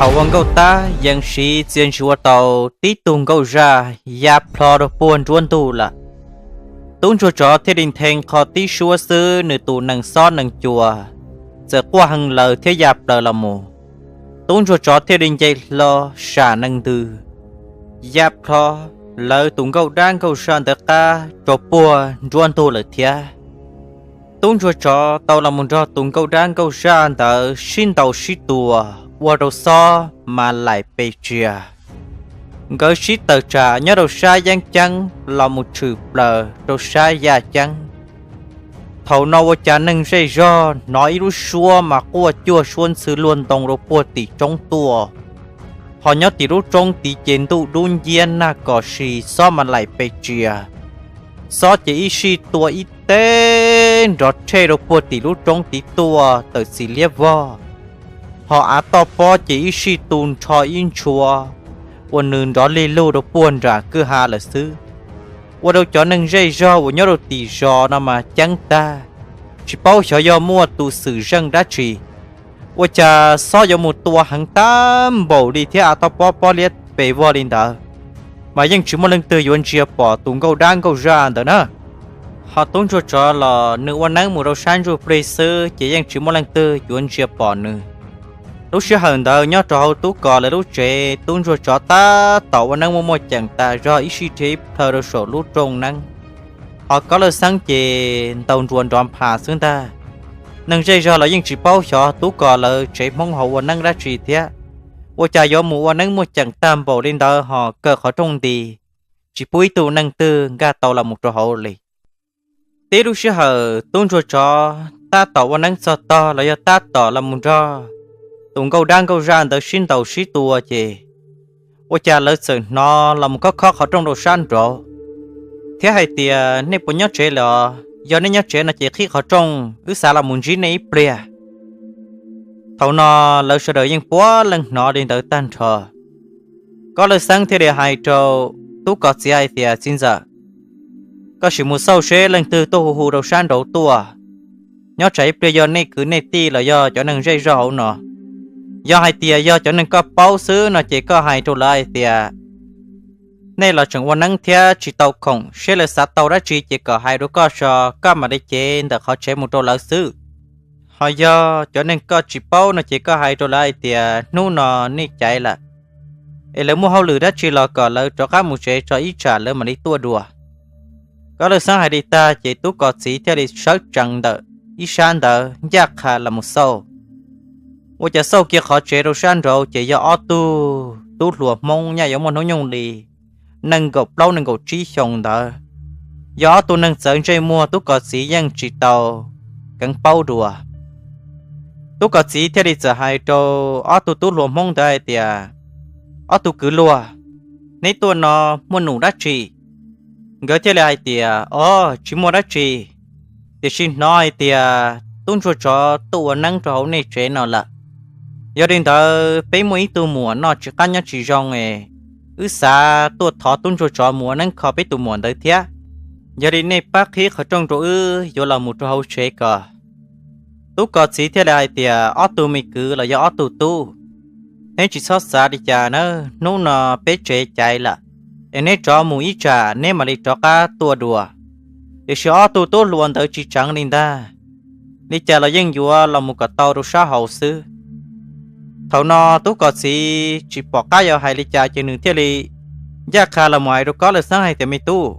Thaum ua nkauj tab yees siv txia ntsis ua tau tib tug nkauj zaj ya plho rau puag nruab ntug lawm. Tub ntsuag tsov thiaj li nthe qho tib suab xwb, nws tus nees xob nees cua txawm quaj heev lawm thiab ya plaws los mus. Tub ntsuag tsov thiaj li nce hlo sam nees ntws ya plho lawv tus nkauj dab nkauj zaj ntawd qab rau puag nruab ntug lawm thiab. Tub ntsuag tsov tau los mus nrog tus nkauj dab nkauj zaj ntawd sib ntaus sib tua, ua rau xob mas laim pes tsia. Nkawd sib tawm tsam nyob rau sab yeeb ceeb los mus tshwm plaws rau sab yaj ceeb. Thaum no ua cas neeg zej zog hnov ib lub suab mas quaj cuag suab ntxhw luag ntoo rau puag tim roob tuaj, ho nyob tim lub roob tid ces ntuj dub nciab nag kom si, xob mas laim pes tsia. Xob ces ib sij tua ib teg nrov rhej rau puag tim lub roob tid tuaj tawm txim liab vog, ho av toj pob ces ib sij tu nrho ib ntshua uas nws nrov lig lug rau puag nram kwj ha lawm xwb. Ua rau cov neeg zej zog uas nyob rau tim zos no mas ceeb tag, tsis paub xyov yog muaj tus xwm zeej dab tsi. Ua cas xob yuav mus tua heev tag npaum li thiab av toj pob pob liab pes vog li ntawd, mas yeej tsis muaj leej twg yuav ntsia pom tus nkauj dab nkauj zaj ntawd na. Ho tub ntsuag tsov los nws ua neeb mus rau sab ntsuj plig xwb ces yeej tsis muaj leej twg yuav ntsia pom nws. Lub sij hawm ntawd nyob rau hauv tub kos lawv lub tsev, tub ntsuag tsov tab tom ua neeb muaj muaj ceem tas zog ib sij rhe ib plhaw rau saum lub rooj neeb. Ho Kob Lawj Xeeb ces ntaus nruas nrov nphas xwb ntag. Neeg zej zog los yeej tsis paub xyov tub kos lawv tsev Hmoob ho ua neeb dab tsi thiab. Ua cas yuav mus ua neeb muaj ceem tag npaum li ntawd ho kaw qhov rooj nti, tsis pub ib tug neeg twg nkag tau los mus rau hauv li. Tib lub sij hawm tub ntsuag tsov tab tom ua neeb txog tog los yog tab tom los mus nrog tus nkauj dab nkauj zaj ntawd sib ntaus sib tua ces ua cas lawv txawm hnov los mus khob khob qhov rooj rau sab nraud thiab hais tias, Nej puas nyob tsev los? Yog nej nyob tsev no ces qhib qhov rooj, wb xav los mus ntsib nej ib pliag. Thaum no lawv sawv daws yeej puav leej hnov li ntawd tag nrho. Kob Lawj Xeeb thiaj li hais rau tub kos txiv hais tias, Txiv ntxawm, koj sim mus xauj seb leej twg tuaj hu hu rau sab nraud tuaj. Nyob tsam ib pliag yog nej kwv nej tij los yog cov neeg zej zog hauv no. Yog hais tias yog cov neeg koj paub xwb no ces koj hais rau lawv hais tias, Nej los tseem ua neeb thiab tsis tau khoom, seb lawv xav tau dab tsi ces kom hais rau koj tso, koj mam li cev ntawm qhov tsev mus rau lawv xwb. Ho yog cov neeg koj tsis paub no ces koj hais rau lawv hais tias hnub no nej caiv lawm, es lawv muaj hauj lwm dab tsi los kom lawv rov qab mus tsev tso ib tsam lawv mam li tuaj dua. Kob Lawj Xeeb hais li tag ces tub kos txiv thiaj li sawv tsees ntawm ib sab ntawd ncaj qha los mus xauj. Ua cas xauj kiag qhov tsev rau sab nraud ces yog ob tug tub hluas Hmoob nyaj yuav muaj hnub nyoog li nees nkaum plaub nees nkaum tsib xyoos ntawd. Yog ob tug neeg txawv ntsej muag, tub kos txiv yeej tsis tau keev paub dua. Tub kos txiv thiaj li txawm hais rau ob tug tub hluas Hmoob ntawd hais tias, Ob tug kwv luag, neb tuaj no muaj num dab tsi? Nkawd thiaj li hais tias, Ob, tsis muaj dab tsi, tiam sis hnov hais tias tub ntsuag tsov tuaj ua neeb rau hauv nej tsev no lawm. Yog li ntawd peb muaj ib tug muam noj tsis qab nyob tsis zoo es wb xav tuaj thov tub ntsuag tsov mus ua neeb kho peb tus muam ntawd thiab. Yog li nej pab qhib qhov rooj rau wb yuav los mus rau hauv tsev ko. Tub kos txiv thiaj li hais tias, Ob tug me kwv los yog ob tug tub, neb tsis txhob xav li cas na, hnub no peb tsev caiv lawm, es neb rov mus ib tsam neb mam li rov qab tuaj dua. Tiam sis ob tug tub hluas ntawd tsis tseev li ntag, li cas los yeej yuav los mus kom tau rau sab hauv xwb. Thaum no tub kos txiv tsis pom qab yuav hais li cas ces nws thiaj li ncaj qha los mus hais rau Kob Lawj Xeeb hais tias, Me tub,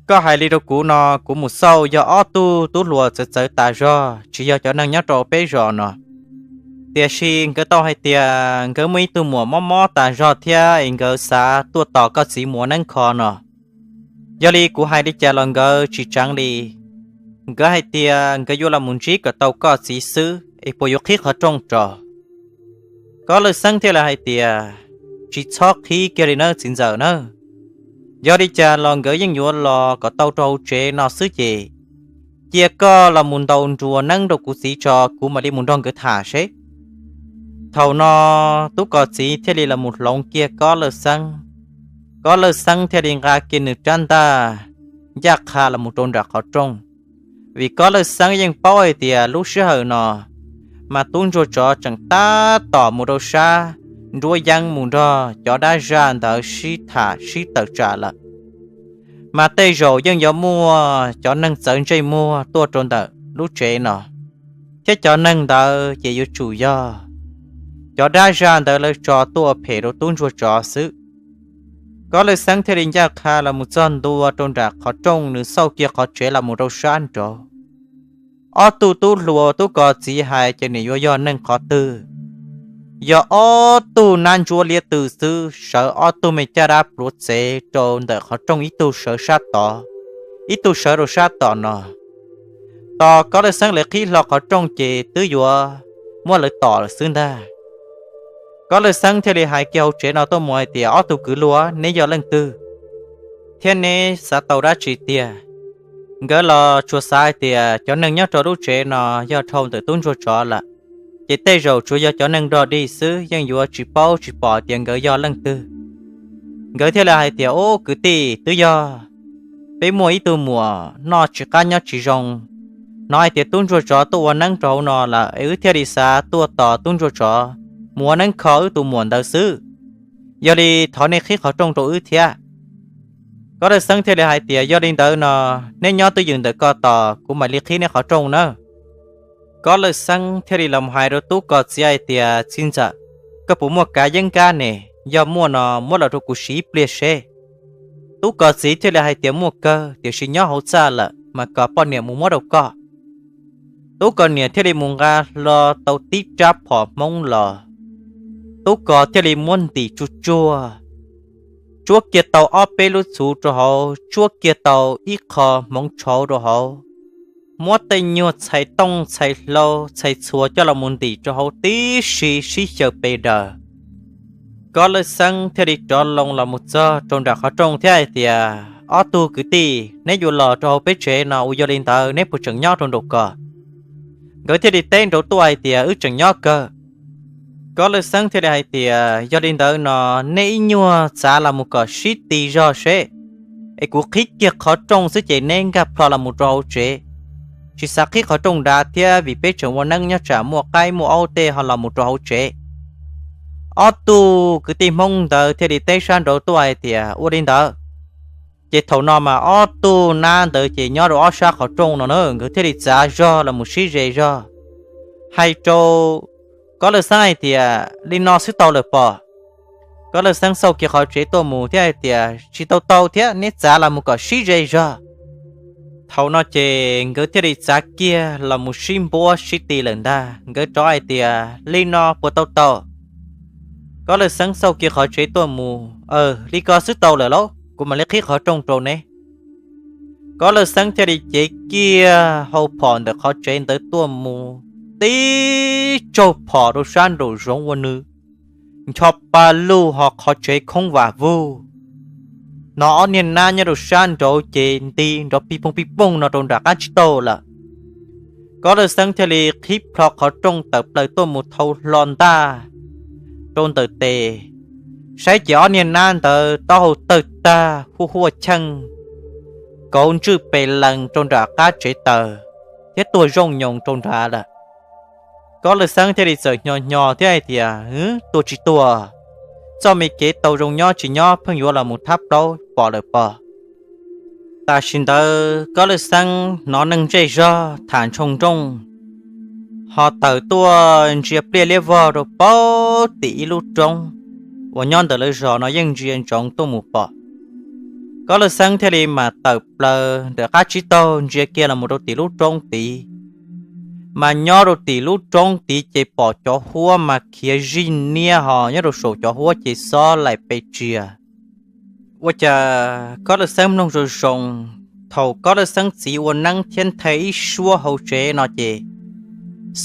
koj hais li rau kuv no, kuv mus xauj yog ob tug tub hluas txawv txawv tas zog, tsis yog cov neeg nyob rau peb zos no. Tiam sis nkawd tau hais tias nkawd muaj ib tug muam mob mob tas zog thiab es nkawd xav tuaj tos koj txiv mus ua neeb kho no. Yog li kuv hais li cas los nkawd tsis tseev li. Nkawd hais tias nkawd yuav los mus ntsib kom tau koj txiv xwb, es puas yuav qhib qhov rooj rau? Kob Lawj Xeeb thiaj li hais tias, Tsis txhob qhib kiag li nawb txiv ntxawm nawb. Yog li cas los nkawd yeej yuav los kom tau rau hauv tsev no xwb ces cia koj los mus ntaus nruas neeb rau kuv txiv tso, kuv mam li mus nrog nkawd tham seb. Thaum no tub kos txiv thiaj li los mus hloov kiag Kob Lawj Xeeb. Kob Lawj Xeeb thiaj li nqa kiag nws rab ntaj ncaj qha los mus rau nram qhov rooj, vim Kob Lawj Xeeb yeej paub hais tias lub sij hawm no mas tub ntsuag tsov tseem tab tom mus rau sab nruab yeeb mus nrog cov dab zaj ntawd sib tham sib tawm tsam lawm. Mas tej zaum yeej yuav muaj cov neeg txawv ntsej muag tuaj rau ntawm lub tsev no, thiab cov neeg ntawd ces yuav tsum yog cov dab zaj ntawd lawv tso tuaj phem rau tub ntsuag tsov xwb. Kob Lawj Xeeb thiaj li ncaj qha los mus txog ntua rau nram qhov rooj, nws xauj kiag qhov tsev los mus rau sab nraud. Ob tug tub hluas tub ko txiv hais ces nws yuav yog neeg qhov twg? Yog ob tug nab ntsuab liab tw xwb, sawv ob tug me caj dab pluav txev rau ntawm qhov rooj, ib tug sawv sab tod, ib tug sawv rau sab tom no. Tos Kob Lawj Xeeb lawv qhib hlo qhov rooj ces twb yuav muab lawv tom lawm xwb ntag. Kob Lawj Xeeb thiaj li hais kiag hauv tsev no tuaj mus hais tias, ob tug kwv luag, neb yog leej twg thiab neb xav tau dab tsi tiag? Nkawd los tsuas xav hais tias cov neeg nyob rau lub tsev no yog dhau ntawm tub ntsuag tsov lawm, ces tej zaum tsuas yog cov neeg dog dig xwb, yeej yuav tsis paub tsis pom tias nkawd yog leej twg. Nkawd thiaj li hais tias, ub, kwv tij, twb yog peb muaj ib tug muam noj tsis qab nyob tsis zoo, hnov hais tias tub ntsuag tsov tuaj ua neeb rau hauv no lawm es wb thiaj li xav tuaj tos tub ntsuag tsov mus ua neeb kho wb tus muam ntawd xwb. Yog li thov nej qhib qhov rooj rau wb thiab. Kob Lawj Xeeb thiaj li hais tias, yog li ntawd no neb nyob twj ywm ntawm ko tos, kuv mam li qhib neb qhov rooj nawb. Kob Lawj Xeeb thiaj li los hais rau tub ko txiv hais tias, txiv ntxawm, koj puas muaj kav yeeb kab ne? Yog muaj no muab los rau kuv siv ib pliag seb. Tub ko txiv thiaj li hais tias, muaj kawg, tiam sis nyob hauv txaj lawm mas kom poj niam mus muab rau koj. Tub ko niam thiaj li mus nqa hlo tau tib rab phom hmoob los. Tub ko thiaj li muab ntim tsuj tsuag, tsuab kiag tau ob peb lub txhuv rau hauv, tsuab kiag tau ib qho hmoov tshauv rau hauv, muab tej nyuag txhais tooj txhais hlau txhais txhuas coj los mus ntim rau hauv tib si sib xyaw pes daws. Kob Lawj Xeeb thiaj li rov loo los mus txog rau nram qhov rooj thiab hais tias, ob tug kwv tij, neb yuav los rau hauv peb tsev no ua yog li ntawd neb puas tseem nyob rau nraum ko? Nkawd thiaj li teb nraud tuaj hais tias, wb tseem nyob kawg. Kob Lawj Xeeb thiaj li hais tias, yog li ntawd no neb ib nyuag txav los mus kom sib ti zog seb, es kuv qhib kiag qhov rooj xwb ces neb nkag plho los mus rau hauv tsev. Tsis xav qhib qhov rooj dav thiab vim peb tseem ua neeb nyob tsam muaj qaib muaj aub tej ho los mus rau hauv tsev. Ob tug kwv tij hmoob ntawd thiaj li teb sab nraud tuaj hais tias, ua li ntawd. Ces thaum no mas ob tug nab ntawd ces nyob rau ob sab qhov rooj no na, nkawd thiaj li txav zog los mus sib ze zog, hais rau Kob Lawj Xeeb hais tias, li no xwb tau lawm pom? Kob Lawj Xeeb xauj kiag qhov tsev tuaj mus thiab hais tias, tsis tau tau thiab, neb txav los mus kom sib ze zog. Thaum no ces nkawd thiaj li txav kiag los mus sib npuab sib ti lawm ntag. Nkawd rov hais tias, li no puas tau tau? Kob Lawj Xeeb xauj kiag qhov tsev tuaj mus, aw, li ko xwb tau lawm lauj, kuv mam li qhib qhov rooj rau neb. Kob Lawj Xeeb thiaj li cev kiag hau phom ntawm qhov tsev ntawd tuaj mus, tib tsaug phom rau sab nraum zoov ua nws ncho pa lug ho qhov tsev khoob vam vug. Hnov ob niag nab nyob rau sab nraud ces nti nrov pij poog pij poog no rau nram qab tsib taug lawm. Kob Lawj Xeeb thiaj li qhib plho qhov rooj tawm plaws tuaj mus thau hlo ntaj rau ntawm tes, saib ces ob niag nab ntawd taub hau tawg tag huaj huaj cheej, kauv ntswj pes lees rau nram qab tsev taws thiab tuag zooj nyoos rau nrad lawm. Kob Lawj Xeeb thiaj li txawm hnyos hnyos thiab hais tias, hwv, tuag tsis tuag, txoj me kev tau zoo nyob tsis nyob pheej yuav los mus thab plaub pom lawm pom. Tam sim ntawd Kob Lawj Xeeb hnov neeg ntsej zog tham ntshoo nrooj, ho tawm tuaj ntsia pliaj liab vog rau pem tim ib lub roob uas nyob ntawm lawv zos no yeej ntsia ntsoov tuaj mus pom. Kob Lawj Xeeb thiaj li mam tawm plaws ntawm qab tsib taug ntsia kiag los mus rau tim lub roob tid. Mas nyob rau tim lub roob tid ces pom cov huab mas khiav zij niab ho nyob rau saum cov huab ces xob laim pes tsias. Ua cas Kob Lawj Xeeb mloog zoo zoo, thaum Kob Lawj Xeeb txiv ua neeb thiab nthe ib suab hauv tsev no ces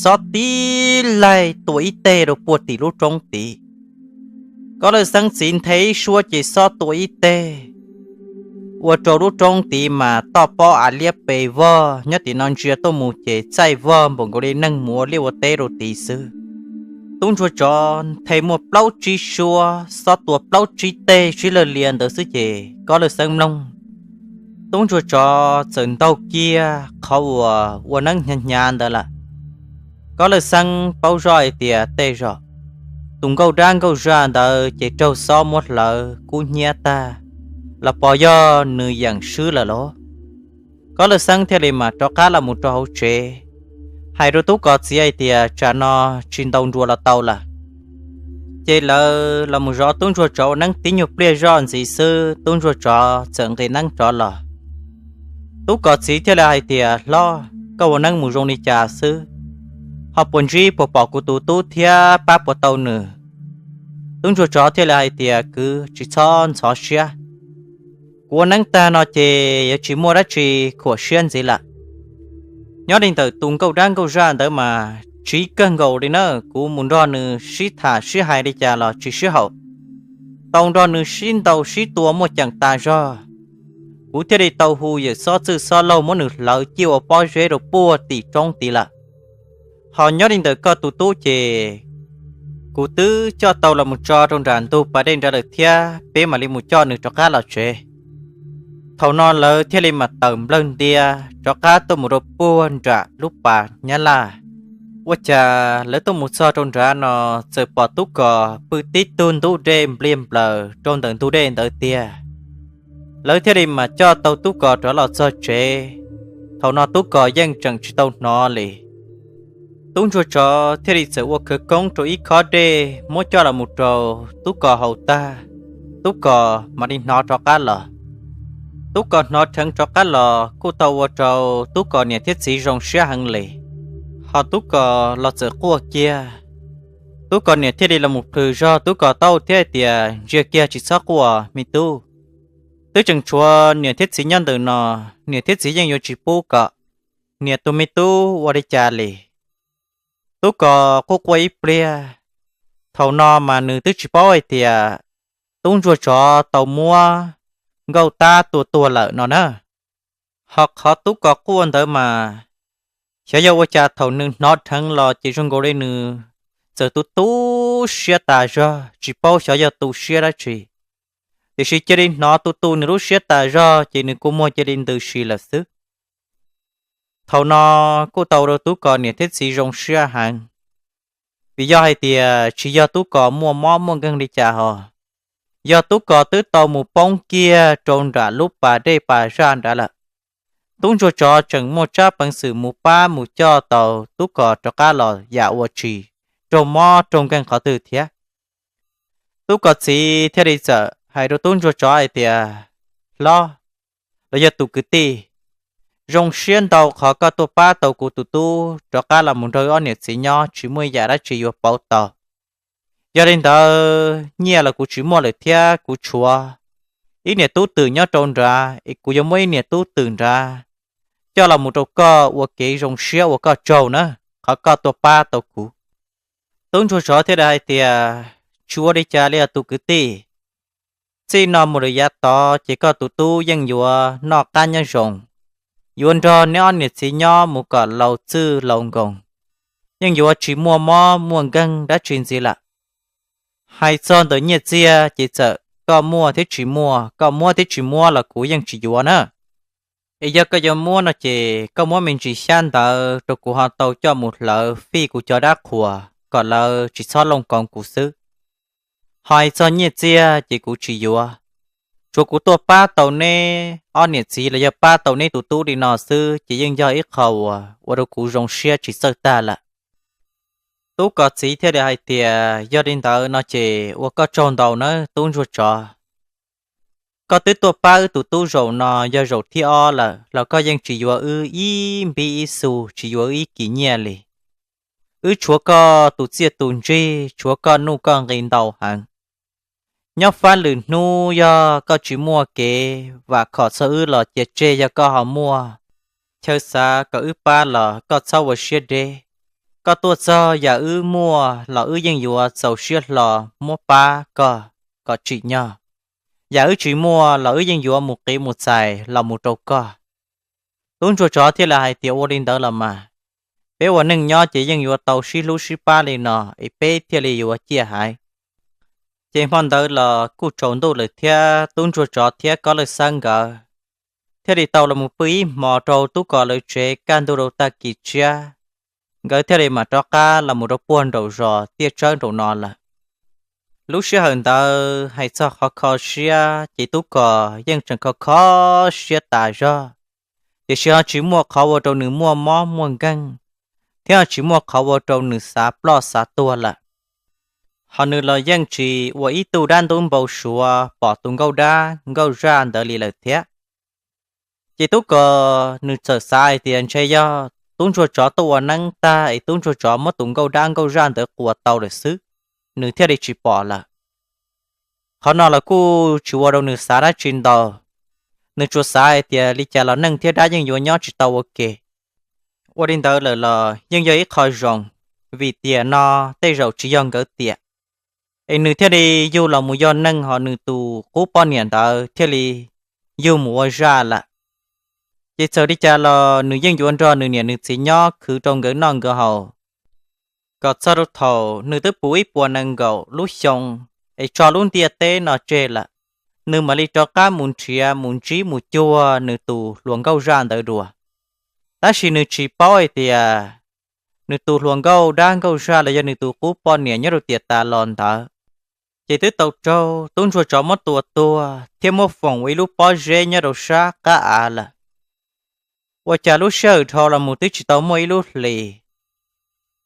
xob tib laig tua ib teg rau puag tim lub roob tid. Kob Lawj Xeeb txiv nthe ib suab ces xob tua ib teg, ua rau lub roob tid mas toj pob av liab pes vog, nyob tim no ntsia tuaj mus ces txaij vog npaum nkaus li neeg mus ua liaj ua teb rau tid xwb. Tub ntsuag tsov nthe muaj plaub tsib suab, xob tua plaub tsib teg sib lawg lias ntawd xwb ces Kob Lawj Xeeb mloog, tub ntsuag tsov txawm ntaug kiag qhov uas ua neeb hnyav hnyav ntawd lawm. Kob Lawj Xeeb paub zoj hais tias tej zaum tus nkauj dab nkauj zaj ntawd ces raug xob muab hlawv kub hnyiab tag los pos yog nws yeem swb lawm lauj. Kob Lawj Xeeb thiaj li mam rov qab los mus rau hauv tsev, hais rau Tub Kos txiv hais tias tsam no tsis ntaus nruas los tau lawm. Ces lawv los mus zov Tub Ntsuag Tsov ua neeb tib nyuag pliag zoj ntxiv xwb, Tub Ntsuag Tsov txawm nqis neeb rov los. Tub Kos txiv thiaj li hais tias, Hlob, koj ua neeb mus zoo li cas xwb, ho puas ntsib puas pom kuv tus tub thiab pab puas tau nws? Tub Ntsuag Tsov thiaj li hais tias, Kwv, tsis txhob ntxhov siab. Kuv ua neeb tag no ces yuav tsis muaj dab tsi khuam siab ntxiv lawm. Nyob li ntawm tus nkauj dab nkauj zaj ntawd mas tsiv kawg nkaus li na, kuv mus nrog nws sib tham sib hais li cas los tsis sib haum. Tau nrog nws sib ntaus sib tua muaj ceem tas zog, kuv thiaj li tau hu yawm xob txwj xob laug muab nws hlawv ciaj ua pob zeb rau puag tim roob tid lawm. Ho nyob li ntawm koj tus tub ces kuv twb coj tau los mus tso rau nram ntug pas dej nrad lawm thiab, peb mam li mus coj nws rov qab los tsev. Thaum no lawv thiaj li mam tawm nplawg ntia rov qab tuaj mus rau puag nram lub pas Nyab Laj. Ua cas lawv tuaj mus txog rau nrad no txawm pom Tub Kos pw tib tug ntub dej npliag nplaws rau ntawm ntug dej ntawd tiag. Lawv thiaj li mam coj tau Tub Kos rov los txog tsev. Thaum no Tub Kos yeej tseem tsis tau hnov li. Tub Ntsuag Tsov thiaj li txawm ua khawv koob rau ib khob dej muab coj los mus rau Tub Kos haus tag, Tub Kos mam li hnov rov qab los. Tub Kos hnov dheev rov qab los kuj tau ua rau Tub Kos niam thiab txiv zoo siab heev li. Ho Tub Kos los txawm quaj kiag. Tub Kos niam thiaj li los mus plhws zog Tub Kos taub hau thiab hais tias, Ntsia kiag, tsis txhob quaj me tub. Twb tseem tshuav niam thiab txiv nyob ntawm no, niam thiab txiv yeej yuav tsis pub kom niam tus me tub ua li cas li. Tub Kos quaj quaj ib pliag, thaum no mas nws twb tsis paub hais tias Tub Ntsuag Tsov tau muab Nkauj Tab tua tuag lawm no na. Ho qhov Tub Kos quaj ntawd mas, xyov yog ua cas thaum nws hnov dheev los ces zoo nkaus li nws txawm tu tu siab tas zog, tsis paub xyov yog tu siab dab tsi. Tiam sis cia li hnov tu tu nws lub siab tas zog ces nws kua muag cia li ntws si lawm xwb. Thaum no kuj tau rau Tub Kos niam thiab txiv zoo siab heev, vim yog hais tias tsis yog Tub Kos muaj mob muaj nkeeg li cas hos, yog Tub Kos twb tau mus poob kiag rau nram lub pas dej pas zaj nrad lawm. Tub Ntsuag Tsov tseem muaj tsab peev xwm mus pab mus coj tau Tub Kos rov qab los yam uas tsis raug mob raug nkeeg qhov twg thiab. Tub Kos txiv thiaj li txawm hais rau Tub Ntsuag Tsov hais tias, Hlob, los yog tus kwv tij, zoo siab ntau qhov koj tuaj pab tau kuv tus tub rov qab los mus nrog ob niam txiv nyob tsis muaj ib yam dab tsi yuav pauv tau. Yog li ntawd nyiaj los kuv tsis muaj lawm thiab kuv tshuav ib niam tub twm nyob rau nrad es kuv yuav muab ib niam tub twm nrad coj los mus rau koj ua kev zoo siab ua koj tsaug na, qhov koj tuaj pab tau kuv. Tub Ntsuag Tsov thiaj li hais tias, Tsis ua li cas li os tus kwv tij. Txij no mus lawm yav tod ces koj tus tub yeej yuav noj qab nyob zoo, yuav nrog neb ob niam txiv nyob mus kom laus txwj laus nkoos, yeej yuav tsis muaj mob muaj nkeeg dab tsi ntxiv lawm. Hais txog ntawm nyiaj txiag ces txawm koj muaj thiab tsis muaj, koj muab thiab tsis muab los kuv yeej tsis yuav na. Es yog koj yuav muab no ces koj muab me ntsis xyab ntawv rau kuv ho tau coj mus hlawv fij kuv cov dab qhuas kom lawv tsis txhob looj koov kuv xwb. Ho hais txog nyiaj txiag ces kuv tsis yuav. Tsuav kuv tuaj pab tau neb ob niam txiv los yog pab tau neb tus tub li no xwb ces yeej yog ib qho uas ua rau kuv zoo siab tsis txawj tag lawm. Tub Kos txiv thiaj li hais tias, Yog li ntawd no ces ua koj tsaug ntau nawb Tub Ntsuag Tsov. Koj twb tuaj pab wb tus tub zaum no yog zaum thib ob lawm los koj yeej tsis yuav wb ib npib ib xu, tsis yuav wb ib kis nyiaj li. Wb tshuav koj tus txiaj tus ntsig, tshuav koj nuj koj nqi ntau heev. Nyob fab lwm hnub yog koj tsis muaj kev vam khom txog wb los cia tseg, yog koj ho muaj chaw xav kom wb pab los koj txhob ua siab deb. Koj tuaj txog yam wb muaj los wb yeej yuav txaus siab hlo muab pab koj kom tsim nyog. Yam wb tsis muaj los wb yeej yuav mus qiv mus txais los mus rau koj. Tub Ntsuag Tsov thiaj li hais tias, Ua li ntawd los mas, peb ua neej nyob ces yeej yuav tau sib hlub sib pab li no es peb thiaj li yuav ciaj heev. Ces hmo ntawd los kuj tsaus ntuj lawm thiab, Tub Ntsuag Tsov thiab Kob Lawj Xeeb nkawd thiaj li tau los mus pw ib hmos rau Tub Kos lawv tsev. Kaj ntug rau tag kis tshiab, nkawd thiaj li mam rov qab los mus rau puag nraum zos tiaj tsawb nraum no lawm. Lub sij hawm ntawd hais txog qhov kho siab ces Tub Kos yeej tseem kho kho siab tas zog, tiam sis ho tsis muaj qhov ua rau nws muaj mob muaj nkeeg, thiab ho tsis muaj qhov ua rau nws xav ploj xav tuag lawm. Ho nws los yeej tsis ua ib tug dab ntub npau suav pom tus nkauj dab nkauj zaj ntawd li lawm thiab. Ces Tub Kos nws txawm xav hais tias ntshe yog tub ntsuag tsov tuaj ua neeb tag es tub ntsuag tsov muab tus nkauj dab nkauj zaj ntawd quas tau lawm xwb, nws thiaj li tsis pom lawm. Qhov no los kuj tsis ua rau nws xav dab tsi ntau, nws tsuas xav hais tias li cas los neeg thiab dab yeej yuav nyob tsis tau ua ke. Ua li ntawd lawm los yeej yog ib qho zoo, vim tiam no tej zaum tsis yog nkawd tiam, es nws thiaj li yug los mus yog neeg, ho nws tus qub poj niam ntawd thiaj li yug mus ua zaj lawm. Ces txawm li cas los nws yeej yuav nrog nws niam nws txiv nyob khwv rau nkawd noj nkawd haus, kom txog rau thaum nws twb puv ib puas nees nkaum lub xyoo es tso lub ntiaj teb no tseg lawm, nws mam li rov qab mus nrhiav mus ntsib mus cuag nws tus hluas nkauj zaj ntawd dua. Tab sis nws tsis paub hais tias nws tus hluas nkauj dab nkauj zaj los yog nws tus qub poj niam nyob rau tiam tas los ntawd, ces twb tau raug tub ntsuag tsov muab tua tuag thiab muab foom ua ib lub pob zeb nyob rau sab qab av lawm. Ua cas lub sij hawm dhau los mus twb tsis tau muaj ib lub hlis,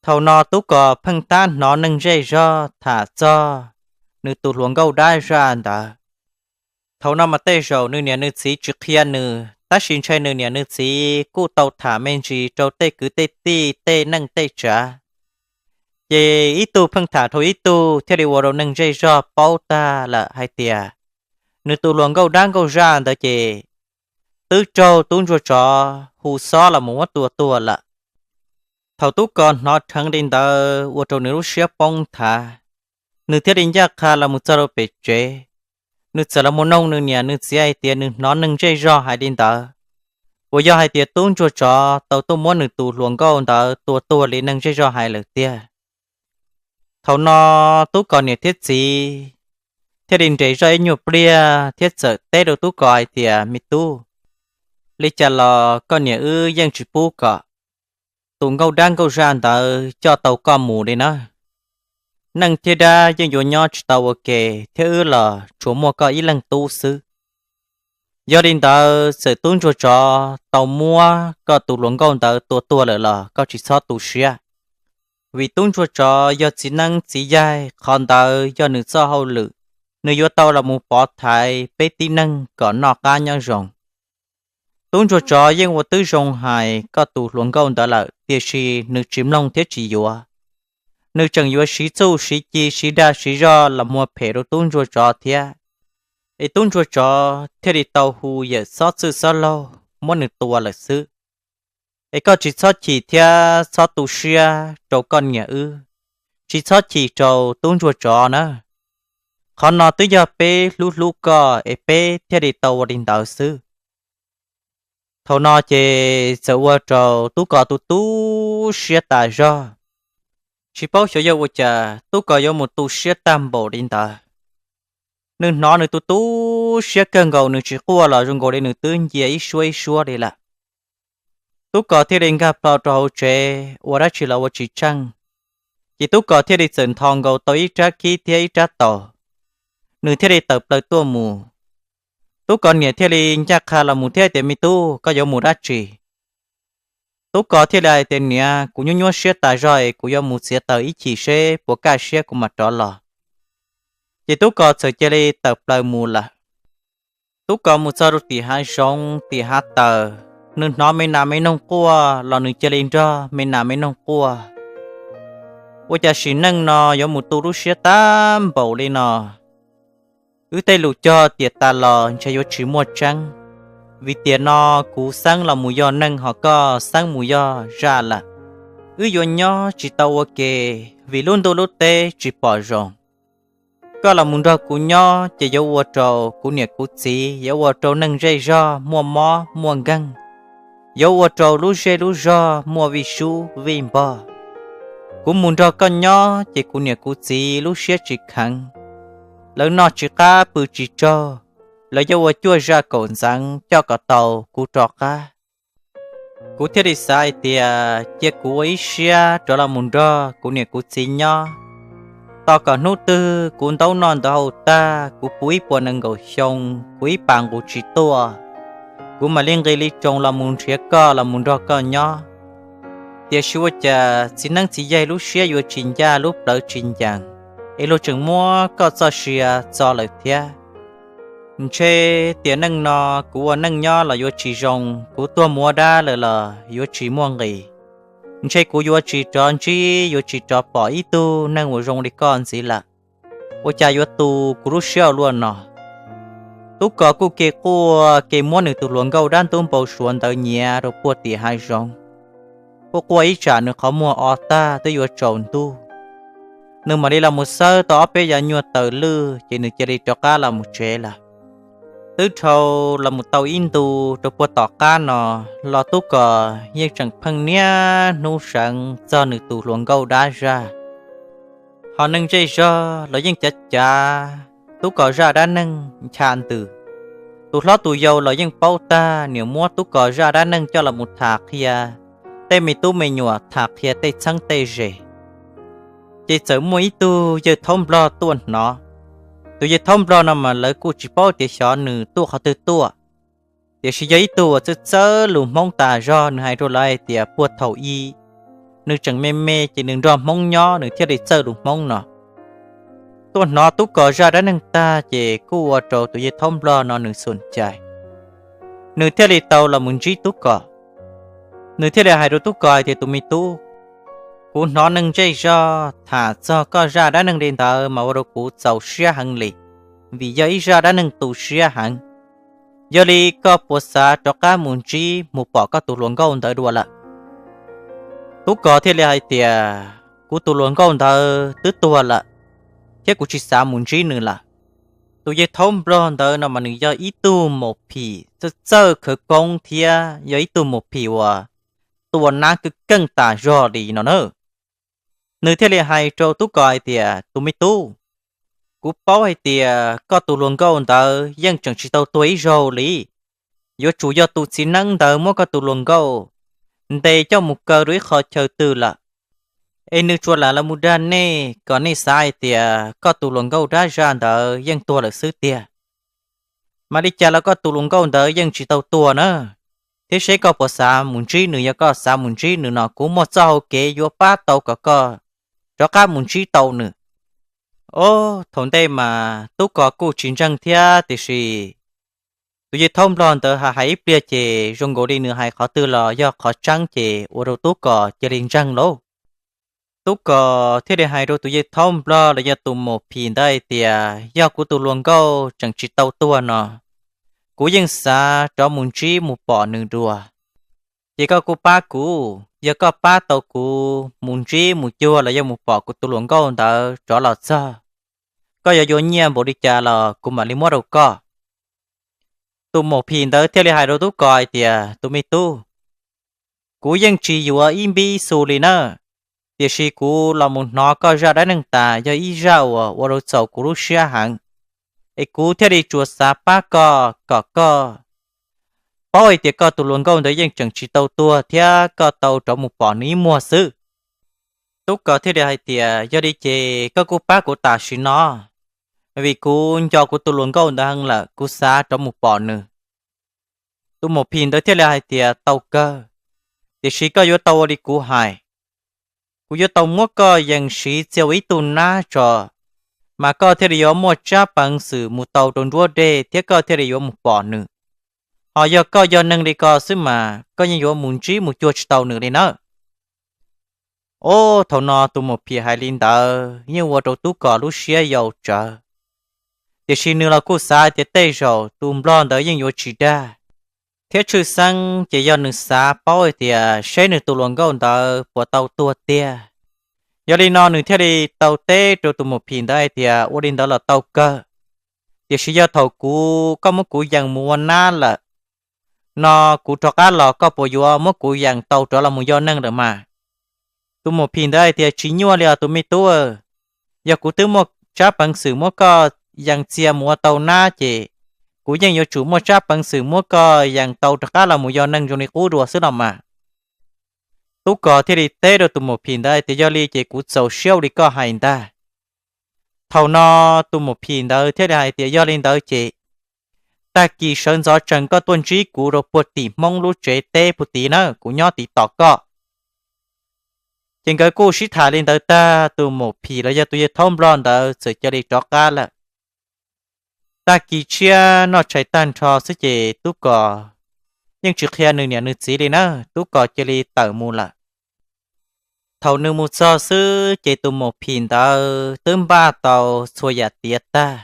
thaum no Tub Kos pheej tab hnov neeg zej zog tham txog nws tus hluas nkauj dab zaj ntawd. Thaum no mas tej zaum nws niam nws txiv tsis qhia nws, tab sis ntshe nws niam nws txiv kuj tau tham me ntsis rau tej kwv tej tij tej neej tej tsav. Ces ib tug pheej tham dhau ib tug thiaj li ua rau neeg zej zog paub tag lawm hais tias nws tus hluas nkauj dab nkauj zaj ntawd ces twb raug tub ntsuag tsov hu xob los mus muab tua tuag lawm. Thaum Tub Kos hnov dheev li ntawd ua rau nws lub siab poob nthav, nws thiaj li ncaj qha los mus txog rau pem tsev. Nws txawm los mus noog nws niam nws txiv hais tias nws hnov neeg zej zog hais li ntawd, puas yog hais tias tub ntsuag tsov tau tuaj muab nws tus hluas nkauj ntawd tua tuag li neeg zej zog hais lawm tiag. Thaum no Tub Kos niam thiab txiv thiaj li nres zoj ib nyuag pliag thiab txawm teb rau Tub Kos hais tias, Me tub, li cas los koj niam wb yeej tsis pub kom tus nkauj dab nkauj zaj ntawd coj tau koj mus li na. Neeg thiab dab yeej yuav nyob tsis tau ua ke, thiab wb los tsuas muaj koj ib leeg tub xwb. Yog li ntawd txawm tub ntsuag tsov tau muab koj tus hluas nkauj ntawd tua tuag lawm los koj tsis txhob tu siab, vim tub ntsuag tsov yog txiv neeb txiv yaig, qhov ntawd yog nws txoj hauj lwm, nws yuav tau los mus pov thaiv peb tib neeg kom noj qab nyob zoo. Tub ntsuag tsov yeej ua twb zoo hais koj tus hluas nkauj ntawd lawm, tiam sis nws tsis mloog thiab tsis yuav. Nws tseem yuav siv txuj siv ci siv dag siv zog los muag phem rau tub ntsuag tsov thiab. Es tub ntsuag tsov thiaj li tau hu yawm xob txwj xob laug muab nws tua lawm xwb. Es koj tsis txhob chim thiab txhob tu siab rau koj niam wb, tsis txhob chim rau tub ntsuag tsov na. Qhov no twb yog peb hlub hlub koj es peb thiaj li tau ua li ntawd xwb. Thaum no ces txawm ua rau Tub Kos tu tu siab tas zog, tsis paub xyov yog ua cas Tub Kos yuav mus tu siab tag npaum li ntawd. Nws hnov nws tu tu siab kawg nkaus, nws tsis quaj los zoo nkaus li nws twb ncia ib suab ib suab li lawm. Tub Kos thiaj li nkag plho rau hauv tsev ua dab tsi los ua tsis tsheej, ces Tub Kos thiaj li txawm ntho nkaus tau ib rab kib thiab ib rab taus, nws thiaj li tawm plaws tuaj mus. Tub Kos niam thiaj li ncaj qha los mus thiab tias, Me tub, koj yuav mus dab tsi? Tub Kos thiaj li hais tias, Niam, kuv nyuaj nyuaj siab tas zog es kuv yuav mus txiav taws ib chim seb puas kaj siab kuv mam rov los. Ces Tub Kos txawm cia li tawm plaws mus lawm. Tub Kos mus txog rau tim hav zoov tim hav taws, nws hnov me nas me noog quaj los nws cia li nrog me nas me noog quaj. Ua cas sim neej no yuav mus tu lub siab tag npaum li no? Wb tej lus cog tiam tas los ntshe yuav tsis muaj tseeb, vim tiam no kuv xeeb los mus yog neeg ho koj xeeb mus yog zaj lawm. Wb yuav nyob tsis tau ua ke, vim lub ntuj lub teb tsis pom zoo. Koj los mus nrog kuv nyob ces yuav ua rau kuv niam kuv txiv, yuav ua rau neeg zej zog muaj mob muaj nkeeg, yuav ua rau lub zej lub zog muaj vij sub vij npog. Kuv mus nrog koj nyob ces kuv niam kuv txiv lub siab tsis kheev, lawv noj tsis qab pw tsis tsaug, lawv yuav ua cuaj zaj kaum ntxeev coj kom tau kuv rov qab. Kuv thiaj li xav hais tias cia kuv ua ib siab rov los mus nrog kuv niam kuv txiv nyob, tos kom hnub twg kuv ntaub noj ntawv haus tag, kuv puv ib puas nees nkaum xyoo, kuv ib pas nqus tsis tuaj, kuv mam li nqis li tsoos los mus nrhiav koj los mus nrog koj nyob. Tiam sis ua cas txiv neeb txiv yaig lub siab yuav tsis ncaj lub plawv tsis ncees, es luag tseem muab koj txoj sia txo lawm thiab. Ntshe tiam neej no kuv ua neej nyob los yuav tsis zoo, kuv tuag mus ua dab lawm los yuav tsis muaj nqis. Ntshe kuv yuav tsis rov ntsib yuav tsis rov pom ib tug neeg uas zoo li koj ntxiv lawm. Ua cas yuav tu kuv lub siab ua luaj no? Tub Kos kuj ke quaj ke muab nws tus hluas nkauj dab ntub npau suav ntawd nyiav rau puag tim hav zoov. Quaj quaj ib tsam nws qhov muag o tag twb yuav tsaus ntuj, nws mam li los mus xawb tau ob peb yav nyuag taws lwj ces nws cia li rov qab los mus tsev lawm. Twb dhau los mus tau ib ntu rau puag tom qab no los Tub Kos yeej tseem pheej niaj hnub seev txog nws tus hluas nkauj dab zaj. Ho neeg zej zog los yeej cav cav Tub Kos zaj dab neeg ncha ntws. Tus hlob tus yau los yeej paub tag, nim muab Tub Kos zaj dab neeg coj los mus tham qhia tej me tub me nyuam, tham qhia tej txheeb tej ze. Ces txawm muaj ib tug yawg thaub nplog tuaj hnov. Tus yawg thaub nplog no mas lawv kuj tsis paub tias xyov nws tuaj qhov twg tuaj, tiam sis yog ib tug uas txawj txawj lus Hmoob tas zog. Nws hais rau lawv hais tias puag thaum ub nws tseem me me ces nws nrog Hmoob nyob nws thiaj li txawj lus Hmoob no. Tuaj hnov Tub Kos zaj dab neeg tag ces kuj ua rau tus yawg thaub nplog no nws xum cai, nws thiaj li tau los mus ntsib Tub Kos. Nws thiaj li hais rau Tub Kos hais tias, tus me tub, kuv hnov neeg zej zog tham txog koj zaj dab neeg li ntawd mas ua rau kuv txaus siab heev li, vim yog ib zaj dab neeg tu siab heev. Yog li koj puas xav rov qab mus ntsib mus pom koj tus hluas nkauj ntawd dua lawm? Tub Kos thiaj li hais tias, kuv tus hluas nkauj ntawd twb tuag lawm, thiab kuv tsis xav mus ntsib nws lawm. Tus yawg thaub nplog ntawd no mas nws yog ib tug maum phim txawj txawj khawv koob thiab yog ib tug maum phim uas tua nab kwj keej tas zog li no na. Nws thiaj li hais rau Tub Kos hais tias, tus me tub, kuv paub hais tias koj tus hluas nkauj ntawd yeej tseem tsis tau tuag ib zaug li. Yuav tsum yog tus txiv neeb ntawd muab koj tus hluas nkauj ntes coj mus kaw rau ib qho chaw twg lawm, es nws tsuas lam los mus dag nej kom nej xav hais tias koj tus hluas nkauj dab zaj ntawd yeej tuag lawm xwb tiag. Mas li cas los koj tus hluas nkauj ntawd yeej tsis tau tuag na, thiab seb koj puas xav mus ntsib nws. Yog koj xav mus ntsib nws no kuv muaj txoj hau kev yuav pab tau kom koj rov qab mus ntsib tau nws. Ob, thaum ntej mas Tub Kos kuj tsis ntseeg thiab, tiam sis tus yawg thaub nplog ntawd hais hais ib pliag ces zoo nkaus li nws hais qhov twg los yog qhov tseeb ces ua rau Tub Kos cia li ntseeg lauj. Tub Kos thiaj li hais rau tus yawg thaub nplog los yog tus maum phim ntawd hais tias, yog kuv tus hluas nkauj tseem tsis tau tuag no, kuv yeej xav rov mus ntsib mus pom nws dua. Ces koj kuj pab kuv, yog koj pab tau kuv mus ntsib mus cuag los yog mus pom kuv tus hluas nkauj ntawd rov los txog, koj yuav yuav nyiaj npaum li cas los kuv mam li muab rau koj. Tus maum phim ntawd thiaj li hais rau Tub Kos hais tias, tus me tub, kuv yeej tsis yuav ib npib ib xu li na, tiam sis kuv los mus hnov koj zaj dab neeg tas yog ib zaj uas ua rau txaus kuv lub siab heev, es kuv thiaj li tsuas xav pab koj kom koj paub hais tias koj tus hluas nkauj ntawd yeej tseem tsis tau tuag thiab koj tau rov mus pom nws ib muag xwb. Tub Kos thiaj li hais tias, yog li ces koj kuj pab kuv tam sim no, vim kuv nco kuv tus hluas nkauj ntawd heev lawm, kuv xav rov mus pom nws. Tus maum phim ntawd thiaj li hais tias, tau kawg, tiam sis koj yuav tau ua li kuv hais. Kuv yuav tau muab koj yees siv txia ua ib tug nab tso, mas koj thiaj li yuav muaj tsab peev xwm mus tau rau nruab dej thiab koj thiaj li yuav mus pom nws. Ho yog koj yog neeg li ko xwb mas koj yeej yuav mus ntsib mus cuag tsis tau nws li nawb. Ob, thaum no tus maum phim hais li ntawd yeej ua rau Tub Kos lub siab yau tsawv, tiam sis nws los kuj xav tias tej zaum tus nplog ntawd yeej yuav tsis dag, thiab tshwj xeeb ces yog nws xav paub hais tias seb nws tus hluas nkauj ntawd puas tau tuag tiag. Yog li no nws thiaj li tau teb rau tus maum phim ntawd hais tias, ua li ntawd los tau kawg, tiam sis yog thaum kuv, koj muab kuv yees mus ua nab lawm no, kuv rov qab los koj puas yuav muab kuv yees tau rov los mus yog neeg lawm mas? Tus maum phim ntawd hais tias, tsis nyuaj li os tus me tub, yog kuv twb muaj tsab peev xwm muab koj yees txia mus ua tau nab ces kuv yeej yuav tsum muaj tsab peev xwm muab koj yees tau rov qab los mus yog neeg zoo li qub dua xwb los mas. Tub Kos thiaj li teb rau tus maum phim ntawd hais tias, Yog li ces kuv txaus siab ua li koj hais ntag. Thaum no tus maum phim ntawd thiaj li hais tias, Yog li ntawd ces tag kis sawv ntxov tsees koj tuaj ntsib kuv rau puag tim Hmoob lub tsev teb puag tid na, kuv nyob tiv tom koj. Ces nkawd kuj sib tham li ntawd tag, tus maum phim los yog tus yawg thaub nplog ntawd txawm cia li rov qab lawm. Tag kis tshiab noj tshais tag nrho xwb ces Tub Kos yeej tsis qhia nws niam nws txiv li na, Tub Kos cia li tawm mus lawm. Thaum nws mus txog xwb ces tus maum phim ntawd twb npaj tau txhua yam tiav tag.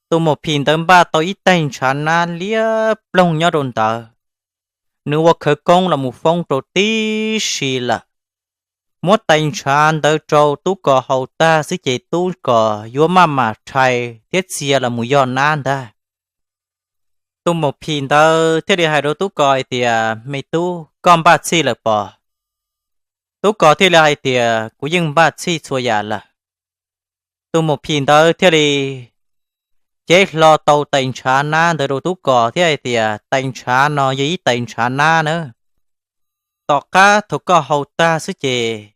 Tus maum phim ntawd npaj tau ib taig ntshav nab liab ploog nyob rau ntawd. Nws ua khawv koob los mus foob rau tib si lawm. Muab tais ntshav ntawd rau Tub Kos haus tag xwb ces Tub Kos yuav maj mam rhais thiab txia los mus yog nab ntag. Tus maum phim ntawd thiaj li hais rau Tub Kos hais tias, Me tub, koj npaj txhij lawm pob? Tub Kos thiaj li hais tias, Kuv yeej npaj txhij txhua yam lawm. Tus maum phim ntawd thiaj li cev hlo tau tais ntshav nab ntawd rau Tub Kos thiab hais tias, Tais ntshav no yog ib tais ntshav nab na. Tom qab thaum koj haus tag xwb ces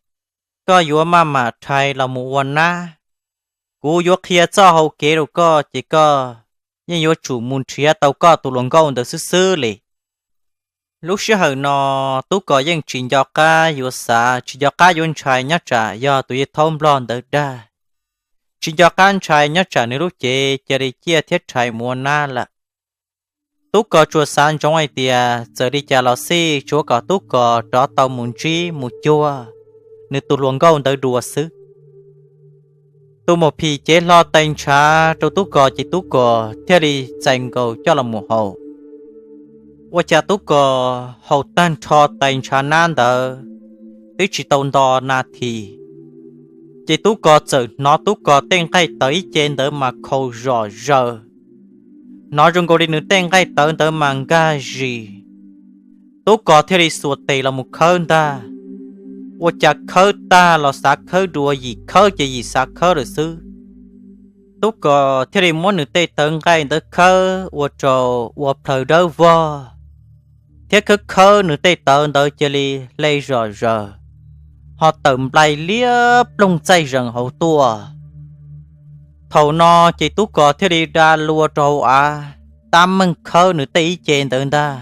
koj yuav maj mam rhais los mus ua nab. Kuv yuav qhia txoj hau kev rau koj ces koj yeej yuav tsum mus nrhiav tau koj tus hluas nkauj ntawd xwb xwb li. Lub sij hawm no Tub Kos yeej tsis nco qab yuav xav, tsis nco qab yuav ntshai nyob tsam yog tus yawg thaub nplog ntawd dag. Tsis nco qab ntshai nyob tsam nws lub cev cia li ciaj thiab rhais mus ua nab lawm. Tub Kos tsuas xav ntsoov hais tias txawm li cas los xij tsuav kom Tub Kos rov tau mus ntsib mus cuag nws tus hluas nkauj ntawd dua xwb. Tus maum phim cev hlo tais ntshav rau Tub Kos ces Tub Kos thiaj li txais nkaus coj los mus haus. Ua cas Tub Kos haus tag nrho tais ntshav nab ntawd twb tsis tau nto nas this, ces Tub Kos txawm hnov Tub Kos tej nqaij tawv ib ce ntawd mas khaus zom zaws. Hnov zoo nkaus li nws tej nqaij tawv ntawd mas nkag zis. Tub Kos thiaj li xuas tes los mus khawb ntag. Ua cas khawb tag los xav khawb dua, yim khawb ces yim xav khawb lawm xwb. Tub Kos thiaj li muab nws tej tawv nqaij ntawd khawb ua rau ua plhaws dawb vog, thiab khawb khawb nws tej tawv ntawd cia li hle zom zaws, ho tawm nplai liab ploog txaij zees hauv tuaj. Thaum no ces Tub Kos thiaj li da lua rau hauv av, tab meeg khawb nws tej ib ce ntawd ntag.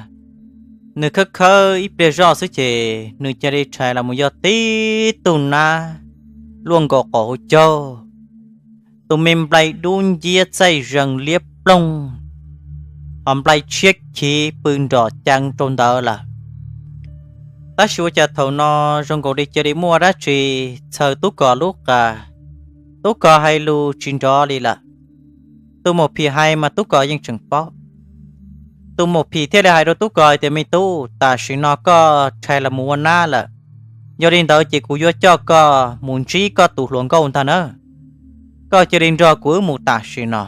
Nws khawb khawb ib pliag zoj xwb ces nws cia li rhais los mus yog tib tug nab luaj nkaus qaum hauv caug. Tus me nplai dub nciab txaij zees liab ploog, ho nplai tshiab khiv pw nrom cees rau ntawd lawm. Tab sis ua cas thaum no zoo nkaus li cia li muaj dab tsi txhaws Tub Kos lub qa, Tub Kos hais lus tsis nrov li lawm. Tus maum phim hais mas Tub Kos yeej tseem paub. Tus maum phim thiaj li hais rau Tub Kos hais tias, Me tub, tam sim no koj rhais los mus ua nab lawm, yog li ntawd ces kuv yuav coj koj mus ntsib koj tus hluas nkauj ntag na. Koj cia li nrog kuv wb mus tam sim no.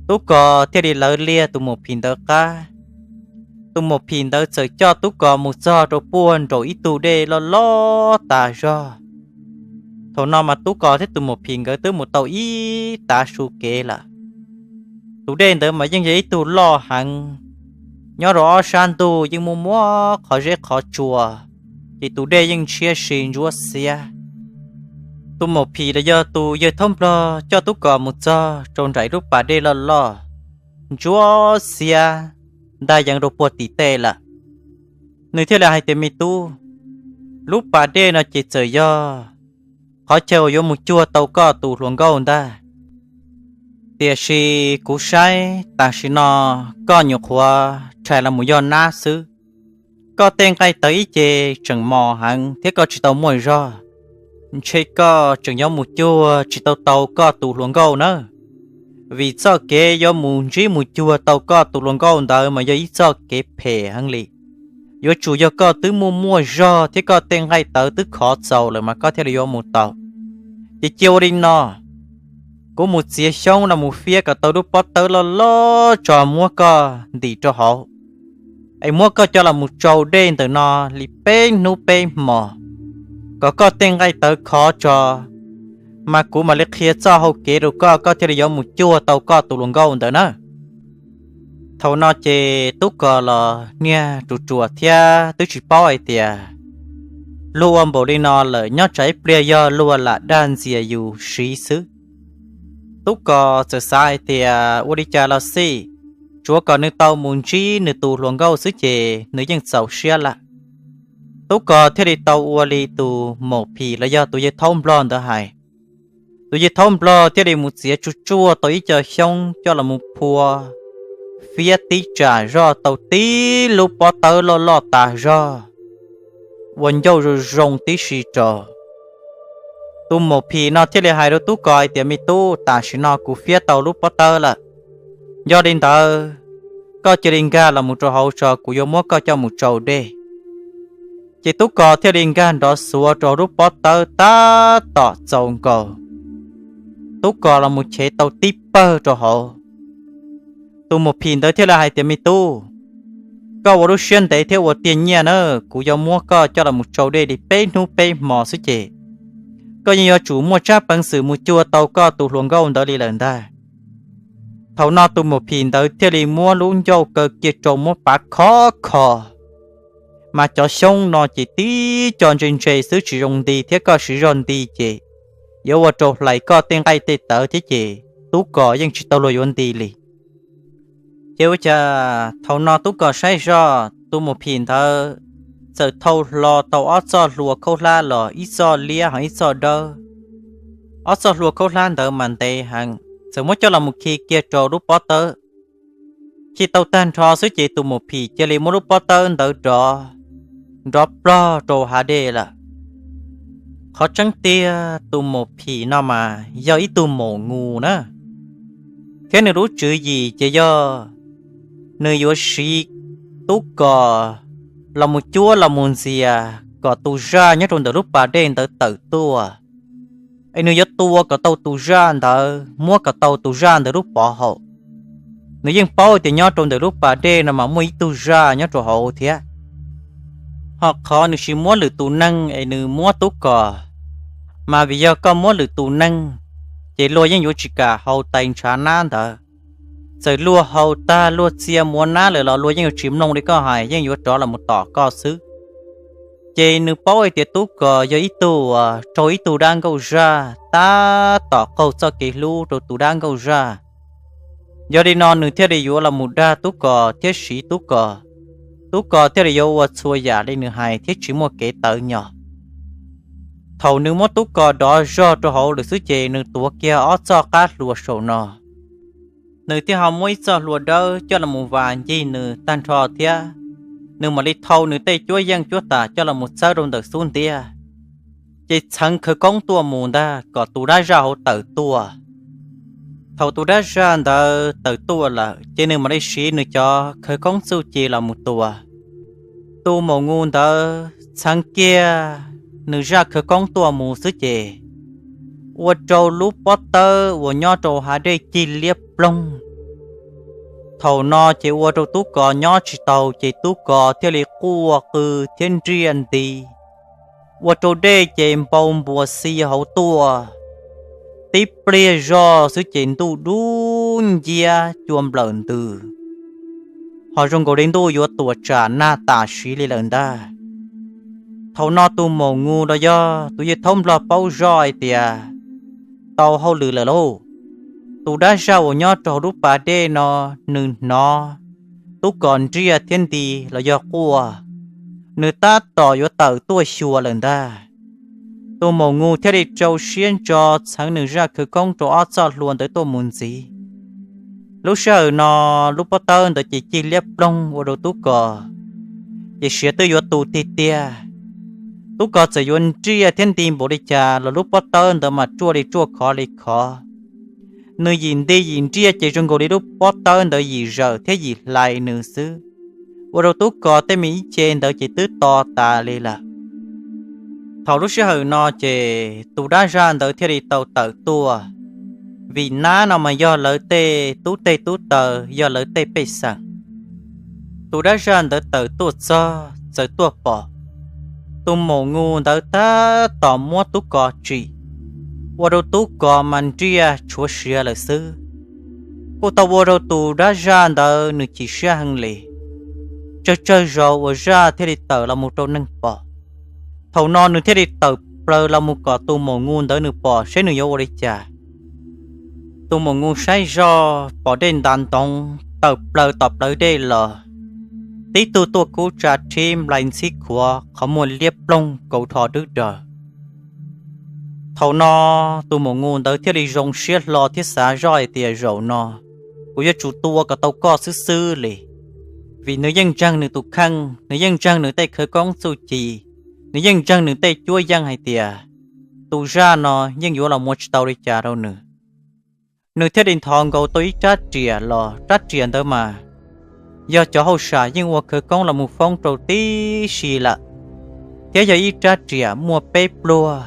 Tub Kos thiaj li lawv liag tus maum phim ntawd qab. Tus maum phim ntawd txawm coj Tub Kos mus txog rau puag nraum ib tug dej loj loj tas zog. Thaum no mas Tub Kos thiab tus maum phim nkawd twb mus tau ib tav su kev lawm. Tus dej ntawd mas yeej yog ib tug loj heev, nyob rau ob sab ntug yeej muaj muab qhov zeb qhov tsua, ces tus dej yeej ntshiab si ntsuab xiab. Tus maum phim los yog tus yawg thaub nplog coj Tub Kos mus txog rau nraim lub pas dej loj loj ntsuab xiab ntag yeev rau puag tim tej lawm. Nws thiaj li hais tias, Me tub, lub pas dej no ces txawm yog qhov chaw uas yuav mus cuag tau koj tus hluas nkauj ntag. Tiam sis kuv saib tam sim no koj nyuam qhuav rhais los mus yog nab xwb. Koj tej nqaij tawv ib ce tseem mos heev thiab koj tsis tau muaj zog, ntshe koj tseem yuav mus cuag tsis tau tau koj tus hluas nkauj na. Vim txoj kev yuav mus ntsib mus cuag tau koj tus hluas nkauj ntawd mas yog ib txoj kev phem heev li. Yuav tsum yog koj twb muaj muaj zog thiab koj tej nqaij tawv twb khov txaus lawm mas koj thiaj li yuav mus tau. Ces cia ua li no, kuv mus txiav xyoob los mus fiab kom tau lub pob tawb loj loj tso muab koj ntim rau hauv, es muab koj coj los mus tsau dej ntawm no li peb hnub peb hmos, kom koj tej nqaij tawv khov tso, mas kuv mam li qhia txoj hau kev rau koj, koj thiaj li yuav mus cuag tau koj tus hluas nkauj ntawd na. Thaum no ces Tub Kos los niag ruam ruam thiab twb tsis paub hais tias luag ua npaum li no lawm, nyob tsam ib pliag yog luag lam dag ntxias yus siv xwb. Tub Kos txawm xav hais tias ua li cas los xij, tsuav kom nws tau mus ntsib nws tus hluas nkauj xwb ces nws yeej txaus siab lawm. Tub Kos thiaj li tau ua li tus maum phim los yog tus yawg thaub nplog ntawd hais. Tus yawg thaub nplog thiaj li mus txiav tsuj tsuaj tau ib co xyoob coj los mus phua fiab tib tsam zog tau tib lub pob tawb loj loj tas zog, ua ncauj zoo zoo tib si rau. Tus maum phim no thiaj li hais rau Tub Kos hais tias, Me tub, tam sim no kuv fiab tau lub pob tawb lawm. Yog li ntawd, koj cia li nkag los mus rau hauv tso, kuv yuav muab koj coj mus tsau dej. Ces Tub Kos thiaj li nkag nrov xuav rau lub pob tawb tab tom txaus nkaus. Tub Kos los mus chev tau tib pawg rau hauv. Tus maum phim ntawd thiaj li hais tias, Me tub, koj ua lub siab ntev thiab ua tiag nyiaj na, kuv yuav muab koj coj los mus tsau dej li peb hnub peb hmo xwb ces koj yeej yuav tsum muaj tsab peev xwm mus cuag tau koj tus hluas nkauj ntawd li lawm ntag. Thaum no tus maum phim ntawd thiaj li muab lub ncauj kaw kiag rau muab pav khov kho. Mas cov xyoob no ces tib co ntse ntse xwb tsis zoo nti thiab koj siv zog nti ces yuav ua rau hlais koj tej nqaij tej tawv thiab ces Tub Kos yeej tsis tau luag yuav nti li. Ces ua cas thaum no Tub Kos saib zoj tus maum phim ntawd txawm thau hlo tau ob txoj hlua khaub hlab los ib txoj liab ho ib txoj dawb. Ob txoj hlua khaub hlab ntawd mas ntev heev, txawm muab coj los mus khi kiag rau lub pob tawb. Khi tau tag nrho xwb ces tus maum phim cia li muab lub pob tawb ntawd rov, nrov plog rau hav dej lawm. Qhov tseeb tiag tus maum phim no mas yog ib tug maum ngus na, thiab nws lub tswv yim ces yog nws yuav siv Tub Kos los mus cuab los mus ntxias kom tus zaj nyob rau ntawm lub pas dej ntawd tawm tuaj, es nws yuav tua kom tau tus zaj ntawd, muab kom tau tus zaj ntawd lub pov haum. Nws yeej paub tias nyob rau ntawm lub pas dej no mas muaj ib tug zaj nyob rau hauv thiab. Ho qhov nws tsis muab lwm tus neeg es nws muab Tub Kos, mas vim yog koj muab lwm tus neeg, ces luag yeej yuav tsis kam haus tais ntshav nab ntawd. Txawm luag haus tag luag txia muav nab lawm los luag yeej yuav tsis mloog li koj hais, yeej yuav rov los mus tom koj xwb. Ces nws paub hais tias Tub Kos yog ib tug uas raug ib tug dab nkauj zaj tab tom qaug txoj kev hlub rau tus dab nkauj zaj. Yog li no nws thiaj li yuav los mus dag Tub Kos thiab siv Tub Kos. Tub Kos thiaj li yuav ua txhua yam li nws hais thiab tsis muaj kev tawv nyog. Thaum nws muab Tub Kos dov zog rau hauv lawm xwb ces nws tuav kiag ob txoj qab hlua saum no. Nws thiaj ho muab ib txoj hlua dawb coj los mus vas ncig nws tag nrho thiab. Nws mam li thau nws tej cuab yeej cuab tam coj los mus txawb rau ntawm xub ntiag, ces txheev khawv koob tuaj mus ntag kom tus dab zaj hauv tawm tuaj. Thaum tus dab zaj ntawd tawm tuaj lawm ces nws mam li siv nws cov khawv koob txuj ci los mus tua. Tus maum ngus ntawd txheev kiag nws zaj khawv koob tuaj mus xwb ces ua rau lub pob tawb uas nyob rau hav dej cig liab ploog. Thaum no ces ua rau Tub Kos nyob tsis tau ces Tub Kos thiaj li quaj qw thiab nriaj nti, ua rau dej ces npau npuas xi hauv tuaj. Tib pliag zog xwb ces ntuj dub nciab cua nplawm ntws, ho zoo nkaus li ntuj yuav tuam tsam nag tam sim li lawm ntag. Thaum no tus maum ngus los yog tus yawg thaub nplog paub zoj hais tias tau hauj lwm lawm lauj. Tus dab zaj uas nyob rau hauv lub pas dej no, nws hnov Tub Kos nriaj thiab nti los yog quaj, nws tab tom yuav tawm tuaj xyuas lawm ntag. Tus maum ngus thiaj li rau siab ntso txheev nws zaj khawv koob rau ob txoj hlua ntawd tuaj mus ntxiv. Lub sij hawm no lub pob tawb ntawd ces cig liab ploog ua rau Tub Kos ces siav twb yuav tu tiag tiag. Tub Kos txawm yuav nriaj thiab nti npaum li cas los lub pob tawb ntawd mas ruaj li ruaj khov li khov. Nws yim nti yim nriaj ces zoo nkaus li lub pob tawb ntawd yim zawm thiab yim hlais nws xwb, ua rau Tub Kos tej me ib ce ntawd ces twb to tas li lawm. Thaum lub sij hawm no ces tus dab zaj ntawd thiaj li tau tawm tuaj, vim nab no mas yog lawv tej tub teg tub taw, yog lawv tej pej xeem. Tus dab zaj ntawd tawm tuaj txog txawm tuaj pom tus maum ngus ntawd tab tom muab Tub Kos tsim, ua rau Tub Kos mas nriaj tshuav siav lawm xwb. Kuj tau ua rau tus dab zaj ntawd nws chim siab heev li. Tsawg tsawg zaus uas zaj thiaj li tawm los mus rau neeg pom. Thaum no nws thiaj li tawm plaws los mus kom tus maum ngu ntawd nws pom seb nws yuav ua li cas. Tus maum ngu saib zoj pom dej ntas ntoov tawm plaws tom plawv dej los, tib tug tuaj kub tsa rhib nplai ntxhib khuav qhov muag liab ploog kauv rho dwb daws. Thaum no tus maum ngu ntawd thiaj li zoo siab hlo thiab xav zoj hais tias zaum no kuv yuav tsum tua kom tau koj xwb xwb li, vim nws yeej ntseeg nws tus kheej, nws yeej ntseeg nws tej khawv koob txuj ci, nws yeej ntseeg nws tej cuab yeej hais tias tus zaj no yeej yuav los ua tsis tau li cas rau nws. Nws thiaj li nthos nkaus tau ib rab riam los, rab riam ntawd mas yog cov hauj sam yeej ua khawv koob los mus foob rau tib si lawm, thiab yog ib rab riam muaj peb pluag,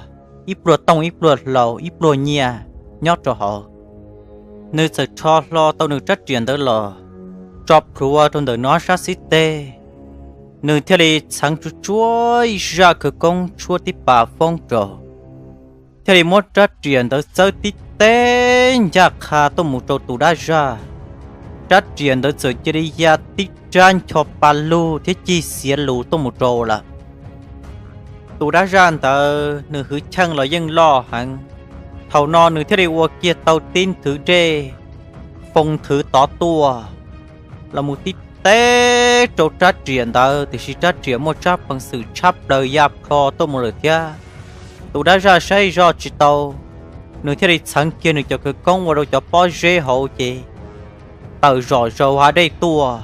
ib pluag tooj, ib pluag hlau, ib pluag nyiaj nyob rau hauv. Nws txawm rho hlo tau nws rab riam ntawd los, tso plhuav rau ntawm nws ob sab xib teg. Nws thiaj li txheev tsuj tsuab ib zaj khawv koob tshuab tib pas foob rau, thiaj li muab rab riam ntawd txawb tib teg ncaj qha tuaj mus rau tus dab zaj. Rab riam ntawd txawm cia li ya tib rab ncho pa lug thiab cig xiav lus tuaj mus rau lawm. Tus dab zaj ntawd nws hwv cheej los yeej loj heev. Thaum no nws thiaj li ua kiag tau tib nthwv dej foo nthwv tod tuaj los mus tib teg rau rab riam ntawd, tiam sis rab riam muaj tsab peev xwm tshab plaws ya plho tuaj mus lawm thiab. Tus dab zaj saib zoj tsis tau, nws thiaj li txheev kiag nws cov khawv koob ua rau cov pob zeb hauv ces tawm zom zaws hav dej tuaj,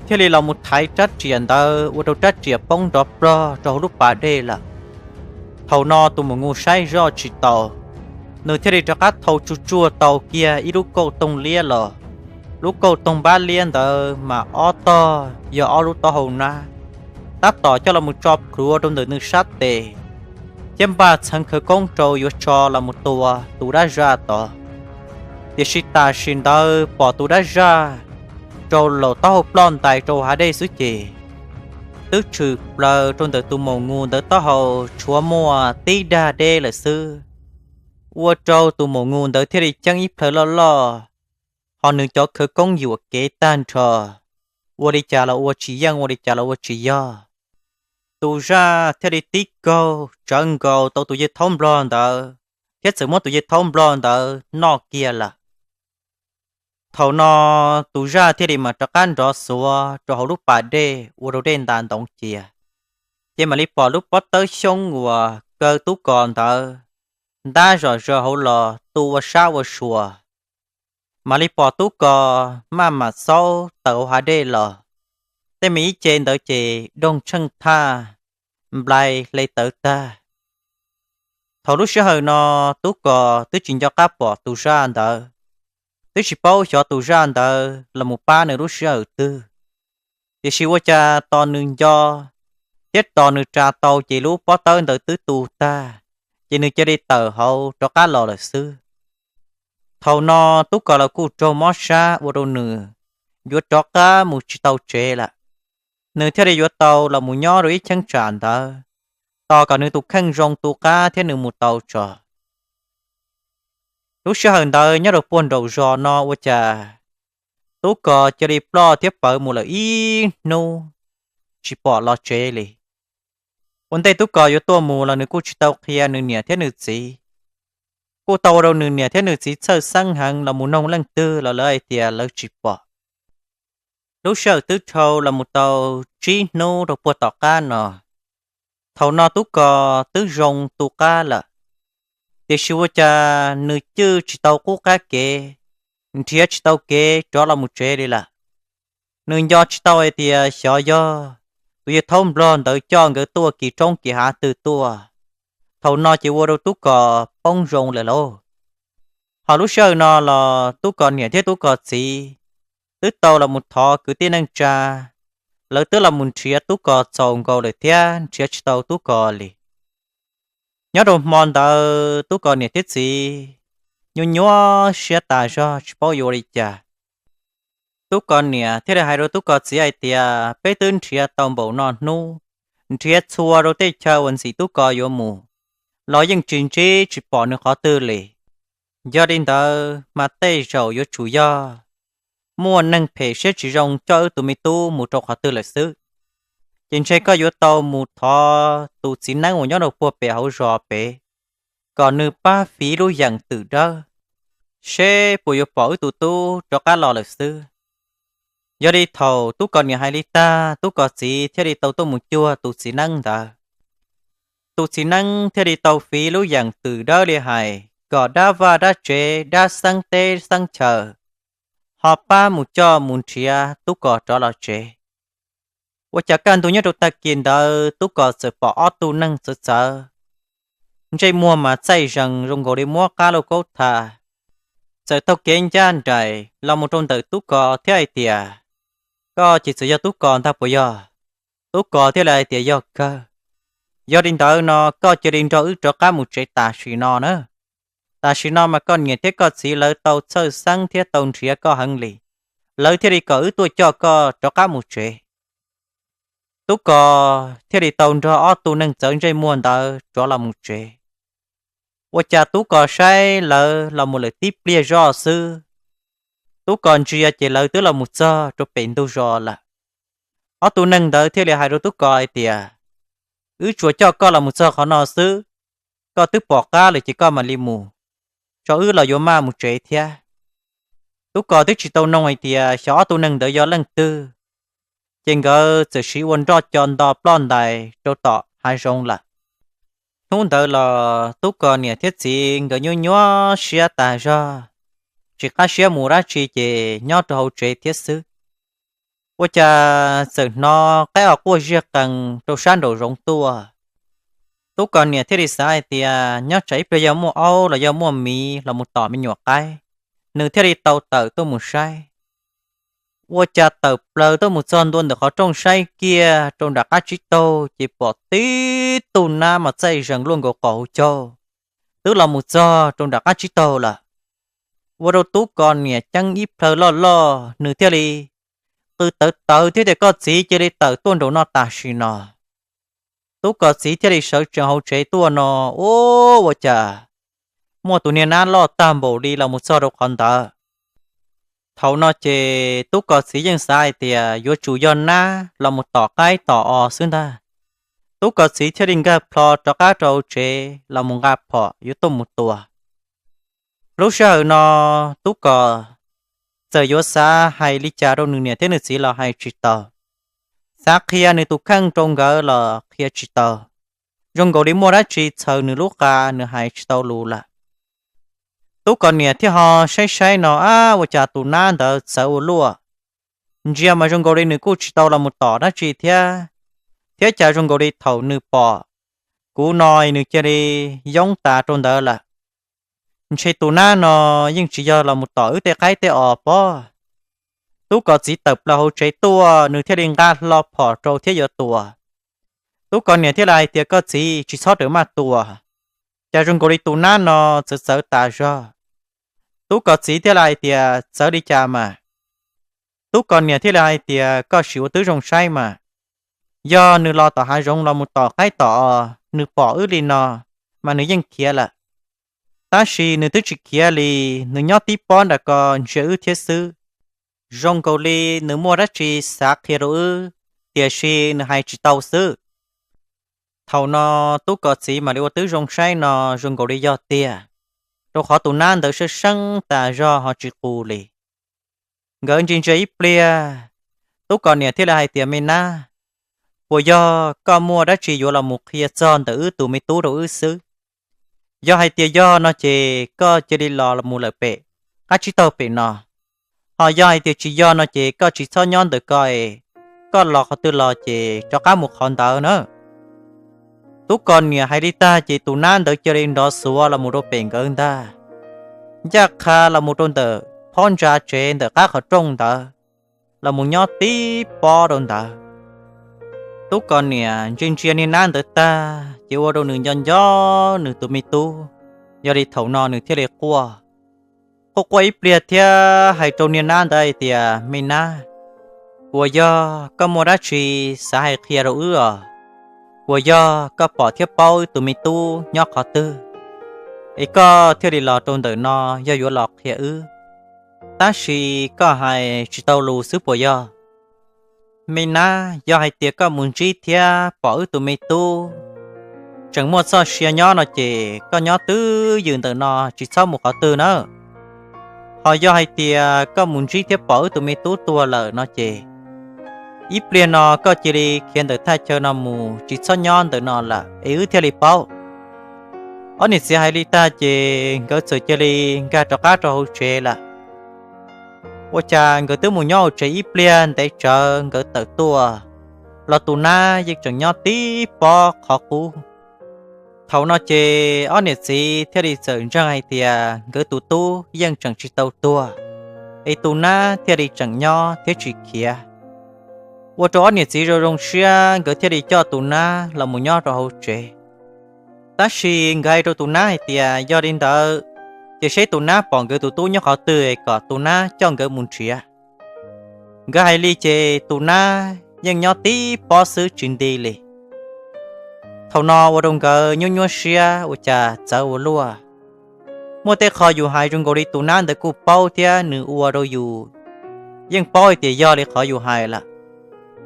thiaj li los mus thaiv rab riam ntawd ua rau rab riam poob nrov plog rau hauv lub pas dej lawm. Thaum no tus maum ngu saib zoj tsis tau, nws thiaj li rov qab thau tsuj tsuag tau kiag ib lub kauj toog liab los. Lub kauj toog npab liab ntawd mas ob tog yog ob lub taub hau nab, tab tom coj los mus tso plhuav rau ntawm nws sab tes, thiab npaj txheev khawv koob rau yuav tso los mus tua tus dab zaj tod. Tiam sis tam sim ntawd pom tus dab zaj rau laum taub hau ploj ntais rau hav dej xwb ces twb tshwm plaws rau ntawm tus maum ngu ntawd taub hau tshuav muaj tib dag deb lawm xwb, ua rau tus maum ngu ntawd thiaj li ceeb ib plhaw loj loj, ho nws cov khawv koob yuam kev tag nrho, ua li cas los ua tsis yeej, ua li cas los ua tsis yog. Tus zaj thiaj li tib kaug tsawv nkaus tau tus yawg thaub nplog ntawd, thiab txawm muab tus yawg thaub nplog ntawd noj kiag lawm. Thaum no tus zaj thiaj li mam rov qab nrov xuav rau hauv lub pas dej ua rau dej ntas ntoov cia, ces mam li pom lub pob tawb xyoob uas kaw tub kos ntawd ntab zom zaws hauv los tu ua sab ua sua. Mam li pom tub kos maj mam xaub tawm hauv hav dej los, tej me ib ce ntawd ces doog tsheej thaj, nplai hle tawv tag. Thaum lub sij hawm no tub kos twb tsis nco qab pom tus zaj ntawd, twb tsis paub xyov tus zaj ntawd los mus pab nws lub sij hawm twg, tiam sis ua cas tos nws nco thiab tos nws ras tau ces lub pob tawb ntawd twb tu tag, ces nws cia li tawm hauv rov qab los lawm xwb. Thaum no tub kos los kuj raug mob sab ua rau nws yuav rov qab mus tsis tau tsev lawm. Nws thiaj li yuav tau los mus nyob rau ib cheeb tsam ntawd, tos kom nws tus kheej zoo tu qab thiab nws mus tau tso. Lub sij hawm ntawd nyob rau puag nraum zos no ua cas tub kos cia li ploj thiab pawv mus lawm ib hnub tsis pom los tsev li. Ua ntej tub kos yuav tuaj mus los nws kuj tsis tau qhia nws niam thiab nws txiv. Kuj tau ua rau nws niam thiab nws txiv txhawj xeeb heev los mus noog leej twg los lawv hais tias lawv tsis pom. Lub sij hawm twb dhau los mus tau tsib hnub rau puag tom qab no, thaum no tub kos twb zoo tu qab lawm, tiam sis ua cas nws cwj tsis tau qub qab kev, nrhiav tsis tau kev rov los mus tsev li lawm. Nws nco tsis tau hais tias xyov yog tus yawg thaub nplog ntawd coj nkawd tuaj kis roob kis hav twg tuaj. Thaum no ces ua rau tub kos poob zoo lawm lauj. Ho lub sij hawm no los tub kos niam thiab tub kos txiv twb tau los mus thov kwv tij neej tsa, lawv twb los mus nrhiav tub kos txaus nkaus lawm thiab nrhiav tsis tau tub kos li. Nyob rau hmo ntawd tub kos niam thiab txiv nyuaj nyuaj siab tas zog tsis paub yuav ua li cas. Tub kos niam thiaj li hais rau tub kos txiv hais tias peb twb nrhiav tau npaum no hnub, nrhiav txhua rau tej chaw uas ntxim tub kos yuav mus los yeej tsis ntsib tsis pom nws qhov twg li. Yog li ntawd mas tej zaum yuav tsum yog muaj neeg phem siab tsis zoo coj wb tus me tub mus rau qhov twg lawm xwb. Ces ntshe koj yuav tau mus thov tus txiv neeb uas nyob rau puag pem hauv zos pem, kom nws pab fiv lub yeem twm dawb, seb puas yuav pom wb tus tub rov qab los lawm xwb. Yog li thaum Tub Kos niam hais li tag, Tub Kos txiv thiaj li tau tuaj mus cuag tus txiv neeb ntawd. Tus txiv neeb thiaj li tau fiv lub yeem twm dawb li hais kom dab vaj dab tsev, dab xeeb teb xeeb chaw ho pab mus coj mus nrhiav Tub Kos rov los tsev. Ua cas kaj ntug nyob rau tag kis ntawd Tub Kos txawm pom ob tug neeg txawv txawv, ntsej muag mas txaij zees zoo nkaus li muab qab lauj kaub tha, txawm taug kev ncaj nraim los mus rau ntawm Tub Kos thiab hais tias, Koj ces txawm yog Tub Kos ntag puas yog? Tub Kos thiaj li hais tias, Yog kawg. Yog li ntawd no koj cia li nrog wb rov qab mus tsev tam sim no na. Tam sim no mas koj niam thiab koj txiv lawv tau txhawj xeeb thiab tau nrhiav koj heev li, lawv thiaj li kom wb tuaj coj koj rov qab mus tsev. Tub Kos thiaj li tau nrog ob tug neeg txawv ntsej muag ntawd rov los mus tsev. Ua cas Tub Kos saib lawv los mus lawm tib pliag zoj xwb, Tub Kos ntsia ces lawv twb los mus txog rau pem ntug zos lawm. Ob tug neeg ntawd thiaj li hais rau Tub Kos hais tias, Wb tsuas coj koj los mus txog qhov no xwb, koj twb pom qab lawm ces koj mam li mus, tso wb los yuav maj mus tsev thiab. Tub Kos twb tsis tau noog hais tias xyov ob tug neeg ntawd yog leej twg, ces nkawd txawm siv ua nroj co nto ploj ntais rau tom hav zoov lawm. Hnub ntawd los Tub Kos niam thiab txiv nkawd nyuaj nyuaj siab tas zog, tsis qab siab mus dab tsi ces nyob rau hauv tsev thiab xwb. Ua cas txawm hnov qaib os quaj ziaj qees rau sab nraum zoov tuaj. Tub Kos niam thiaj li xav hais tias nyob tsam ib pliag yog muaj aub los yog muaj miv los mus tom me nyuam qaib, nws thiaj li tau tawm tuaj mus saib. Ua cas tawm plaws tuaj mus txog ntua ntawm qhov rooj saib kiag rau nram qab tsib taug ces pom tib tug nab mas txaij zees luaj nkaus qaum hauv caug, twb los mus txog rau nram qab tsib taug lawm. Ua rau Tub Kos niam ceeb ib plhaw loj loj, nws thiaj li qw tawv tawv thiab tias, Koj txiv, cia li tawm tuaj nraum no tam sim no. Tub Kos txiv thiaj li sawv tsees hauv tsev tuaj no, ua cas muaj tus niag nab loj tag npaum li los mus txog rau qhov ntawd. Thaum no ces Tub Kos txiv yeej xav hais tias yuav tsum yog nab los mus tom qaib tom os xwb ntag. Tub Kos txiv thiaj li nkag plho rov qab rau hauv tsev los mus nqa phom yuav tuaj mus tua. Lub sij hawm no Tub Kos txawm yuav xav hais li cas rau nws niam thiab nws txiv los hais tsis tau, xav qhia nws tus kheej rau nkawd los qhia tsis tau, zoo nkaus li muaj dab tsi txhaws nws lub qa nws hais tsis tau lus lawm. Tub Kos niam thiaj ho saib saib no, ab, ua cas tus nab ntawd txawv ua luaj, ntsia mas zoo nkaus li nws kuj tsis tau los mus tom dab tsi thiab, thiab cas zoo nkaus li thaum nws pom kuv no nws cia li yoob tas rau ntawd lawm. Ntshe tus nab no yeej tsis yog los mus tom wb tej qaib tej os pob. Tub Kos txiv tawm plaws hauv tsev tuaj, nws thiaj li nqa hlo phom rau thiab yuav tua. Tub Kos niam thiaj li hais tias, Koj txiv, tsis txhob rawm maj tua, cas zoo nkaus li tus nab no txawv txawv tas zog. Tub Kos txiv thiaj li hais tias, Txawv li cas mas? Tub Kos niam thiaj li hais tias, Koj sim ua tib zoo saib mas, yog nws los tom hav zoov los mus tom qaib tom os, nws pom wb li no mas nws yeej khiav lawm. Tab sis nws twb tsis khiav li, nws nyob tib pob nram ko ntsia wb thiab xwb. Zoo nkaus li nws muaj dab tsi xav qhia rau wb, tiam sis nws hais tsis tau xwb. Thaum no Tub Kos txiv mam li ua tib zoo saib no zoo nkaus li yog tiag, rau qhov tus nab ntawd sab seeb tas zog ho tsis qus li. Nkawd ntsia ntsia ib pliag, Tub Kos niam thiaj li hais tias, Me nab, puas yog koj muaj dab tsi yuav los mus qhia txog ntawm wb tus me tub rau wb xwb? Yog hais tias yog no ces koj cia li los mus lawm pem qab tsib taug pem no. Ho yog hais tias tsis yog no ces koj tsis txhob nyob ntawm ko es, koj los qhov twg los ces rov qab mus qhov ntawd na. Tub Kos niam hais li tag ces tus nab ntawd cia li nrov xuav los mus rau pem nkawd ntag, ncaj qha los mus rau ntawm phab ntsa tsev ntawm qab qhov rooj ntawd, los mus nyob tib pob rau ntawd. Tub Kos niam ntsia ntsia niag nab ntawd tag ces ua rau nws nco nco nws tus me tub, yog li thaum no nws thiaj li quaj. Quaj quaj ib pliag thiab hais rau niag nab ntawd hais tias, Me nab, puas yog koj muaj dab tsi xav hais qhia rau wb os? Puas yog koj pom thiab paub wb tus me tub nyob qhov twg? es koj thiaj li los rau ntawm no yog yuav los qhia wb, tab sis koj hais tsis tau lus xwb puas yog? Me nab, yog hais tias koj mus ntsib thiab pom wb tus me tub tseem muaj txoj sia nyob no ces koj nyob twj ywm ntawm no tsis txhob mus qhov twg nawb. Ho yog hais tias koj mus ntsib thiab pom wb tus me tub tuag lawm no ces ib pliag no koj cia li khiav ntawm thaj chaw no mus tsis txhob nyob ntawm no lawm es wb thiaj li paub. Ob niam txiv hais li tag ces nkawd txawm cia li nkag rov qab rau hauv tsev lawm. Ua cas nkawd twb mus nyob hauv tsev ib pliag ntev tsawv nkawd tawm tuaj los tus nab yeej tseem nyob tib pob qhov qub. Thaum no ces ob niam txiv thiaj li txawm ntseeg hais tias nkawd tus tub yeej tseem tsis tau tuag, es tus nab thiaj li tseem nyob thiab tsis khiav. Ua rau ob niam txiv zoo zoo siab nkawd thiaj li coj tus nab los mus nyob rau hauv tsev. Tab sis nkawd hais rau tus nab hais tias yog li ntawd ces seb tus nab pom nkawd tus tub nyob qhov twg kom tus nab coj nkawd mus nrhiav. Nkawd hais li ces tus nab yeej nyob tib pob xwb tsis nti li. Thaum no ua rau nkawd nyuaj nyuaj siab ua cas txawv ua luaj. Muaj tej qho yus hais zoo nkaus li tus nab ntawd kuj paub thiab nws ua rau yus yeej paub hais tias yog li qhov yus hais lawm,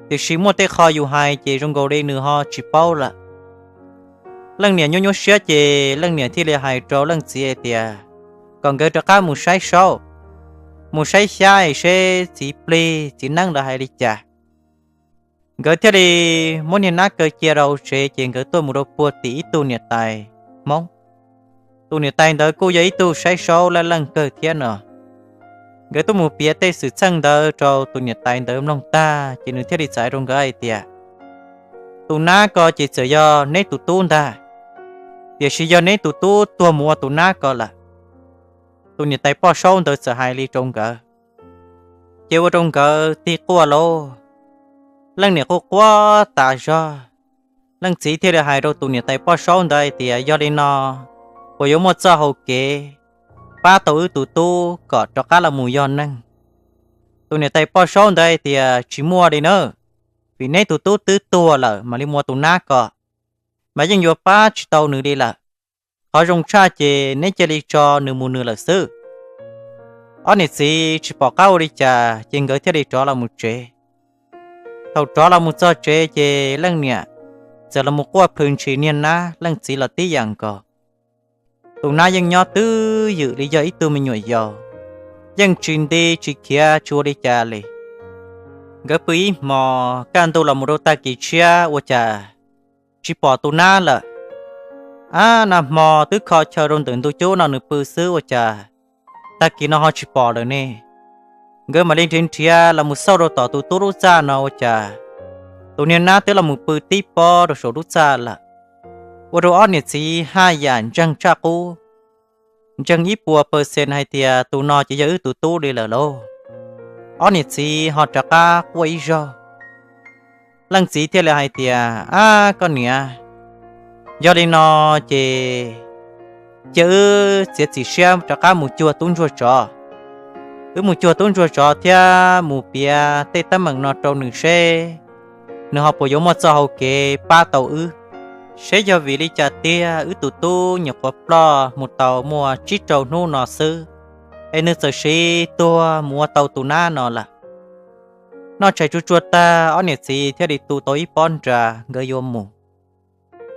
tiam sis muaj tej qho yus hais ces zoo nkaus li nws ho tsis paub lawm. Leej niam nyuaj nyuaj siab ces leej niam thiaj li hais rau leej txiv hais tias kom nkawd rov qab mus saib saub, mus saib xyab es seb txiv plig txiv neeb lawv hais li cas. Nkawd thiaj li muab niag nab kaw cia rau hauv tsev ces nkawd tuaj mus rau puag tim ib tug niam tais Hmoob. Tus niam tais ntawd kuj yog ib tug saib saub laj leej kawg thiab no. Nkawd tuaj mus piav tej xwm txheej ntawd rau tus niam tais ntawd mloog tag ces nws thiaj li txais rau nkawd hais tias tus nab ko ces txawm yog neb tus tub ntag, tiam sis yog neb tus tub tuag mus ua tus nab ko lawm. Tus niam tais poj saub ntawd txawm hais li rau nkawd, ces ua rau nkawd tig quaj lauj. Leej niam quaj quaj tas zog, leej txiv thiaj li hais rau tus niam tais poj saub ntawd hais tias yog li no, puas yuav muaj txoj hau kev pab tau wb tus tub kom rov qab los mus yog neeg? Tus niam tais poj saub ntawd hais tias tsis muaj li na, vim neb tus tub twb tuag lawm mam li mus ua tus nab ko, mas yeej yuav pab tsis tau nws li lawm. Qhov zoo tshaj ces neb cia li tso nws mus nws lawm xwb. Ob niam txiv tsis pom qab ua li cas ces nkawd thiaj li rov los mus tsev. Thaum rov los mus txog tsev ces leej niam txawm los mus quaj plhws ntshis niag nab, leej txiv los tib yam nkaus. Tus nab yeej nyob twj ywm li yog ib tug me nyuam yaus, yeej tsis nti tsis khiav tsis ua li cas li. Nkawd pw ib hmos kaj ntug los mus rau tag kis tshiab ua cas tsis pom tus nab lawm. Ab, nag hmo twb kho chaw rau ntawm ntug cub no nws pw xwb ua cas tag kis no ho tsis pom lawm ne. Nkawd mam li nrhiav nrhiav los mus xauj rau tom tus tub lub txaj no ua cas tus niag nab twb los mus pw tib pob rau saum lub txaj lawm. Ua rau ob niam txiv haj yam ntseeg tshaj qub, ntseeg ib puas percent hais tias tus no ces yog wb tus tub li lawm lauj. Ob niam txiv ho rov qab quaj ib zaug. Leej txiv thiaj li hais tias, Ab koj niam, yog li no ces cia wb txiav txim siab rov qab mus cuag tub ntsuag tsov. Wb mus cuag tub ntsuag tsov thiab mus piav tej teeb meem no rau nws seb nws ho puas yuav muaj txoj hau kev pab tau wb, seb yog vim li cas tiag wb tus tub nyuam qhuav ploj mus tau muaj tsib rau hnub no xwb es nws txawm siv tuag mus ua tau tus nab no lawm. Noj tshais tsuag tsuag tag, ob niam txiv thiaj li tu tau ib pob nra nkawd yuav mus.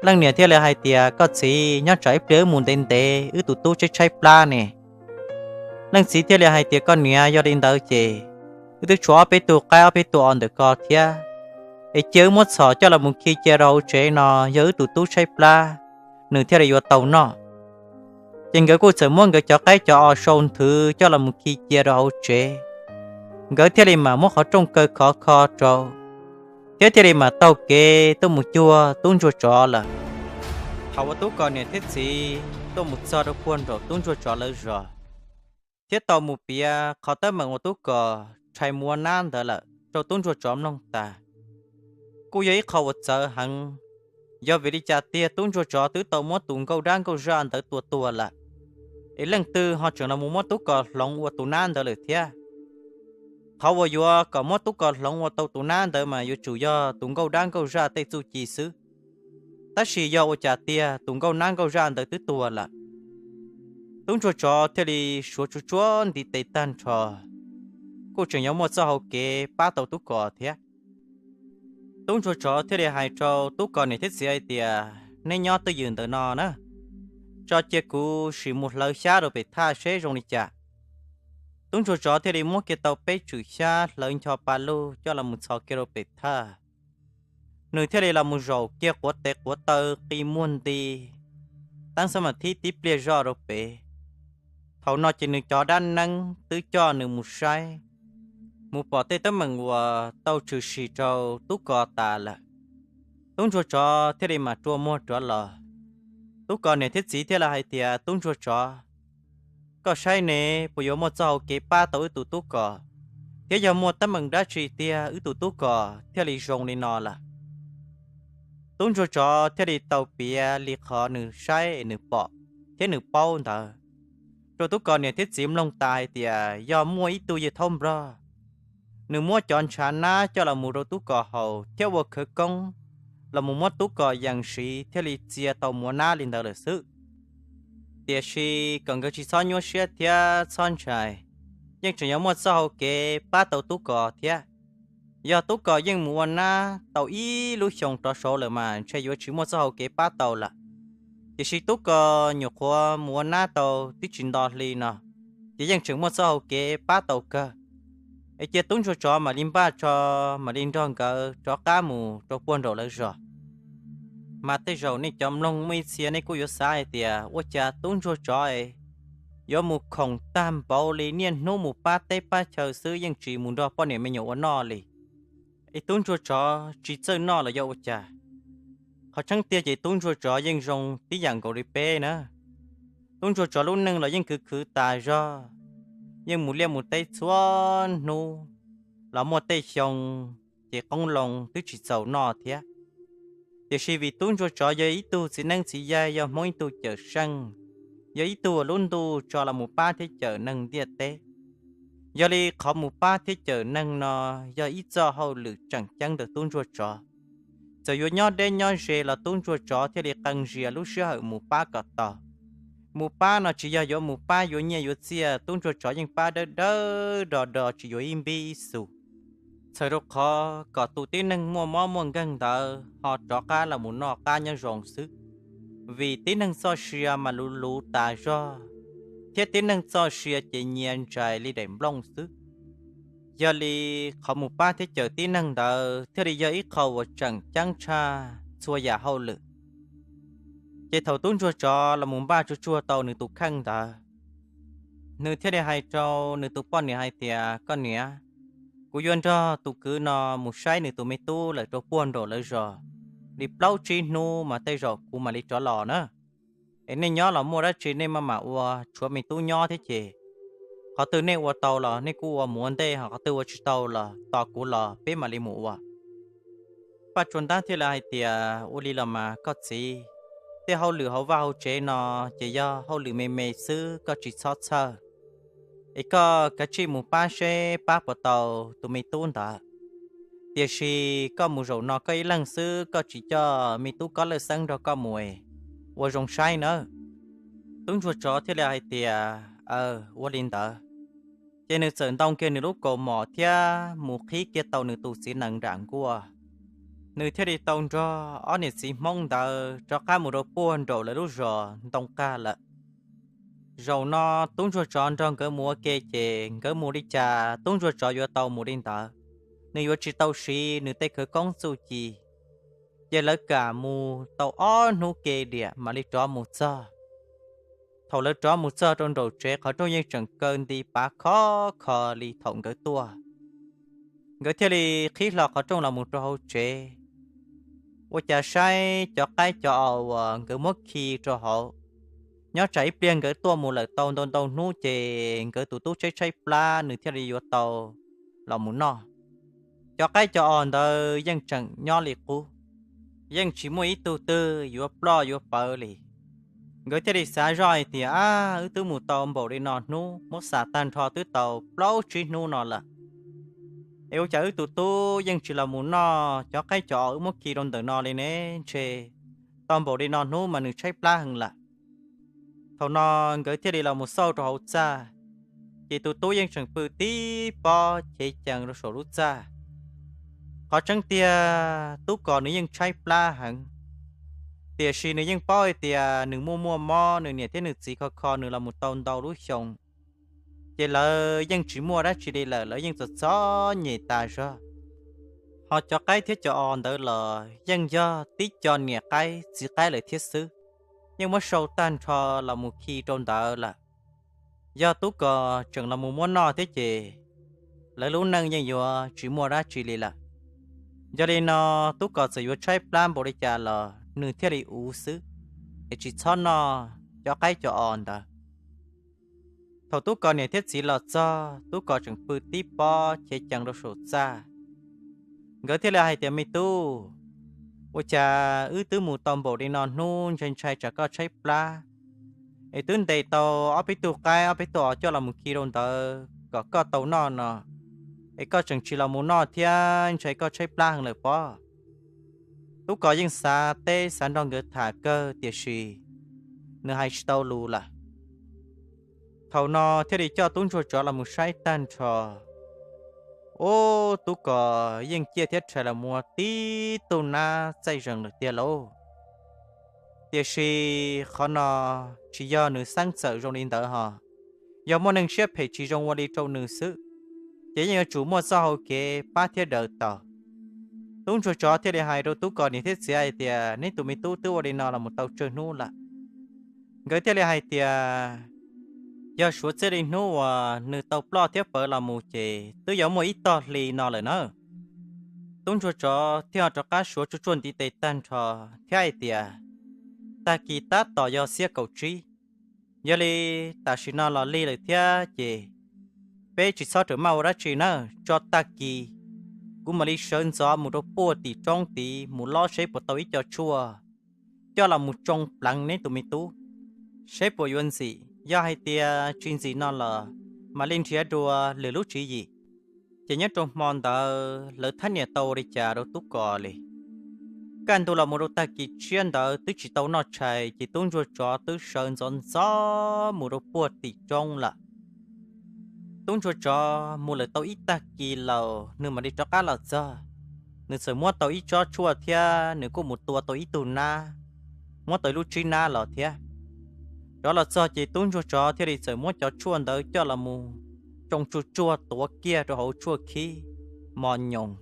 Leej niam thiaj li hais tias, Koj txiv, nyob tsam ib pliag wb mus ntev ntev wb tus tub tshaib tshaib plab ne. Leej txiv thiaj li hais tias, Koj niam, yog li ntawd ces wb twb tshuav ob peb tug qaib ob peb tug os ntawm ko thiab, es cia wb muab txhom coj los mus khi cia rau hauv tsev no, yog wb tus tub tshaib plab nws thiaj li yuav tau noj. Ces nkawd kuj txawm muab nkawd cov qaib cov os sau nthwv coj los mus khi cia rau hauv tsev. Nkawd thiaj li mam muab qhov rooj kaw khov kho rau, thiab thiaj li mam taug kev tuaj mus cuag tub ntsuag tsov lawm. Thaum uas Tub Kos niam thiab txiv tuaj mus txog rau puag nraum tub ntsuag tsov lawv zos, thiab tau mus piav qhov teeb meem uas Tub Kos rhais mus ua nab ntawd lawm rau tub ntsuag tsov mloog tas, kuj yog ib qho uas txawv heev. Yog vim li cas tiag tub ntsuag tsov twb tau muab tus nkauj dab nkauj zaj ntawd tua tuag lawm, es leej twg ho tseem los mus muab Tub Kos hloov ua tus nab ntawd lawm thiab? Qhov uas yuav kom muab Tub Kos hloov ua tau tus nab ntawd mas yuav tsum yog tus nkauj dab nkauj zaj tej txuj ci xwb. Tab sis yog ua cas tiag tus nkauj dab nkauj zaj ntawd twb tuag lawm, Tub ntsuag tsov thiaj li suav tsuag tsuag ntiv tes tag nrho, kuj tseem yuav muaj txoj hau kev pab tau tub kos thiab. Tub ntsuag tsov thiaj li hais rau tub kos niam thiab txiv hais tias, Neb nyob twj ywm ntawm no na, tso cia kuv sim mus hlawv xyab rau pem thaj seb zoo li cas. Tub ntsuag tsov thiaj li muab kiag tau peb tswm xyab hlawv ncho pa lug coj los mus txhos kiag rau pem thaj. Nws thiaj li los mus zaum kiag quav tes quav taw qi muag nti, tab xab mas thib tib pliag zoj rau pem. Thaum no ces nws cov dab neeb twb coj nws mus saib, mus pom tej teeb meem uas tau tshwm sim rau tub kos tas lawm. Tub ntsuag tsov thiaj li mam rua muag rov los. Tub kos niam thiab txiv thiaj li hais tias, Tub ntsuag tsov, koj saib ne, puas yuav muaj txoj hau kev pab tau wb tus tub kos, thiab yog muaj teeb meem dab tsi tiag wb tus tub kos thiaj li zoo li no lawm? Tub ntsuag tsov thiaj li tau piav li qhov nws saib nws pom thiab nws paub ntawd rau tub kos niam thiab txiv mloog tas hais tias yog muaj ib tug yawg thaub nplog, nws muab cov ntshav nab coj los mus rau tub kos haus thiab ua khawv koob los mus muab tub kos yees siv thiaj li txia tau mus ua nab li ntawd lawm xwb. Tiam sis kom nkawd tsis txhob nyuaj siab thiab txhob ntshai, yeej tseem yuav muaj txoj hau kev pab tau tub kos thiab. Yog tub kos yeej mus ua nab tau ib lub xyoo rov saud lawm mas ntshe yuav tsis muaj txoj hau kev pab tau lawm. Tiam sis tub kos nyuam qhuav mus ua nab tau tib tsis nto hli no, ces yeej tseem muaj txoj hau kev pab tau kawg. Es cia tub ntsuag tsov mam li npaj tso, mam li nrog nkawd rov qab mus rau puag nraum lawv zos. Mas tej zaum nej cov mloog muaj ib txhia nej kuj yuav xav hais tias ua cas tub ntsuag tsov es yuav mus khoom tag npaum li niaj hnub mus pab teb pab chaw xwb yeej tsis mus nrog poj niam me nyuam ua noj li. Es tub ntsuag tsov tsis txawj noj los yog ua cas? Qhov tseeb tiag ces tub ntsuag tsov yeej zoo tib yam nkaus li peb na. Tub ntsuag tsov lub neej los yeej khwv khwv tas zog, yeej mus liaj mus teb txhua hnub, los muaj tej xyoo ces qoob loo twb tsis txaus noj thiab. Tiam sis vim tub ntsuag tsov yog ib tug txiv neeb txiv yaig, yog Hmoob ib tug cawm seej, yog ib tug uas lub ntuj tso los mus pab thiab cawm neeg ntiaj teb, yog li qhov mus pab thiab cawm neeg no yog ib txoj hauj lwm tseem ceeb ntawm tub ntsuag tsov. Txawm yuav nyob deb nyob ze los tub ntsuag tsov thiaj li qee zias lub sij hawm mus pab kom tau. Mus pab no tsis yog yuav mus pab yuav nyiaj yuav txiaj, tub ntsuag tsov yeej pab dawb dawb do do tsis yuav ib npib ib xus, txhawm rau qhov kom tus tib neeg muaj mob muaj nkeeg ntawd ho rov qab los mus noj qab nyob zoo xwb. Vim tib neeg txoj sia mas luv luv tas zog, thiab tib neeg txoj sia ces nyias ntsais li daim nplooj xwb. Yog li qhov mus pab thiab cawm tib neeg ntawd thiaj li yog ib qho uas tseem ceeb tshaj txhua yam hauj lwm. Ces thaum tub ntsuag tsov los mus npaj tsuag tsuag tau nws tus kheej ntawd, nws thiaj li hais rau nws tus poj niam hais tias, Koj niam, kuv yuav nrog tus kwv no mus saib nws tus me tub lawm rau puag nraum lawv zos li plaub tsib hnub mas tej zaum kuv mam li rov los na. Es nej nyob los muaj dab tsi nej maj mam ua, tshuav me tub nyob thiab ces qhov twg nej ua tau los nej kuj ua mus ua ntej, ho qhov twg ua tsis tau los tos kuv los peb mam li mus ua. Paj Tsuas Ntab thiaj li hais tias, Ua li los mas koj txiv, tej hauj lwm hauv vaj hauv tsev no ces yog hauj lwm me me xwb, koj tsis txhob txhawj. Es koj kav tsij mus pab seb pab puas tau tus me tub ntawd. Tiam sis koj mus zaum no koj ib leeg xwb, koj tsis coj me tub Kob Lawj Xeeb nrog koj mus es ua zoo saib nawb. Tub ntsuag tsov thiaj li hais tias, Aw, ua li ntawd. Ces nws txawm ntoo kiag nws lub kaus mom thiab mus qhib kiag tau nws tus txiv nees nram nkuaj. Nws thiaj li tau nrog ob niam txiv Hmoob ntawd rov qab mus rau puag nraum lawv lub zos ntoo qag lawm. Zaum no tub ntsuag tsov nrog nkawd mus ua ke ces nkawd mus li cas tub ntsuag tsov yuav tau mus li ntawd, nws yuav tsis tau siv nws tej khawv koob txuj ci. Ces lawv kam mus tau ob hnub ke diam mam li rov mus txog. Thaum lawv rov mus txog rau nraum tsev qhov rooj yeej tseem kaw nti pav khov kho li thaum nkawd tuaj. Nkawd thiaj li qhib hlo qhov rooj los mus rau hauv tsev, ua cas saib cov qaib cov os uas nkawd muab khi rau hauv. Nyob tsam ib pliag nkawd tuaj mus lawm tau ntau ntau hnub ces nkawd tus tub tshaib tshaib plab nws thiaj li yuav tau los mus noj. Cov qaib cov os ntawd yeej tseem nyob li qub, yeej tsis muaj ib tug twg yuav ploj yuav pawv li. Nkawd thiaj li xav zoj hais tias, Ab, wb twb mus tau npaum li no hnub, muab xam tag nrho twb tau plaub tsib hnub no lawm. Es ua cas wb tus tub yeej tsis los mus noj cov qaib cov os wb muab khi rau ntawm no li ne? Ntshe tau npaum li no hnub mas nws tshaib plab heev lawm. Thaum no nkawd thiaj li los mus xauj rau hauv txaj, ces tus tub yeej tseem pw tib pob chev cees rau saum lub txaj. Qhov tseeb tiag tub kos nws yeej tshaib plab heev, tiam sis nws yeej paub hais tias nws muaj muaj mob, nws niam thiab nws txiv kho kho nws los mus tau ntau lub xyoo, ces lawv yeej tsis muaj dab tsi li lawm, lawv yeej txom txom nyem tas zog. Ho cov qaib thiab cov os ntawd los yeej yog tib co niam qaib txiv qaib lawm thiab xwb, yeej muab sau tag nrho los mus khi rau ntawd lawm. Yog tub kos tseem los mus muab noj thiab ces lawv lub neej yeej yuav tsis muaj dab tsi li lawm. Yog li no tub kos txawm yuav tshaib plab npaum li cas los nws thiaj li uv xwb, es tsis txhob noj cov qaib cov os ntawd. Thaum tub kos niam thiab txiv los txog, tub kos tseem pw tib pob chev cees rau saum txaj. Nkawd thiaj li hais tias, Me tub, ua cas wb twb mus tau npaum li no hnub, ntshai ntshai tsam koj tshaib plab, es twb ntes tau ob peb tug qaib ob peb tug os coj los mus khi rau ntawd kom koj tau noj no, es koj tseem tsis los mus noj thiab, ntshai koj tshaib plab heev lawm pob. Tub kos yeej xav teb xav nrog nkawd tham kawg tiam sis nws hais tsis tau lus lawm. Thaum no thiaj li coj tub ntsuag tsov los mus saib tag nrho. Ub, tub kos yeej ciaj thiab rhais los mus ua tib tug nab txaij zees lawm tiag lauj. Tiam sis qhov no tsis yog nws xeeb txawm zoo li ntawd ho, yog muaj neeg siab phem tsis zoo ua li rau nws xwb, ces yeej yuav tsum muaj txoj hau kev pab thiab daws tau. Tub ntsuag tsov thiaj li hais rau tub kos niam thiab txiv hais tias, Neb tus me tub twb ua li no los mus tau tsawg hnub lawm? Nkawd thiaj li hais tias, Yog suav txij li hnub uas nws tau ploj thiab pawv los mus ces twb yuav muaj ib tog hli no lawm na. Tub ntsuag tsov thiaj rov qab suav tsuaj tsuaj ntiv tes tag nrho thiab hais tias, Tag kis tab tom yog xiab kaum tsib, yog li tam sim no los lig lawm thiab ces peb tsis txhob rawm maj ua dab tsi na, tso tag kis kuv mam li sawv ntxov mus rau puag tim roob tid mus lob seb puas tau ib co tshuaj coj los mus tsoo pleev neb tus me tub, seb puas yuav ntxim. Yog hais tias tsis ntxim no los mam li nrhiav dua lwm lub tswv yim. Ces nyob rau hmo ntawd lawv thab niam tau ua li cas rau tub kos li. Kaj ntug los mus rau tag kis tshiab ntawd twb tsis tau noj tshais ces tub ntsuag tsov twb sawv ntxov ntxov mus rau puag tim roob lawm. Tub ntsuag tsov mus lawm tau ib tag kis laus nws mam li rov qab los txog. Nws txawm muab tau ib tsob tshuaj thiab nws kuj mus tua tau ib tug nab, muab tau ib lub tsib nab los thiab. Rov los txog ces tub ntsuag tsov thiaj li txawm muab cov tshuaj ntawd coj los mus tsoo tsuag tsuag tuav kiag rau hauv tshuaj khib mos nyoos,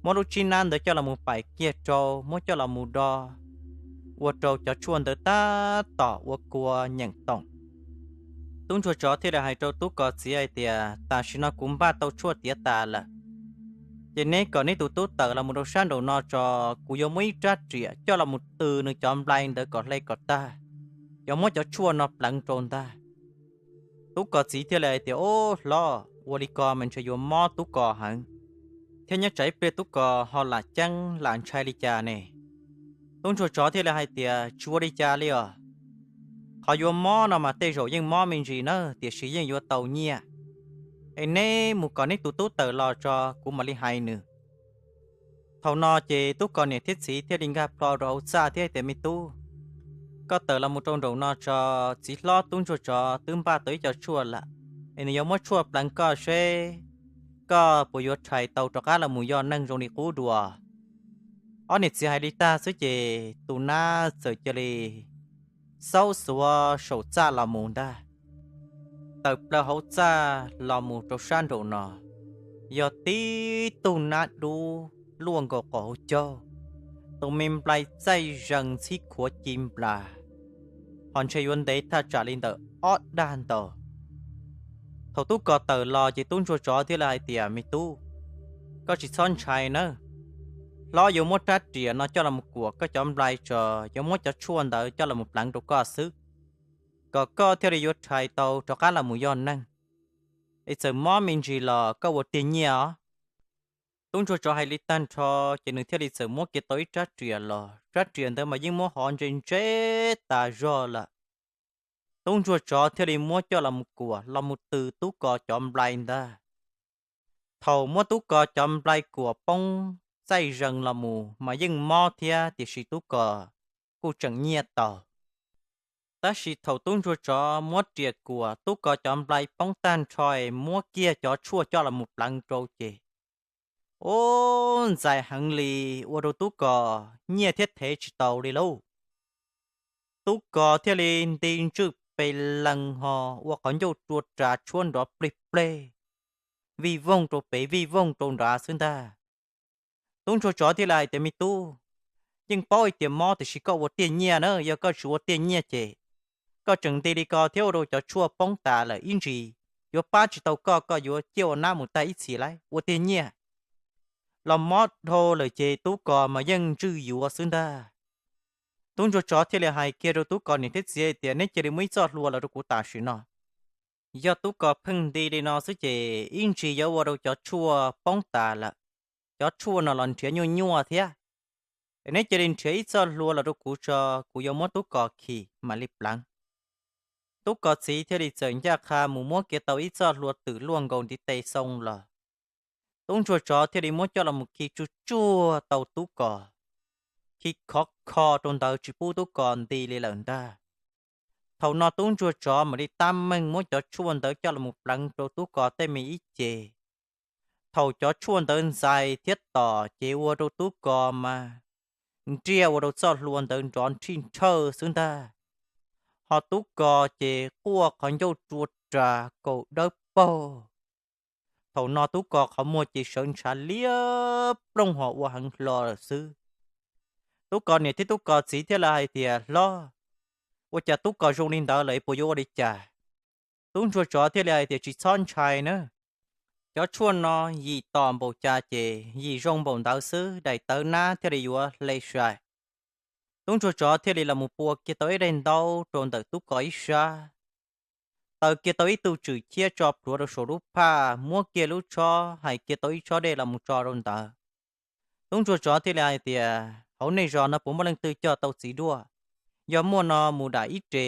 muab lub tsib nab ntawd coj los mus pais kiag rau, muab coj los mus do, ua rau cov tshuaj ntawd tab tom ua kua nyeem toom. Tub ntsuag tsov thiaj li hais rau tub kos txiv hais tias, Tam sim no kuv npaj tau tshuaj tiav tas lawm, ces neb kom neb tus tub tawm los mus rau sab nraum no tso, kuv yuav muab ib rab riam coj los mus tw nws cov nplai ntawd kom hle kom tag, yuav muab cov tshuaj no pleev rau ntag. Tub kos txiv thiaj li hais tias, Ub hlob, ua li ko mas ntshe yuav mob tub kos heev, thiab nyob tsam ib pliag tub kos ho lam ceeb lam ntshai li cas ne. Tub ntsuag tsov thiaj li hais tias, Tsis ua li cas li os. Qhov yuav mob no mas tej zaum yeej mob me ntsis na, tiam sis yeej yuav tau nyiaj. Es neb mus kom neb tus tub tawm los tso, kuv mam li hais nws. Thaum no ces tub kos niam thiab txiv thiaj li nkag plho rau hauv txaj thiab hais tias, Me tub, koj tawm los mus rau nraum no tso, txiv hlob tub ntsuag tsov twb npaj tau ib co tshuaj lawm, es nws yuav muab tshuaj pleev koj seb koj puas yuav rhais tau rov qab los mus yog neeg zoo li qub dua. Ob niam txiv hais li tag xwb ces tus nab txawm cia li xaub xuav saum txaj los mus ntag. Tawm plaws hauv txaj los mus rau sab nraum no, yog tib tug nab dub luaj nkaus qaum hauv caug, tus me nplai txaij zees ntxhib khuav ci nplas, ho ntshe yuav ntev thaj tsam li ntawm ob dag ntau. Thaum tub kos tawm los ces tub ntsuag tsov thiaj li hais tias, Me tub, koj tsis txhob ntshai nawb. Hlob yuav muab rab riam no coj los mus kuam koj cov nplai tso, yuav muab cov tshuaj ntawd coj los mus pleev rau koj xwb, kom koj thiaj li yuav rhais tau rov qab los mus yog neeg. Es txawm mob me ntsis los koj ua tiag nyiaj os. Tub ntsuag tsov hais li tag nrho, ces nws thiaj li txawm muab kiag tau ib rab riam los, rab riam ntawd mas yeej muab hov ntse ntse tas zog lawm. Tub ntsuag tsov thiaj li muab coj los mus kuam los mus tw tub kos cov nplai ntag. Thaum muab tub kos cov nplai kuam poob txaij zees los mus mas yeej mob thiab, tiam sis tub kos kuj tseem nyiaj tau. Tab sis thaum tub ntsuag tsov muab riam kuam tub ko cov nplai poob tag nrho, muab kiag cov tshuaj coj los mus pleev rau ces, ub, ntxais heev li, ua rau tub ko nyiaj thiab thev tsis tau li lauj. Tub ko thiaj li nti ntswj pes lees ho ua qhov ncauj rua ras tshuab nrov plig pleg, vij voog rau pem vij voog rau nrad xwb ntag. Tub ntsuag tsov thiaj li hais tias, Me tub, yeej paub hais tias mob tiam sis koj ua tiag nyiaj na, yog koj tsis ua tiag nyiaj ces koj tseem nti li ko thiab ua rau cov tshuaj poob tas lawm ib ntsis yuav pab tsis tau koj, koj yuav ciaj ua nab mus tag ib txhis lauj. Ua tiag nyiaj los mob dhau lawm ces tub ko mas yeej ntswj yuav xwb ntag. Tub ntsuag tsov thiaj li hais kiag rau tub ko niam thiab txiv hais tias, Neb cia li muab ib txoj hlua los rau kuv tam sim no. Yog tub ko pheej nti li no xwb ces ib ntsis yuav ua rau cov tshuaj poob tas lawm, cov tshuaj no los nrhiav nyuaj nyuaj thiab. Es neb cia li nrhiav ib txoj hlua los rau kuv tso, kuv yuav muab tub ko khi mam li pleev. Tub ko txiv thiaj li txawm ncaj qha mus muab kiag tau ib txoj hlua twm luaj nkaus ntiv tes xoo los. Tub ntsuag tsov thiaj li muab coj los mus khi tsuj tsuag tau tub ko, khi khov kho rau ntawd tsis pub tub ko nti li lawm ntag. Thaum no tub ntsuag tsov mam li tab meeg muab cov tshuaj ntawd coj los mus pleev rau tub ko tej me ib ce. Thaum cov tshuaj ntawd ntxais thiab tom ces ua rau tub ko mas nriaj ua rau txoj hlua ntawd nrov nrhij nrhawj xwb ntag. Ho tub ko ces quaj qhov ncauj rua ras kaum dawb paug. Thaum no tub ko qhov muag ces sawv ntshav liab ploog ho ua heev hlo lawm xwb. Tub ko niam thiab tub ko txiv thiaj li hais tias, Hlob, ua cas tub ko zoo li ntawd lawm puas yuav ua li cas? Tub ntsuag tsov thiaj li hais tias, Tsis txhob ntshai na, cov tshuaj no yim tom npaum cas ces yim zoo npaum ntawd xwb, daim tawv nab thiaj li yuav hle sai. Tub ntsuag tsov thiaj li los mus pua kiag tau ib daim ntaub rau ntawm tub ko ib sab, taws kiag tau ib tug tswm ciab tso plhuav rau saum lub phaj, muab kiag lub tshob hais kiag tau ib tsob dej los mus tso rau ntawd. Tub ntsuag tsov thiaj li hais tias, Hauv nej zos no puas muaj leej twg cog tau txiv duaj? Yog muaj no mus dam ib re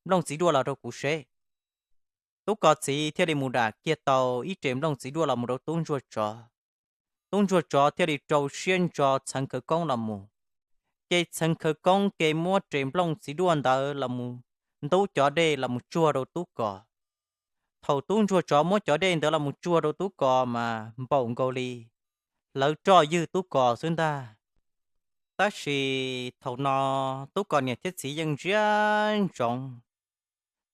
nplooj txiv duaj los rau kuv seb. Tub ko txiv thiaj li mus dam kiag tau ib re nplooj txiv duaj los mus rau tub ntsuag tsov. Tub ntsuag tsov thiaj li rau siab ntso txheev khawv koob los mus. Ces txheev khawv koob ces muab re nplooj txiv duaj ntawd los mus ntub cov dej los mus tsuag rau tub ko. Thaum tub ntsuag tsov muab cov dej ntawd los mus tsuag rau tub ko mas npaum nkaus li hlawv roj ywg tub ko xwb ntag. Tab sis thaum no tub ko niam thiab txiv yeej ntsia ntsoov.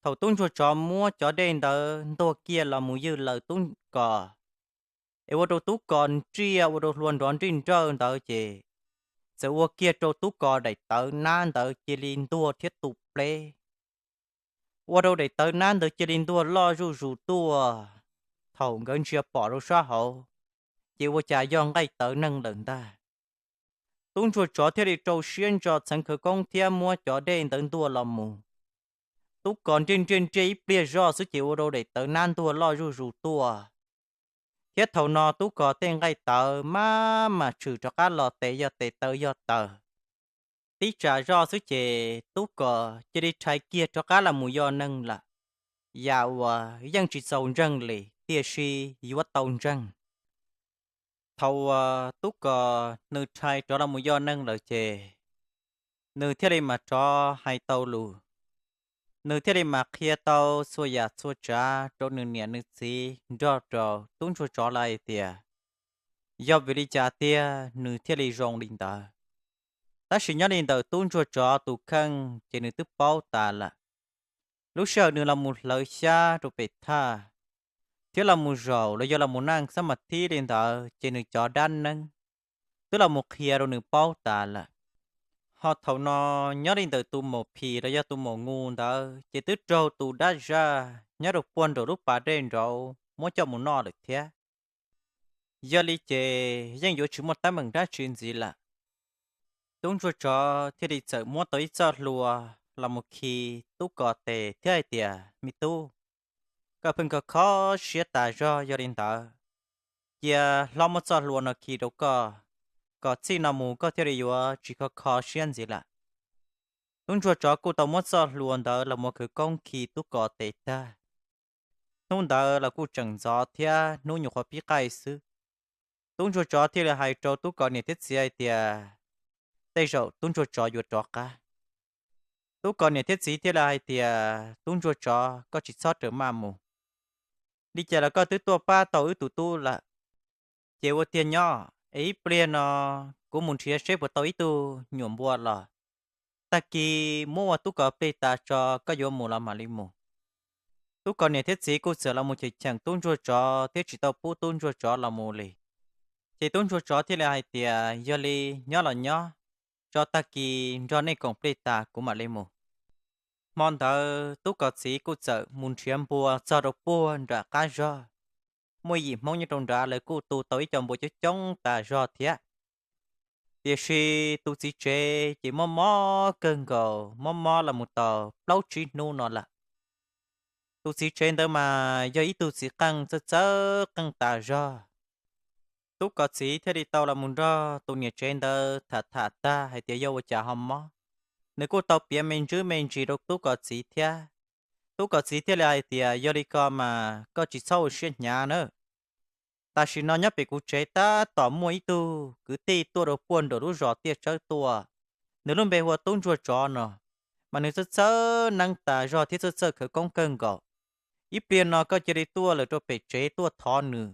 Thaum tub ntsuag tsov muab cov dej ntawd ntuag kiag los mus ywg lawm tub ko, es ua rau tub ko nriaj ua rau hlua nrov nrij nrawj ntawd ces txawm ua kiag rau tub ko daim tawv nab ntawd cia li ntuag thiab tu pleb. Ua rau daim tawv nab ntawd cia li ntuag loj zuj zus tuaj. Thaum nkawd ntsia pom rau sab hauv, ces ua cas yog nqaij tawv neeg lawm ntag. Tub ntsuag tsov thiaj li rau siab ntso txheev khawv koob thiab muab cov dej ntawd ntuag los mus. Tub ko nriaj nriaj nriaj ib pliag zoj xwb ces ua rau daim tawv nab ntuag loj zuj zus tuaj. Thiab thaum no tub ko tej nqaij tawv maj mam tshwm rov qab los tes yog tes taw yog taw. Tib tsam zoj xwb ces tub ko cia li rhais kiag rov qab los mus yog neeg lawm. Yam uas yeej tsis txaus ntseeg li tiam sis yuav tau ntseeg. Thaum uas tub ko nws rhais rov los mus yog neeg lawm ces nws thiaj li mam rov hais tau lus. Nws thiaj li mam qhia tau txhua yam txhua tsav rau nws niam nws txiv nrog rau tub ntsuag tsov lawv hais tias yog vim li cas tiag nws thiaj li zoo li ntawd. Tab sis nyob li ntawm tub ntsuag tsov tus kheej ces nws twb paub tas lawm. Lub sij hawm nws los mus hlawv xyab rau pem thaj, thiab los mus zaum los yog los mus naj xab mas thib li ntawd ces nws cov dab neeb twb los mus qhia rau nws paub tas lawm. Ho thaum no nyob li ntawm tus maum phim los yog tus maum ngu ntawd ces twb raug tus dab zaj nyob rau puag nraum lub pas dej nraud muab coj mus noj lawm thiab. Yog li ces yeej yuav tsis muaj teeb meem dab tsi ntxiv lawm. Tub ntsuag tsov thiaj li txawm muab tau ib txoj hlua los mus khi tub ko tes thiab hais tias, Me tub, koj pheej kho kho siab tas zog, yog li ntawd cia hlob muab txoj hlua no khi rau koj, kom txij no mus koj thiaj li yuav tsis kho kho siab ntxiv lawm. Tub ntsuag tsov kuj tau muab txoj hlua ntawd los mus khawv koob khi tub ko tes tag. Hnub ntawd los kuj tseem ntxov thiab hnub nyuam qhuav pib qaij xwb. Tub ntsuag tsov thiaj li hais rau tub ko niam thiab txiv hais tias, Tej zaum tub ntsuag tsov yuav rov qab. Tub Kos niam thiab txiv thiaj li hais tias, Tub ntsuag tsov, koj tsis txhob rawm maj mus. Li cas los koj twb tuaj pab tau wb tus tub lawm, ces ua tiag nyob es ib pliag no kuv mus nrhiav seb puas tau ib tug nyuam npua los, tag kis muab ua tub Kos plig tas tso, koj yuav mus los mam li mus. Tub Kos niam thiab txiv kuj txawm los mus cheem cheem tub ntsuag tsov thiab tsis tau pub tub ntsuag tsov los mus li. Ces tub ntsuag tsov thiaj li hais tias, Yog li nyob los nyob, tso tag kis nrog nej koom plig tas kuv mam li mus. Hmo ntawd tub Kos txiv kuj txawm mus nrhiav npua txog rau puag nram qab zog. Muaj ib yim Hmoob nyob rau nrad, lawv kuj tu tau ib co npua coob coob tas zog thiab. Tiam sis tus txiv tsev ces mob mob kawg nkaus, mob mob los mus tau plaub tsib hnub no lawm. Tus txiv tsev ntawd mas yog ib tug txiv qeej txawj txawj qeej tas zog. Tub Kos txiv thiaj li tau los mus nrog tus niam tsev ntawd tham tham tag hais tias yog ua cas ho mob. Nws kuj tau piav me ntsis me ntsis rau tub Kos txiv thiab. Tub Kos txiv thiaj li hais tias, Yog li ko mas koj tsis txhob ua siab hnyav na. Tam sim no nyob pem kuv tsev tab tom muaj ib tug kwv tij tuaj rau puag nram lub zos Tiaj Tsawb tuaj. Nws lub npe hu ua tub ntsuag tsov no, mas nws txawj txawj neeb tas zog thiab txawj txawj khawv koob kawg nkaus. Ib pliag no koj cia li tuaj lawm rau pem tsev tuaj thov nws,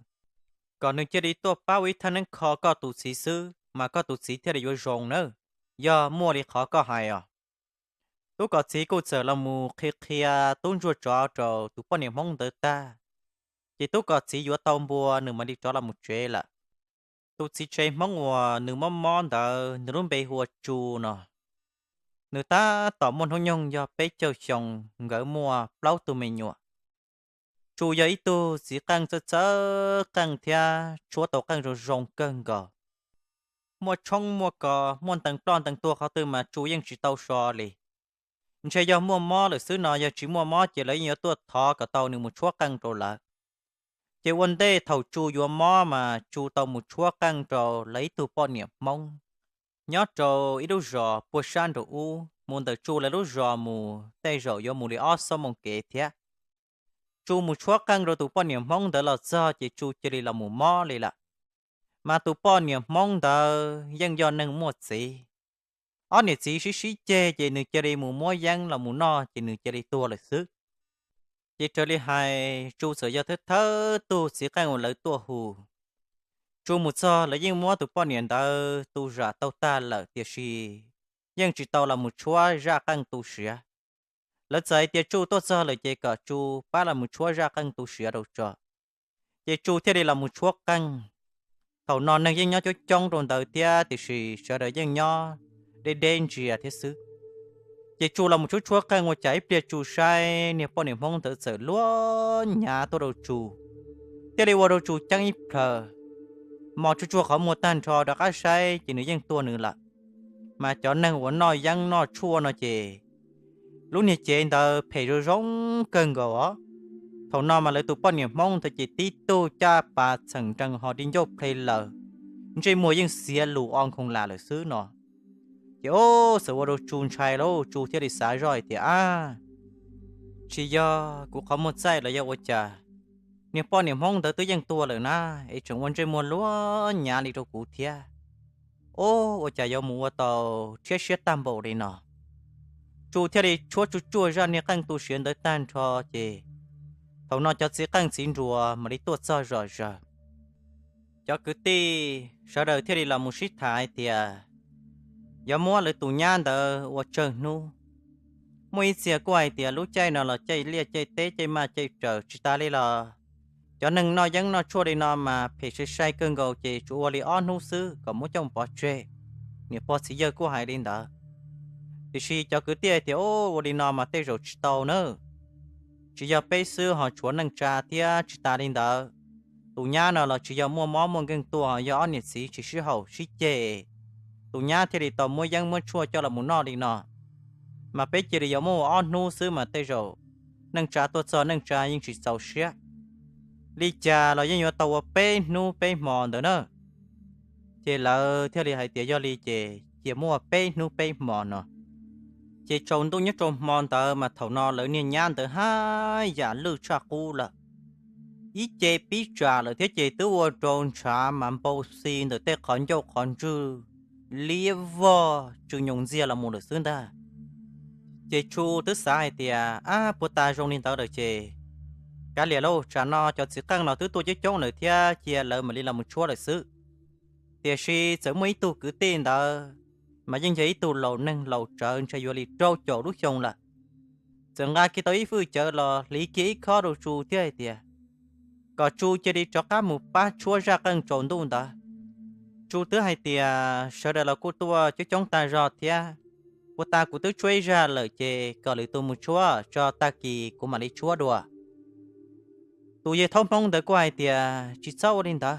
kom nws cia li tuaj pab ua ib thaj neeb kho koj tus txiv xwb mas koj tus txiv thiaj li yuav zoo nawb, yog muaj li qhov koj hais os. Tub Kos txiv kuj txawm los mus qhia qhia tub ntsuag tsov rau tus poj niam Hmoob ntawd tag, ces tub Kos txiv yuav tau npua nws mam li rov los mus tsev lawm. Tus txiv tsev Hmoob uas nws mob mob ntawd nws lub npe hu ua Tsu no. Nws tab tom muaj hnub nyoog yog peb caug xyoo, nkawd muaj plaub tug me nyuam. Tsu yog ib tug txiv qeej txawj txawj qeej thiab tshuab tau qeej zoo zoo kawg nkaus. Muaj tshoob muaj kos, muaj ntees ploj ntees tuag qhov twg mas Tsu yeej tsis tau so li. Ntshe yog muaj mob lawm xwb no, yog tsis muaj mob ces lawv yeej yuav tuaj thov kom tau nws mus tshuab qeej rau lawv. Ces ua ntej thaum Tsu yuav mob mas Tsu tau mus tshuab qeej rau lawv ib tug poj niam Hmoob nyob rau ib lub zos puag sab nraum ub, mus ntawm Tsu lawv lub zos mus tej zaum yuav mus li ob xuab moos kev thiab. Tsu mus tshuab qeej rau tus poj niam Hmoob ntawd los txog ces Tsu cia li los mus mob li lawm. Mas tus poj niam Hmoob ntawd yeej yog neeg muaj txiv, ob niam txiv sib sib ceg ces nws cia li mus muab yeeb los mus noj ces nws cia li tuag lawm xwb. Ces raws li hais Tsu txawm yog thawj thawj tug txiv qeej uas lawv tuaj hu. Tsu mus txog lawv yeej muab tus poj niam ntawd tu zam tau tag lawm tiam sis yeej tsis tau los mus tshuab zaj qeej tu siav. Lawv txawm hais tias Tsu tuaj txog lawm ces kom Tsu pab los mus tshuab zaj qeej tu siav rau tso. Ces Tsu thiaj li los mus tshuab qeej. Thaum no neeg yeej nyob coob coob rau ntawd thiab tiam sis sawv daws yeej nyob deb deb ntsia thiab xwb. Ces Tsu los mus tshuab tshuab qeej ua cas ib pliag Tsu saib niag poj niam Hmoob ntawd txawm luag nyav tuaj rau Tsu, thiaj li ua rau Tsu ceeb ib plhaws. Mos tsuag tsuag qhov muag tag nrho rov qab saib ces nws yeej tuag nws lawm. Mas cov neeg uas noj yeeb noj tshuaj no ces lub niag cev ntawd phem zoo zoo kawg nkaus os. Thaum no mas lawv tus poj niam Hmoob ntawd ces tib tug caj pas txheem nrees ho di ncauj ple laws, ntsej muag yeej xiav lus o nkhoos lam lawm xwb no. Ces o, txawm ua rau Tsu ntshai lauj, Tsu thiaj li xav zoj hais tias, Ab, tsis yog kuv qhov muag txaij los yog ua cas, niag poj niam Hmoob ntawd twb yeej tuag lawm na, es tseem ua ntsej muag luag nyav li rau kuv thiab. O, ua cas yuav mus ua tau rhiab siab tag npaum li no. Tsu thiaj li tshuab tsuj tsuaj zaj niag qeej tu siav ntawd tag nrho ces thaum no cov txiv qeej txiv nruas mam li tuaj txog zom zaws. Cov kwv tij sawv daws thiaj li los mus sib tham hais tias yuav muab lawv tus nyab ntawd ua tsawg hnub. Muaj ib txhia kuj hais tias lub caij no los caij liaj caij teb caij maj caij raws tsis tas li los cov neeg noj yeeb noj tshuaj li no mas phem sai sai kawg nkaus ces tsuas ua li ob hnub xwb kom muab coj pov tseg. Niam pog txiv yawg kuj hais li ntawd. Tiam sis cov kwv tij hais tias, Ua li no mas tej zaum tsis tau nawb. Tsis yog peb xwb ho tshuav neej tsa thiab tsis tas li ntawd. Tus nyab no los tsis yog muaj mob muaj nkeeg tuaj, yog ob niam txiv tsis sib haum sib ceg, tus nyab thiaj li tau muab yeeb muab tshuaj coj los mus noj li no. Mas peb cia li yuav muab ua ob hnub xwb mas tej zaum neej tsa tuaj txog neej tsa yeej tsis txaus siab. Li cas los yeej yuav tau ua peb hnub peb hmo ntawd na. Ces lawv thiaj li hais tias yog li ces cia muab ua peb hnub peb hmo no. Ces tsaus ntuj nyob rau hmo ntawd mas thaum no lawv niag nyab ntawd haj yam lwj tshaj qub lawm. Ib ce pib tsam lawm thiab ces twb ua rau ntshav mas npau xi ntawm tej qhov ncauj qhov ntswg liab vog tsw nyoos ntxiag los mus lawm xwb ntag. Ces Tsu twb xav hais tias, ab, puag ta zoo li ntawd lawm ces kav liam lauj, tsam no cov txiv qeej no twb tuaj coob coob lawm thiab, cia lawv mam li los mus tshuab lawm xwb. Tiam sis txawm muaj ib tug kwv tij ntawd, mas yeej yog ib tug laus neeg laus tsawv ntshe yuav li rau caum lub xyoo lawm. Txawm nqa kiag tau ib fwj cawv los hliv kiag ib khob rau Tsu thiab hais tias kom Tsu cia li rov qab mus pab tshuab zaj qeej tsaus ntuj ntawd. Tsu twb hais tias sawv daws los kuj tuaj coob coob tag zog thiab, puag ta kuv twb tshuab ib zaj lawm ces kom lwm tus mus tshuab tso, tag kis kuv mam li tshuab dua. Tus yawg thaub Hmoob ntawd kuj hais tias tsis txhob ua li ntawd,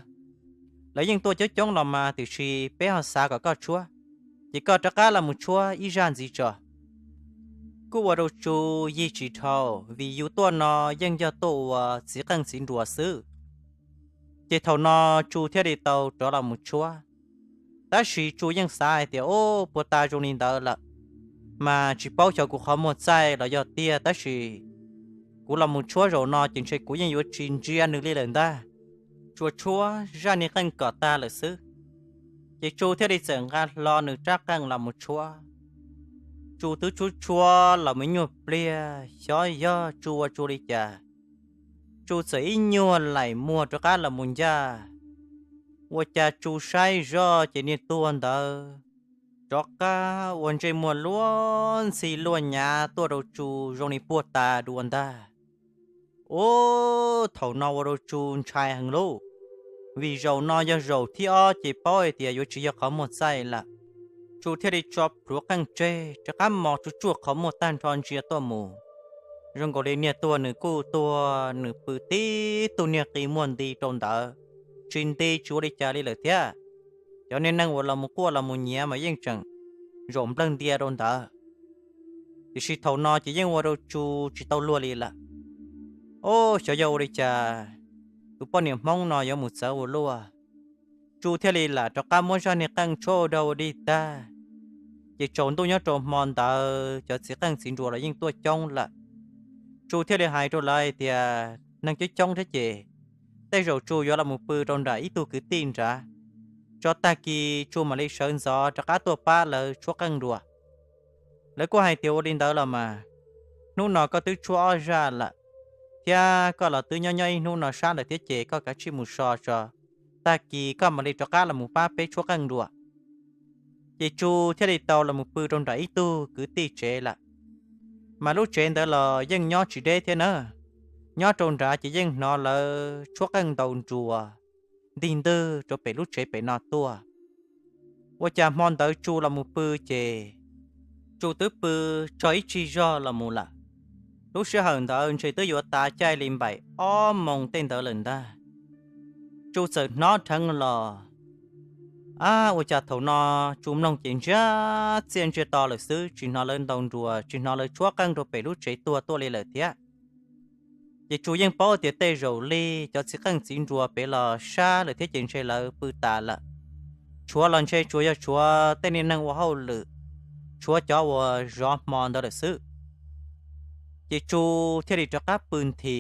lawv yeej tuaj coob coob los mas tiam sis peb ho xav kom koj tshuab, ces koj rov qab los mus tshuab ib zaj ntxiv tso. Kuj ua rau Tsu yig tsis dhau, vim yus tuaj no yeej yog tuaj ua txiv qeej txiv nruas xwb. Ces thaum no Tsu thiaj li tau rov los mus tshuab. Tab sis Tsu yeej xav hais tias, ub, puag ta zoo li ntawd lawm, mas tsis paub xyov kuv qhov muag txaij los yog tiag, tab sis kuv los mus tshuab zaum no ces ntshe kuv yeej yuav tsis ntsia nws li lawm ntag. Tsuas tshuab zaj niag qeej kom tag lawm xwb, ces Tsu thiaj li txawm nqa hlo nws rab qeej los mus tshuab. Tsu twb tshuab tshuab los mus nyuag pliag, xyov yog Tsu ua Tsu li cas, Tsu txawm ib nyuag laim muag rov qab los mus ncaj. Ua cas Tsu saib zoj ces niag tuag ntawd rov qab ua ntsej muag luaj ntxhi luaj nyav tuaj rau Tsu zoo li puag ta dua ntag. Ub, thaum no ua rau Tsu ntshai heev lauj, vim zaum no yog zaum thib ob ces paub hais tias yuav tsis yog qhov muag txaij lawm. Tsu thiaj li tso plhuav qeej tseg rov qab mos tsuj tsuaj qhov muag tag nrho ntsia tuaj mus. Zoo nkaus li niag tuag nws kuj tuag, nws pw tib tug niag qi muag nti rau ntawd, tsis nti tsis ua li cas li lawm thiab. Cov niag neeg uas los mus quaj los mus nyiav mas yeej tseem zaum nplawg ntia rau ntawd. Tiam sis thaum no ces yeej ua rau Tsu tsis tau luag li lawm. Ub, xyov yog ua li cas tus poj niam Hmoob no yuav mus txawv ua luaj. Tsu thiaj li lam rov qab muab zaj niag qeej tshuab ua dog ua dig tag, ces tsaus ntuj nyob rau hmo ntawd cov txiv qeej txiv nruas los yeej tuaj coob lawm. Tsu thiaj li hais rau lawv hais tias, neeg coob coob thiab ces tej zaum Tsu yuav los mus pw rau nram ib tug kwv tij nrad, tso tag kis Tsu mam li sawv ntxov rov qab tuaj pab lawv tshuab qeej dua. Lawv kuj hais tias ua li ntawd los mas, hnub no koj twb tshuab ob zaj lawm, thiab koj los twb nyob nyob ib hnub no sab lawm thiab ces koj kav tsij mus so tso, tag kis koj mam li rov qab los mus pab peb tshuab qeej dua. Ces Tsu thiaj li tau los mus pw rau nram ib tug kwv tij tsev lawm. Mas lub tsev ntawd los yeej nyob tsis deb thiab na, nyob rau nrad ces yeej hnov lawv tshuab qeej ntaus nruas ntig ntwg rau pem lub tsev pem no tuaj. Ua cas hmo ntawd Tsu los mus pw ces Tsu twb pw tso ib tsig zog los mus lawm. Lub sij hawm ntawd ntshe twb yuav tav caij li npaim ob moos tej ntawd lawm ntag. Tsu txawm hnov dheev los, ab, ua cas thaum no Tsu mloog ces ntsiag txiaj ntsiag to lawm xwb, tsis hnov lawv ntaus nruas, tsis hnov lawv tshuab qeej rau pem lub tsev tuag tuaj li lawm thiab. Ces Tsu yeej paub tias tej zaum li cov txiv qeej txiv nruas pem los sab lawm thiab ces ntshe lawv pw tas lawm. Tshuav los ntshe tsuas yog tshuav tej niag neeg ua hauj lwm, tshuav cov uas zov hmo ntawd lawm xwb. Ces Tsu thiaj li rov qab pw nthi.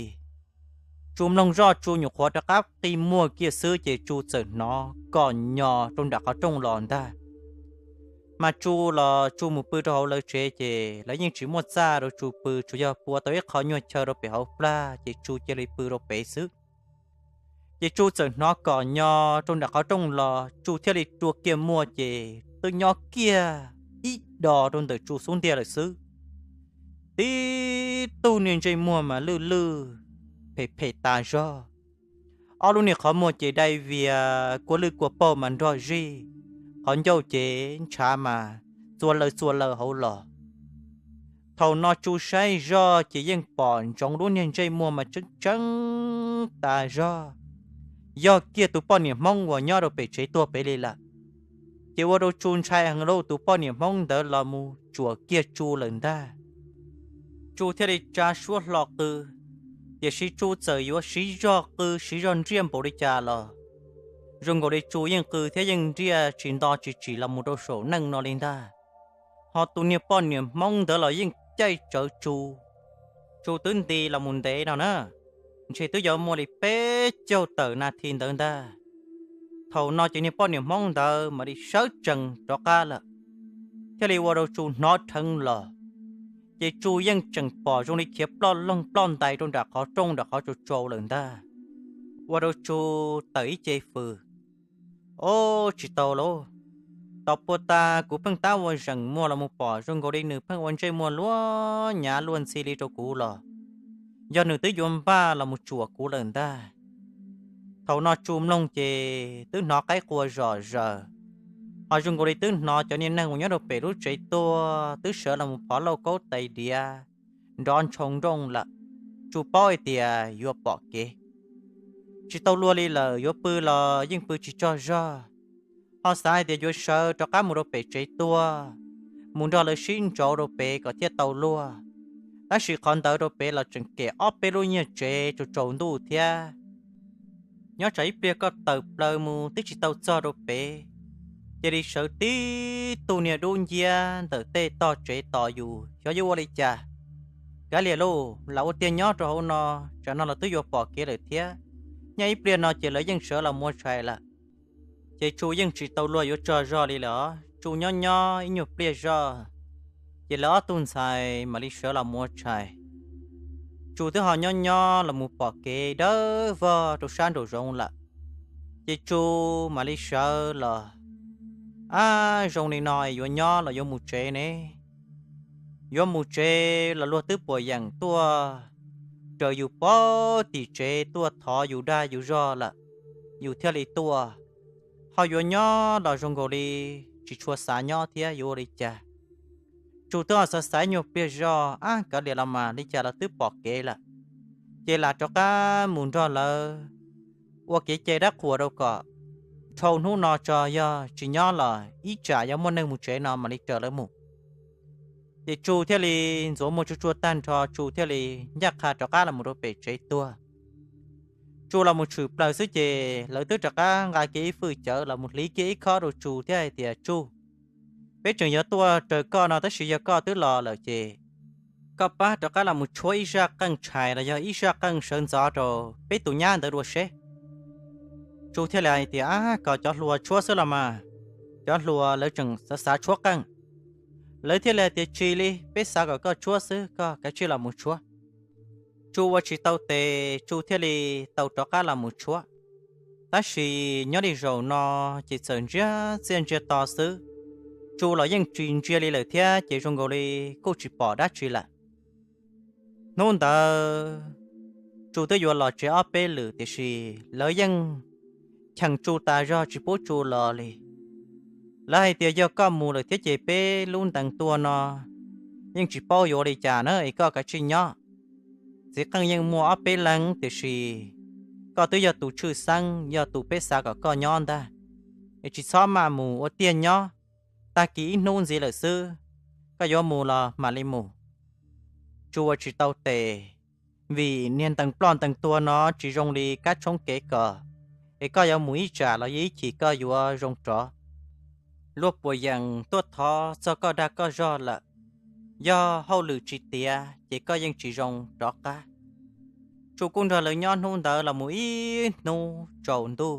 Tsu mloog zoj Tsu nyuam qhuav rov qab qi muag kiag xwb ces Tsu txawm hnov kom nyo rau nram qhov rooj los ntag. Mas Tsu los Tsu mus pw rau hauv lawv tsev ces lawv yeej tsis muaj txaj rau Tsu pw, tsuas yog pua tau ib qho nyuag chaw rau pem hauv plag ces Tsu cia li pw rau pem xwb. Ces Tsu txawm hnov kom nyo rau nram qhov rooj los, Tsu thiaj li rua kiag muag ces twb nyob kiag ib do rau ntawm Tsu xub ntiag lawm xwb. Tib tug niag ntsej muag mas lwj lwj phem phem tas zog, ob lub niag qhov muag ces dai vias kua lwj kua paug mas nrog zig, qhov ncauj ces ntshav mas txua laws txua laws hauv los. Thaum no Tsu saib zoj ces yeej pom ntsoov lub niag ntsej muag mas tseeb tseeb tas zog, yog kiag tus poj niam Hmoob uas nyob rau pem tsev tuag pem li lawm. Ces ua rau Tsu ntshai heev lauj, tus poj niam Hmoob ntawd los mus tsuam kiag Tsu lawm ntag. Tsu thiaj li tsa suab hlo qw, tiam sis Tsu txawm yuav siv zog qw siv zog nriaj npaum li cas los zoo nkaus li Tsu yeej qw thiab yeej nriaj tsis nto tsis tsim los mus rau saum neej no li ntag. Ho tus niag poj niam Hmoob ntawd los yeej caij tsawv Tsu. Tsu twb nti los mus ntev no na, ntshe twb yuav muaj li peb caug tawm nas this ntawd ntag. Thaum no ces niag poj niam Hmoob ntawd mam li sawv tsees rov qab lawm, thiaj li ua rau Tsu hnov dheev los. Ces Tsu yeej tseem pom zoo li khiav ploj loog ploj ntais rau nram qhov rooj nram qhov tsaus tsaus lawm ntag. Ua rau Tsu tawm ib ce fws. O, tsis tau lauj, tom puag ta kuv pheej tab ua zeem muag los mus pom zoo nkaus li nws pheej ua ntsej muag luag nyav luag ntxhi li rau kuv los yog nws twb yuav npaj los mus tsuam kuv lawm ntag. Thaum no Tsu mloog ces twb hnov qaib qua zom zaws, ho zoo nkaus li twb hnov cov niag neeg uas nyob rau pem lub tsev tuag twb sawv los mus phov lauj kaub tais diav nrov ntshoo nrooj lawm. Tsu paub hais tias yuav pom kev, tsis tau luag li lawm, yuav pw los yeej pw tsis tsaug zog. Ho xav hais tias yuav sawv rov qab mus rau pem tsev tuag, mus nrog lawv sib ntsauv rau pem kom thiaj tau luag. Tab sis qhov ntawd rau pem los tseem kem ob peb lub nyuag tsev tsaus tsaus ntuj thiab. Nyob tsam ib pliag koj tawm plaws mus twb tsis tau txog rau pem, cia li sawv tib tug niag dub nciab ntawm tej tog tsev tos yus, xyov yuav ua li cas. Kav liam lauj, lam ua tiag nyob rau hauv no, tsam no los twb yuav pom kev lawm thiab. Nyob ib pliag no ces lawv yeej sawv los mus ua tshais lawm. Ces Tsu yeej tsis tau luag yuav tsaug zog li lawm, Tsu nyob nyob ib nyuag pliag zog, ces lawv ob tug ntxhais mam li sawv los mus ua tshais. Tsu twb ho nyob nyob los mus pom kev dawb vog rau sab nraum zoov lawm, ces Tsu mam li sawv los. Ab, zoo li no yuav nyob los yuav mus tsev ne? Yuav mus tsev los luag twb puas yeem tuaj raws yus pab tim tsev tuaj thov yus dag yus zog lawm, yus thiaj li tuaj. Ho yuav nyob los zoo nkaus li tsis tshua xav nyob thiab, yuav ua li cas? Tsu twb ho xav xav nyuag pliag zog, ab, kav liam los mas, li cas los twb pom kev lawm, ces lam rov qab mus nrog lawv ua kev cai dab qhuas rau kom dhau hnub no tso, yog tsis nyob los ib tsam yog muaj neeg mus tsev no mam li raws lawv mus. Ces Tsu thiaj li ntxuav muag tsuag tsuag tag nrho, Tsu thiaj li ncaj qha rov qab los mus rau pem tsev tuag. Tsu los mus tshwm plaws xwb ces lawv twb rov qab nqa kiag ib fwj cawv los mus hliv kiag ib khob rau Tsu thiab hais tias, Tsu, peb tseem yuav tuaj raws koj no, tab sis yog koj twb los lawm ces koj pab rov qab los mus tshuab ib zaj qeej tshais los yog ib zaj qeej sawv ntxov rau peb tus nyab ntawd dua seb. Tsu thiaj li hais tias, Ab, kom cov hluas tshuab xwb los mas, cov hluas lawv tseem xav xav tshuab qeej. Lawv thiaj li hais tias, Tsis li, peb xav kom koj tshuab xwb, koj kav tsij los mus tshuab. Tsu ua tsis tau tes, Tsu thiaj li tau rov qab los mus tshuab. Tab sis nyob li zaum no ces txawm ntsiag txiaj ntsiag to xwb, Tsu los yeej tsis ntsia li lawm thiab, ces zoo nkaus li kuj tsis pom dab tsi lawm. Hnub ntawd Tsu twb yuav los tsev ob peb lwm, tiam sis lawv yeej cheem Tsu tas zog tsis pub Tsu los li. Lawv hais tias, Yog koj mus lawm thiab ces peb lub ntees tuag no yeej tsis paub yuav ua li cas na, es koj kav tsij nyob. Txiv qeej yeej muaj ob peb leeg, tiam sis koj twb yog tus tshwj xeeb, yog tus peb xav kom koj nyob ntag, es tsis txhob maj mus, ua tiag nyob, tag kis ib hnub ntxiv lawm xwb, koj yuav mus los mam li mus. Tsu ua tsis tau tes, vim niag ntees ploj ntees tuag no tsis zoo li kab tshoob kev kos, es koj yuav mus ib tsam los yog ib chim koj yuav zoo rov. Luag puas yeem tuaj thov txog koj dag koj zog lawm, yog hauj lwm tsis tiav ces koj yeej tsis zoo rov qab. Tsu kuj nrog lawv nyob hnub ntawd los mus ib hnub tsaus ntuj.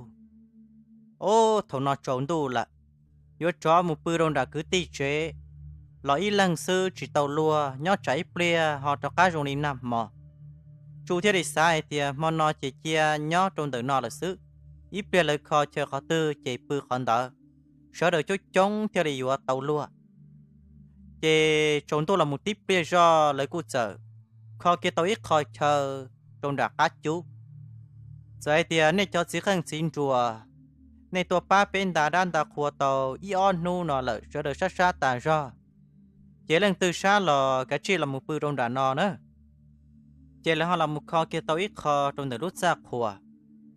Ob, thaum no tsaus ntuj lawm, yuav rov mus pw rau nram kwv tij tsev los ib leeg xwb tsis tau luag, nyob tsam ib pliag ho rov qab zoo li nag hmo. Tsu thiaj li xav hais tias hmo no ces cia nyob rau ntawm no lawm xwb, ib pliag lawv kho chaw qhov twg ces pw qhov ntawd, sawv daws coob coob thiaj li yuav tau luag. Ces tsaus ntuj los mus tib pliag zoj lawv kuj txawm kho kiag tau ib qho chaw rau nram qab cub. Txawm hais tias nej cov txiv qeej txiv nruas, nej tuaj pab peb nta dab nta qhua tau ib ob hnub no lawm, sawv daws sab sab tas zog, ces leej twg sab los kav tsij los mus pw rau nram no na. Ces lawv ho los mus kho kiag tau ib qho rau ntawm lub txaj qhua.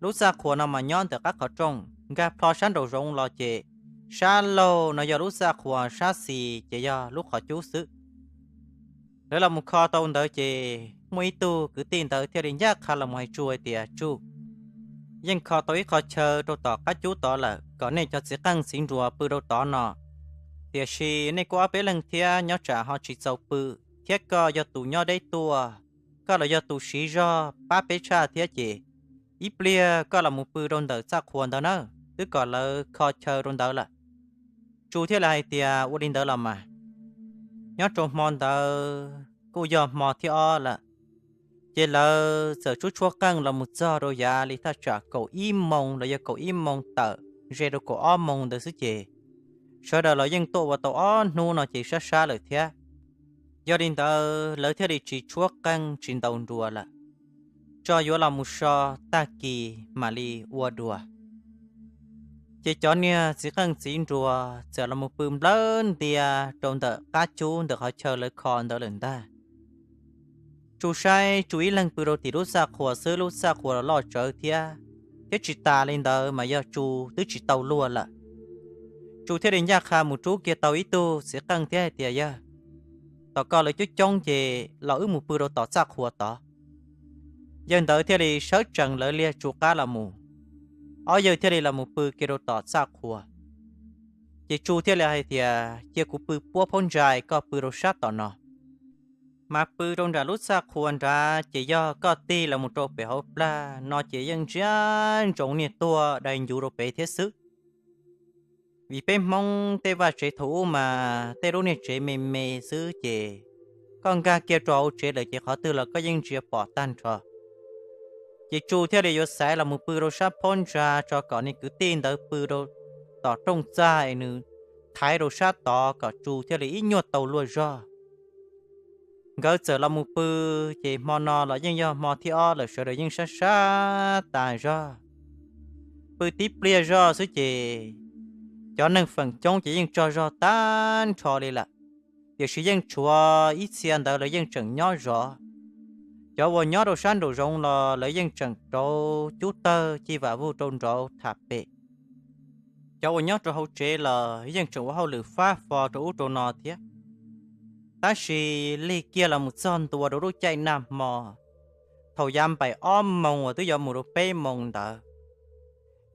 Lub txaj qhua no mas nyob ntawm qab qhov rooj, nkag plho sab nraum zoov los ces sab laug no yog lub txaj qhua, sab xis ces yog lub qhov cub xwb. Lawv los mus kho tau ntawd ces muaj ib tug kwv tij ntawd thiaj li ncaj qha los mus hais Tsu hais tias, Tsu, yeej kho tau ib qho chaw rau tom qab cub tod lawm kom nej cov txiv qeej txiv nruas pw rau tod no, tiam sis nej kuj ob peb leeg thiab, nyob tsam ho tsis txaus pw, thiab koj yog tus nyob deb tuaj, koj los yog tus siv zog pab peb tshaj thiab ces ib pliag koj los mus pw rau ntawm txaj qhua ntawd na, twb kom lawv kho chaw rau ntawd lawm. Tsu thiaj li hais tias, Ua li ntawd los mas. Nyob rau hmo ntawd kuj yog hmo thib ob lawm. Ces lawv txawm tshuab tshuab qeej los mus txog rau yav li thaj tsam kaum ib moos los yog kaum ib moos tawm ze rau kaum ob moos ntawd xwb ces sawv daws los yeej tuaj ua tau ob hnub no ces sab sab lawm thiab. Yog li ntawd lawv thiaj li tsis tshuab qeej tsis ntaus nruas lawm, tso yuav los mus so tag kis mam li ua dua. Ces cov niag txiv qeej txiv nruas txawm los mus pw nplawg ntia rau ntawm qab cub ntawm qhov chaw lawv kho ntawd lawm ntag. Tsu saib Tsu ib leeg pw rau tim lub txaj qhua xwb, lub txaj qhua los loj tsawv thiab, thiab tsis tas li ntawd mas yog Tsu twb tsis tau luag lawm. Tsu thiaj li ncaj qha mus rub kiag tau ib tug txiv qeej thiab hais tias, Yawg, tom koj lawv coob coob ces los wb mus pw rau tom txaj qhua tod. Yawg ntawd thiaj li sawv tsees lawv liag Tsu qab los mus, ob yawg thiaj li los mus pw kiag rau tom txaj qhua. Ces Tsu thiaj li hais tias, Cia kuv pw puab phab ntsa, koj pw rau sab tom no. Mas pw rau nram lub txaj qhua nrad ces yog koj tig los mus rau pem hauv plag no ces yeej ntsia ntsoov niag tuag dai ncuv rau pem thiab xwb. Vim peb Hmoob tej vaj tsev thaum ub mas tej lub niag tsev me me xwb ces koj nkag kiag rau hauv tsev lawm ces qhov twg los koj yeej ntsia pom tag nrho. Ces Tsu thiaj li yuav xaiv los mus pw rau sab phab ntsa tso kom niag kwv tij ntawd pw rau tom rooj txaj es nws thaiv rau sab tod kom Tsu thiaj li ib nyuag tau luag zog. Nkawd txawm los mus pw, ces hmo no los yeej yog hmo thib ob lawm, sawv daws yeej sab sab tas zog. Pw tib pliag zog xwb ces cov neeg feem coob ces yeej tsaug zog tag nrho li lawm. Tiam sis yeej tshuav ib txhia ntawd lawv yeej tseem nyob zov. Cov uas nyob rau sab nraum zoov los lawv yeej tseem rauv cub tawg ci vam vuj rau nraud tham pem. Cov uas nyob rau hauv tsev los yeej tseem ua hauj lwm fab fo rau ub rau no thiab. Tab sis lig kiag los mus txog ntua rau lub caij nag hmo, thaum yav npaum ob moos uas twb yuav mus rau peb moos ntawd,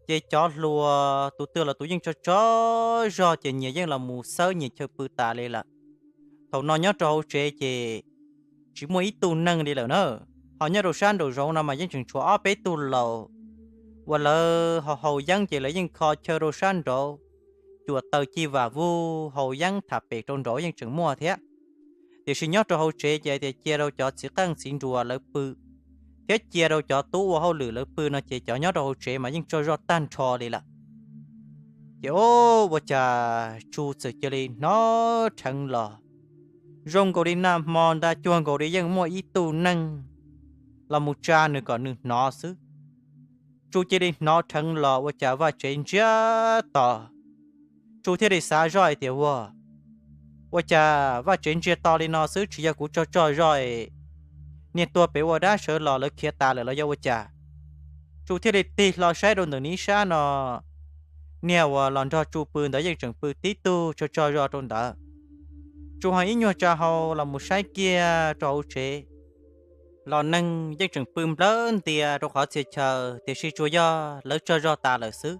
ces cov hluas tus twg los tus yeej tsaug tsaug zog ces nyias yeej los mus xawb nyias chaw pw tas li lawm. Thaum no nyob rau hauv tsev ces tsis muaj ib tug neeg li lawm na. Ho nyob rau sab nraum zoov no mas yeej tseem tshuav ob peb tug laus uas lawv haus haus yeeb ces lawv yeej kho chaw rau sab nraud, cuam taws ci vam vuj haus yeeb tham pem rau nraud yeej tseem muaj thiab. Tiam sis nyob rau hauv tsev ces hais tias cia rau cov txiv qeej txiv nruas lawv pw, thiab cia rau cov tub ua hauj lwm lawv pw no ces cov nyob rau hauv tsev mas yeej tsaug zog tag nrho li lawm. Ces o, ua cas Tsu txawm cia li hnov rheev los, zoo nkaus li nag hmo ntag, cuag nkaus li yeej muaj ib tug neeg los mus tsa nws kom nws hnov xwb. Tsu cia li hnov rheev los ua cas vaj tsev ntsiag to. Tsu thiaj li xav zoj hais tias, Ua, ua cas vaj tsev ntsiag to li no xwb, tsis yog kuv tsaug tsaug zog es niag tuag pem ua dab sawv los lawv khiav tas lawm los yog ua cas? Tsu thiaj li tig hlo saib rau ntawm nws ib sab no, niag uas los nrog Tsu pw ntawd yeej tseem pw tib tug tsaug tsaug zog rau ntawd. Tsu ho ib nyuag tsa hau los mus saib kiag rau hauv tsev, los neeg yeej tseem pw nplawg ntia rau qhov txhia chaw, tiam sis tsuas yog lawv tsaug zog tas lawm xwb.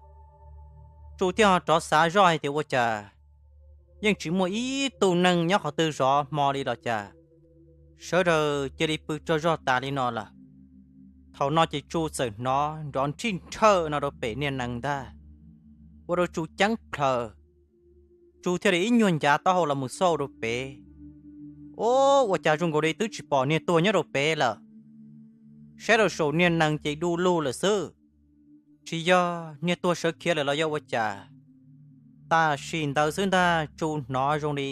Tsu thiaj ho rov xav zoj hais tias, Ua cas yeej tsis muaj ib tug neeg nyob qhov twg zov hmo li los cas, sawv daws cia li pw tsaug zog tas li no lawm? Thaum no ces Tsu txawm hnov nrov nrhij nrhawj no rau pem niag nees ntag, ua rau Tsu ceeb plhaws. Tsu thiaj li ib nyuag ncav taub hau los mus xauj rau pem. O, ua cas zoo nkaus li twb tsis pom niag tuag nyob rau pem lawm. Saib rau saum niag nees ces du lug lawm xwb, tsis yog niag tuag sawv khiav lawm los yog ua cas? Tam sim ntawd xwb ntag Tsu hnov zoo li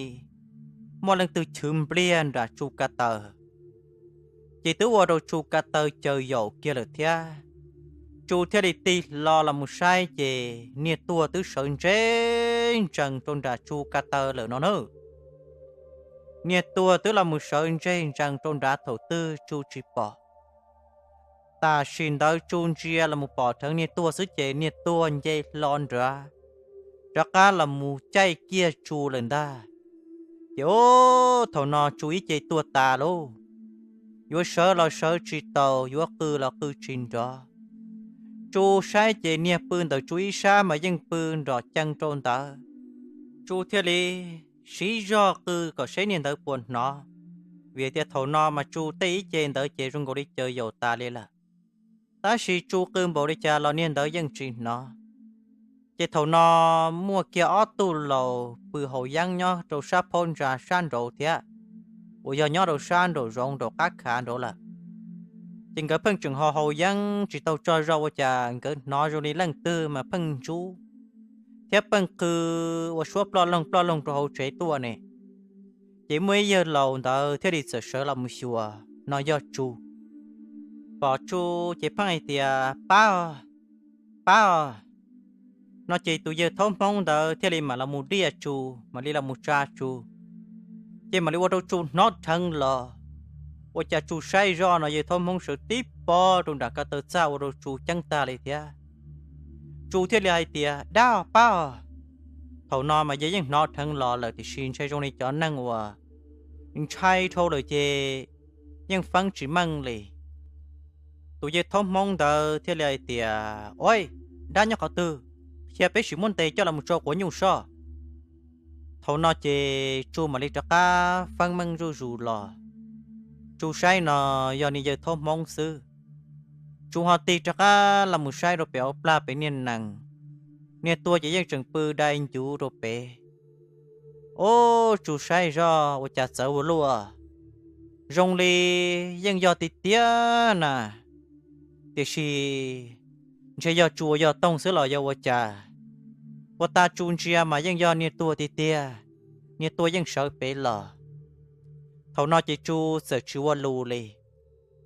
muaj leej twg chwv npliag nram Tsu ka taw, ces twb ua rau Tsu ka taw caws yaum kiag lawm thiab. Tsu thiaj li tig hlo los mus saib ces niag tuag twb sawv ntseg ntsees rau nram Tsu ka taw lawm no na. Niag tuag twb los mus sawv ntseg ntsees rau nrad thaum twg Tsu tsis pom. Tam sim ntawd Tsu ntsia los mus pom dheev niag tuag xwb ces niag tuag nce hlo nrad, rov qab los mus caij kiag Tsu lawm ntag. Ces o, thaum no Tsu ib ce tuag tas lauj, yuav sawv los sawv tsis taus, yuav qw los qw tsis nrov. Tsu saib ces niag pw ntawm Tsu ib sab mas yeej pw nrom cees rau ntawd. Tsu thiaj li siv zog qw kom saib niag ntawd puas hnov, vim tias thaum no mas Tsu tej ib ce ntawd ces zoo nkaus li caws yaum tas li lawm. Tab sis Tsu qw npaum li cas los niag ntawd yeej tsis hnov. Ces thaum no muaj kiag ob tug laus pw haus yeeb nyob rau sab phab ntsa sab nraud thiab. uas yog nyob rau sab nraum zoov nraum qab khav nraud lawm. Ces nkawd pheej tseem haus haus yeeb tsis tau tsaug zog ua cas nkawd hnov zoo li leej twg mas pheej ntsub thiab pheej qw ua suab ploj loog ploj loog rau hauv tsev tuaj ne. Ces muaj ib yawg laus ntawd thiaj li txawm sawv los mus xyuas no yog Tsu. Pom Tsu ces pheej hais tias, Pab os, pab os. No ces tus yawg thaub Hmoob ntawd thiaj li mam los mus diaj Tsu, mam li los mus tsa Tsu, ces mam li ua rau Tsu hnov dheev los. Ua cas Tsu saib zoj no yawg thaub Hmoob sawv tib pob rau nram ko taw txaj ua rau Tsu ceeb tag li thiab. Tsu thiaj li hais tias, Dab os, pab os. Thaum no mas yawg yeej hnov dheev los lawm tiam sis ntshai zoo li cov neeg uas ntshai dhau lawm ces yeej feeb tsis meej li. Tus yawg thaub Hmoob ntawd thiaj li hais tias, Ua, dab nyob qhov twg? Qhia peb sim muab ntes coj los mus tso quav nyuj soj. Thaum no ces Tsu mam li rov qab feeb meej zuj zus los. Tsu saib no yog niag yawg thaub Hmoob xwb. Tsu ho tig rov qab los mus saib rau pem hauv plag pem niag nees, niag tuag ces yeej tseem pw dai ncuv rau pem. Ub, Tsu saib zoj ua cas txawv ua luaj, zoo li yeej yog tiag tiag na, tiam sis ntshe yog Tsu ua yog toog xwb los yog ua cas. Ua tas Tsu ntsia mas yeej yog niag tuag tiag tiag, niag tuag yeej sawv pem los. Thaum no ces Tsu txawm tsis ua lus li.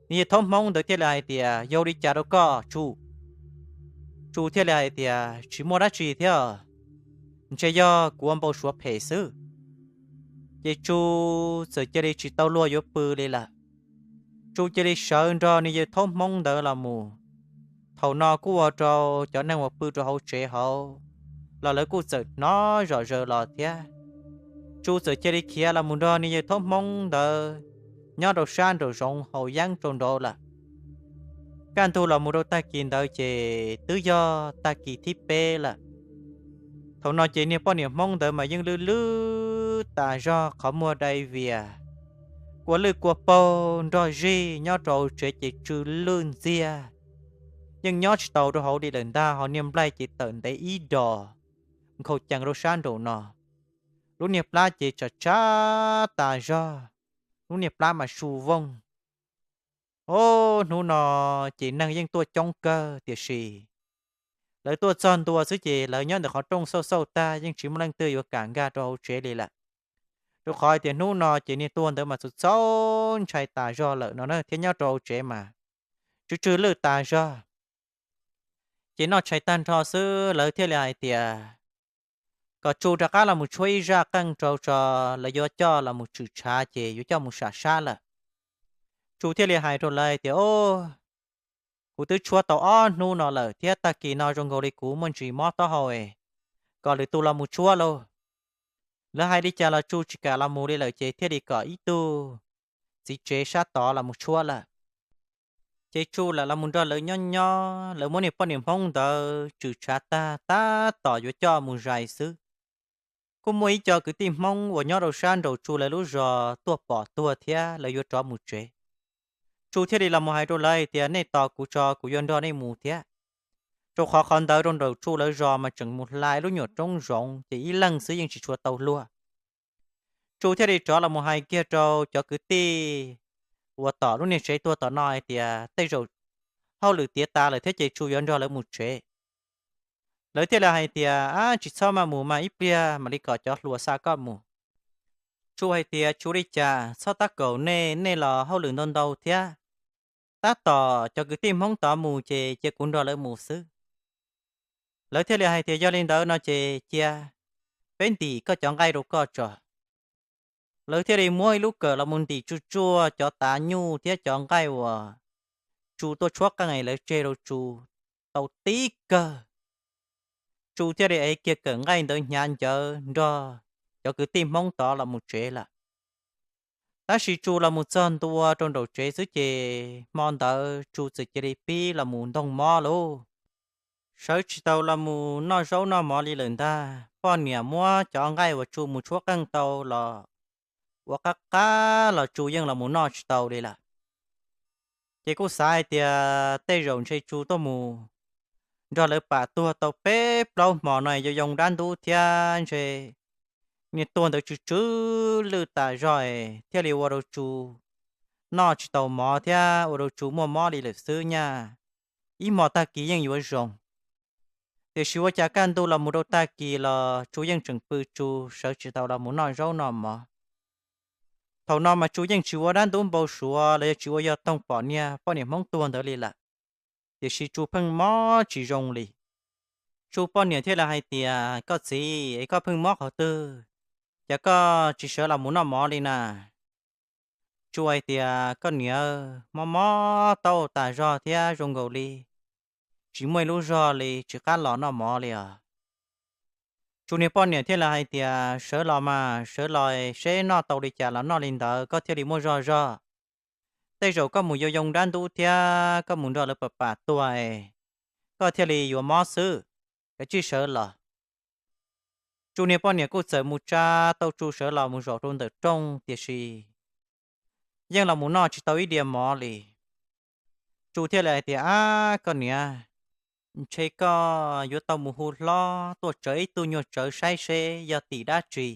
Niag yawg thaub Hmoob ntawd thiaj li hais tias, Yog li cas rau koj Tsu? Tsu thiaj li hais tias, Tsis muaj dab tsi thiab, ntshe yog kuv ua npau suav phem xwb. Ces Tsu txawm cia li tsis tau luag yuav pw li lawm. Tsu cia li sawv nrog niag yawg thaub Hmoob ntawd los mus. Thaum no kuj ua rau cov neeg uas pw rau hauv tsev hauv los lawv kuj txawm hnov zom zaws los thiab. Tsu txawm cia li khiav los mus nrog niag yawg thaub Hmoob ntawd nyob rau sab nraum zoov haus yeeb rau nraud lawm. Kaj ntug los mus rau tag kis ntawd ces twb yog tag kis thib peb lawm. Thaum no ces niag poj niam Hmoob ntawd mas yeej lwj lwj tas zog qhov muag dai vias, kua lwj kua paug nrog zig nyob rau tsev ces tsw lwj ntxiag, yeej nyob tsis tau rau hauv li lawm ntag. Ho niag nplaig ces tawm ntev ib dos nkhaus cees rau sab nraum no, lub niag plab ces tsam tsab tas zog, lub niag plab mas su vooj. Ob hnub no ces neeg yeej tuaj coob kawg tiam sis lawv tuaj txog ntua xwb ces lawv nyob ntawm qhov rooj xauj xauj tag yeej tsis muaj leej twg yuav kam nkag rau hauv tsev li lawm. Rau qhov hais tias hnub no ces niag tuag ntawd mas txaus txaus ntshai tas zog lawm no na, thiab nyob rau hauv tsev mas tsw tsw lwj tas zog. Ces noj tshais tag nrho xwb lawv thiaj li hais tias kom Tsu rov qab los mus tshuab ib zaj qeej rau tso, lawv yuav coj los mus tshwm tshav ces yuav coj mus sam sab lawm. Tsu thiaj li hais rau lawv tias, Kuv twb tshuab tau ob hnub no lawm thiab tag kis no zoo nkaus li kuv muaj ntsis mob taub hau, kom lwm tus los mus tshuab lauj. Lawv hais li cas los Tsu tsis kam los mus li lawm ces thiaj li kom ib tug txiv tsev sab tod los mus tshuab lawm. Ces Tsu lam los mus nrog lawv nyob nyob, lawv muab niag poj niam Hmoob ntawd tshwm tshav tag tab tom yuav coj mus zais xwb, kuj muaj ib co kwv tij Hmoob uas nyob rau sab nraum Tsu lawv lub zos tuaj pom tuag thiab lawv yuav rov mus tsev. Tsu thiaj li los mus hais rau lawv tias, Nej tos kuv tso, kuv yuav nrog nej mus thiab. Rau qhov qhov ntawd rau nraum Tsu lawv zos mas tseem mus hla ib lub nyuam roob zoov ces ib leeg xwb yeej tsis tshua tau luag. Tsu thiaj li rov los mus hais kiag rau cov kwv tij uas tom lub niag tsev tuag tom no hais tias, Tej zaum hauj lwm tiav tas lawm thiab ces Tsu yuav nrog lawv mus tsev. Lawv thiaj li hais tias, Ab, tsis txhob maj mus mas, ib pliag mam li kom cov hluas xa koj mus. Tsu hais tias, Tsis ua li cas, txhob tab kaum nej, nej los hauj lwm ntau ntau thiab. Tab tom cov kwv tij Hmoob tod mus ces cia kuv nrog lawv mus xwb. Lawv thiaj li hais tias, Yog li ntawd no ces cia peb ntim koj cov nqaij rau koj tso. Lawv thiaj li muab ib lub kawm los mus ntim tsuj tsuaj cov tav nyuj thiab cov nqaij uas Tsu tuaj tshuab qeej lawv tseg rau Tsu tau tib kawg. Tsu thiaj li ev kiag kawm nqaij ntawd hnyav ncawv nrog cov kwv tij Hmoob tod los mus tsev lawm. Tab sis Tsu los mus txog ntua rau nraum tsev xwb ces hmo ntawd Tsu txawm cia li pib los mus ntoog mob lauj. Sawv tsis tau los mus noj zaub noj mov li lawm ntag. Poj niam muab cov nqaij uas Tsu mus tshuab qeej tau los ua qab qab los Tsu yeej los mus noj tsis tau li lawm. Ces kuj xav hais tias tej zaum ntshe Tsu tuaj mus nrog lawv pam tuag tau peb plaub hmo no yoo yoo dab ntub thiab ntshe Niag tuag ntawd tsw tsw lwj tas zog, thiaj li ua rau Tsu noj tsis tau mov thiab ua rau Tsu muaj mob li lawm xwb nyaj. Ib hmo tag kis yeej yuav zoo, tiam sis ua cas kaj ntug los mus rau tag kis los Tsu yeej tseem pw Tsu sawv tsis tau los mus noj zaub noj mov. Thaum no mas Tsu yeej tsis ua dab ntub npau suav los yog tsis ua yog toog pom niag poj niam Hmoob tuag ntawd li lawm, tiam sis Tsu pheej mob tsis zoo li. Tsu poj niam thiaj li hais tias, Koj txiv es, koj pheej mob qhov twg, cas koj tsis sawv los mus noj mov li na? Tsu hais tias, Koj niam, mob mob taub hau tas zog thiab zoo nkaus li tsis muaj ib lub zog li, tsis qab los noj mov li os. Tsu niag poj niam thiaj li hais tias, Sawv los mas, sawv los seb noj tau li cas los noj li ntawd, koj thiaj li muaj zog zog. Tej zaum koj mus yoo yoo dab ntub thiab koj mus nrog lawv pam pam tuag, koj thiaj li yuav mob xwb. Kav tsij sawv los. Tsu niag poj niam kuj txawm mus tsa tau Tsu sawv los mus zaum rau ntawm rooj, tiam sis yeej los mus noj tsis tau ib diav mov li. Tsu thiaj li hais tias, Ab, koj niam, ntshe koj yuav tau mus hu hlob tuaj tsawv ib tug nyuag tsawv saib seb yog tim dab tsi.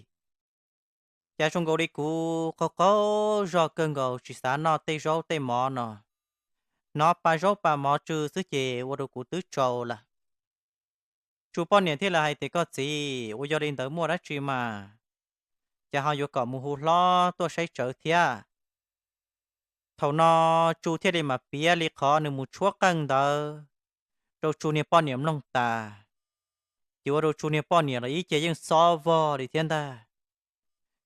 Cas zoo nkaus li kuv qaug qaug zog kawg nkaus, tsis xav noj tej zaub tej mov no, hnov pa zaub pa mov tsw xwb ces ua rau kuv twb tsaus lawm. Tsu poj niam thiaj li hais tias, Koj txiv, ua yog li ntawd muaj dab tsi mas, cas ho yuav kom mus hu hlob tuaj saib tsawv thiab? Thaum no Tsu thiaj li mam piav li qhov nws mus tshuab qeej ntawd rau Tsu niag poj niam mloog tas, ces ua rau Tsu niag poj niam los ib ce yeej xob vog li thiab ntag.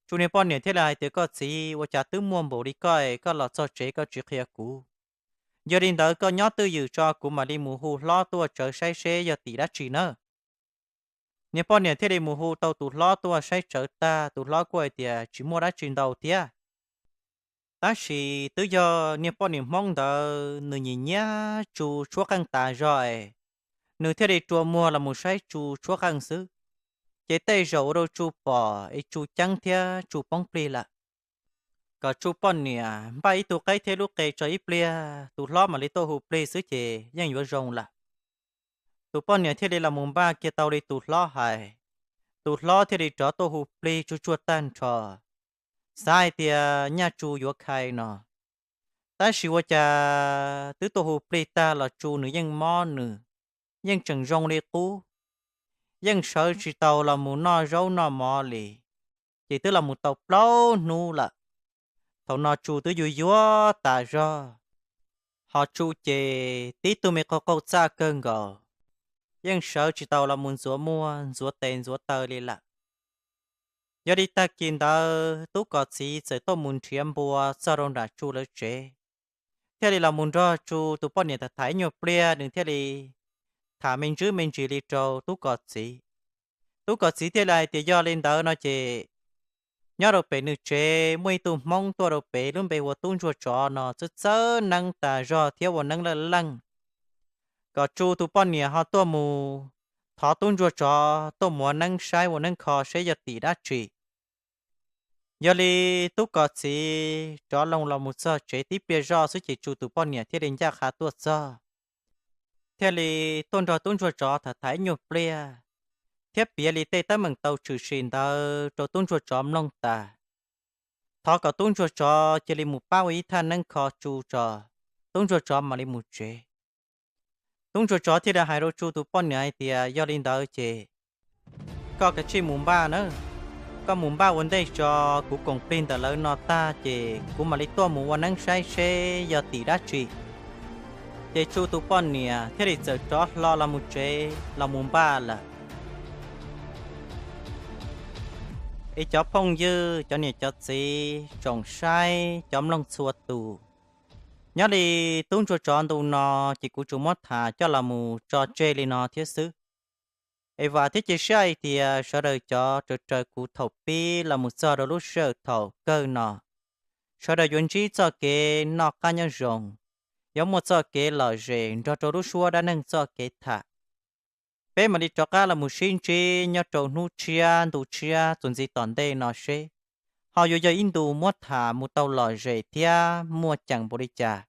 Tsu niag poj niam thiaj li hais tias, Koj txiv, ua cas twb muaj npaum li koj, koj los txog tsev koj tsis qhia kuv? Yog li ntawd koj nyob twj ywm tso, kuv mam li mus hu hlob tuaj tsawv saib seb yog tim dab tsi nawb. Niag poj niam thiaj li mus hu tau tus hlob tuaj saib tsawv tag, tus hlob kuj hais tias tsis muaj dab tsi ntau thiab. Tab sis twb yog niag poj niam Hmoob ntawd nws nyiam nyiam Tsu tshuab qeej tas zog es, nws thiaj li rua muag los mus saib Tsu tshuab qeej xwb, ces tej zaum ua rau Tsu pom es Tsu ceeb thiab Tsu poob plig lawm. Kom Tsu poj niam npaj ib tug qaib thiab lub qe tso ib pliag, tus hlob mam li tuaj hu plig xwb ces yeej yuav zoo lawm. Tus poj niam thiaj li los mus npaj kiag tau li tus hlob hais, tus hlob thiaj li rov tuaj hu plig tsuag tsuag tag nrho, xav hais tias nyaj Tsu yuav khai no. Tab sis ua cas twb tuaj hu plig tag los Tsu nws yeej mob, nws yeej tseem zoo li qub, yeej sawv tsis tau los mus noj zaub noj mov li, ces twb los mus tau plaub hnub lawm. Thaum no Tsu twb yuag yuag tas zog, ho Tsu ces tib tug me qaug qaug txaj kawg nkaus, yeej sawv tsis tau los mus ntxuav muag ntxuav tes ntxuav taw li lawm. Yog li tag kis ntawd tub Kos txiv txawm tuaj mus nrhiav npua txog rau nram Tsu lawv tsev, thiaj li los mus nrog Tsu tus poj niam tham tham ib nyuag pliag, nws thiaj li tham me ntsis me ntsis li rau tub Kos txiv. Tub Kos txiv thiaj li hais tias yog li ntawd no ces nyob rau pem nws tsev muaj ib tug Hmoob tuaj rau pem lub npe hu ua Tub Ntsuag Tsov no txawj txawj neeb tas zog thiab ua neeb laj leej, kom Tsu tus poj niam ho tuaj mus thov Tub Ntsuag Tsov tuaj mus ua neeb saib ua neeb kho seb yog tim dab tsi. Yog li tub Kos txiv rov loo los mus txog tsev tib pliag zoj xwb ces Tsu tus poj niam thiaj li ncaj qha tuaj txog, thiaj li tuaj nrog Tub Ntsuag Tsov tham tham ib nyuag pliag, thiab piav li tej teeb meem tau tshwm sim ntawd rau Tub Ntsuag Tsov mloog tas, thov kom Tub Ntsuag Tsov cia li mus pab ua ib thaj neeb kho Tsu tso, Tub Ntsuag Tsov mam li mus tsev. Tub Ntsuag Tsov thiaj li hais rau Tsu tus poj niam hais tias yog li ntawd ces koj kav tsij mus npaj nawb. Koj mus npaj ua ntej tso, kuv koom plig ntawm lawv no tag ces kuv mam li tuaj mus ua neeb saib seb yog tim dab tsi. Ces Tsu tus poj niam thiaj li txawm rov hlo los mus tsev los mus npaj lawm. Es cov phooj ywg, cov niam cov txiv, tsoom saib, cov mloog txhua tus, nyob li Tub Ntsuag Tsov ntu no ces kuv tsuas muab tham coj los mus tso tseg li no thiab xwb. Es vam thiab cia siab hais tias sawv daws cov raws raws kuv thaum pib los mus txog rau lub sij hawm thaum kawg no, sawv daws yuav ntsib txoj kev noj qab nyob zoo, yuav muaj txoj kev lom zem nrog rau lub suab dab neeg txoj kev tham. Peb mam li rov qab los mus sib ntsib nyob rau hnub tshiab ntu tshiab txuas ntxiv tom ntej no seb ho yuav yog ib ntu muab tham mus tau lom zem thiab muaj ceem npaum li cas.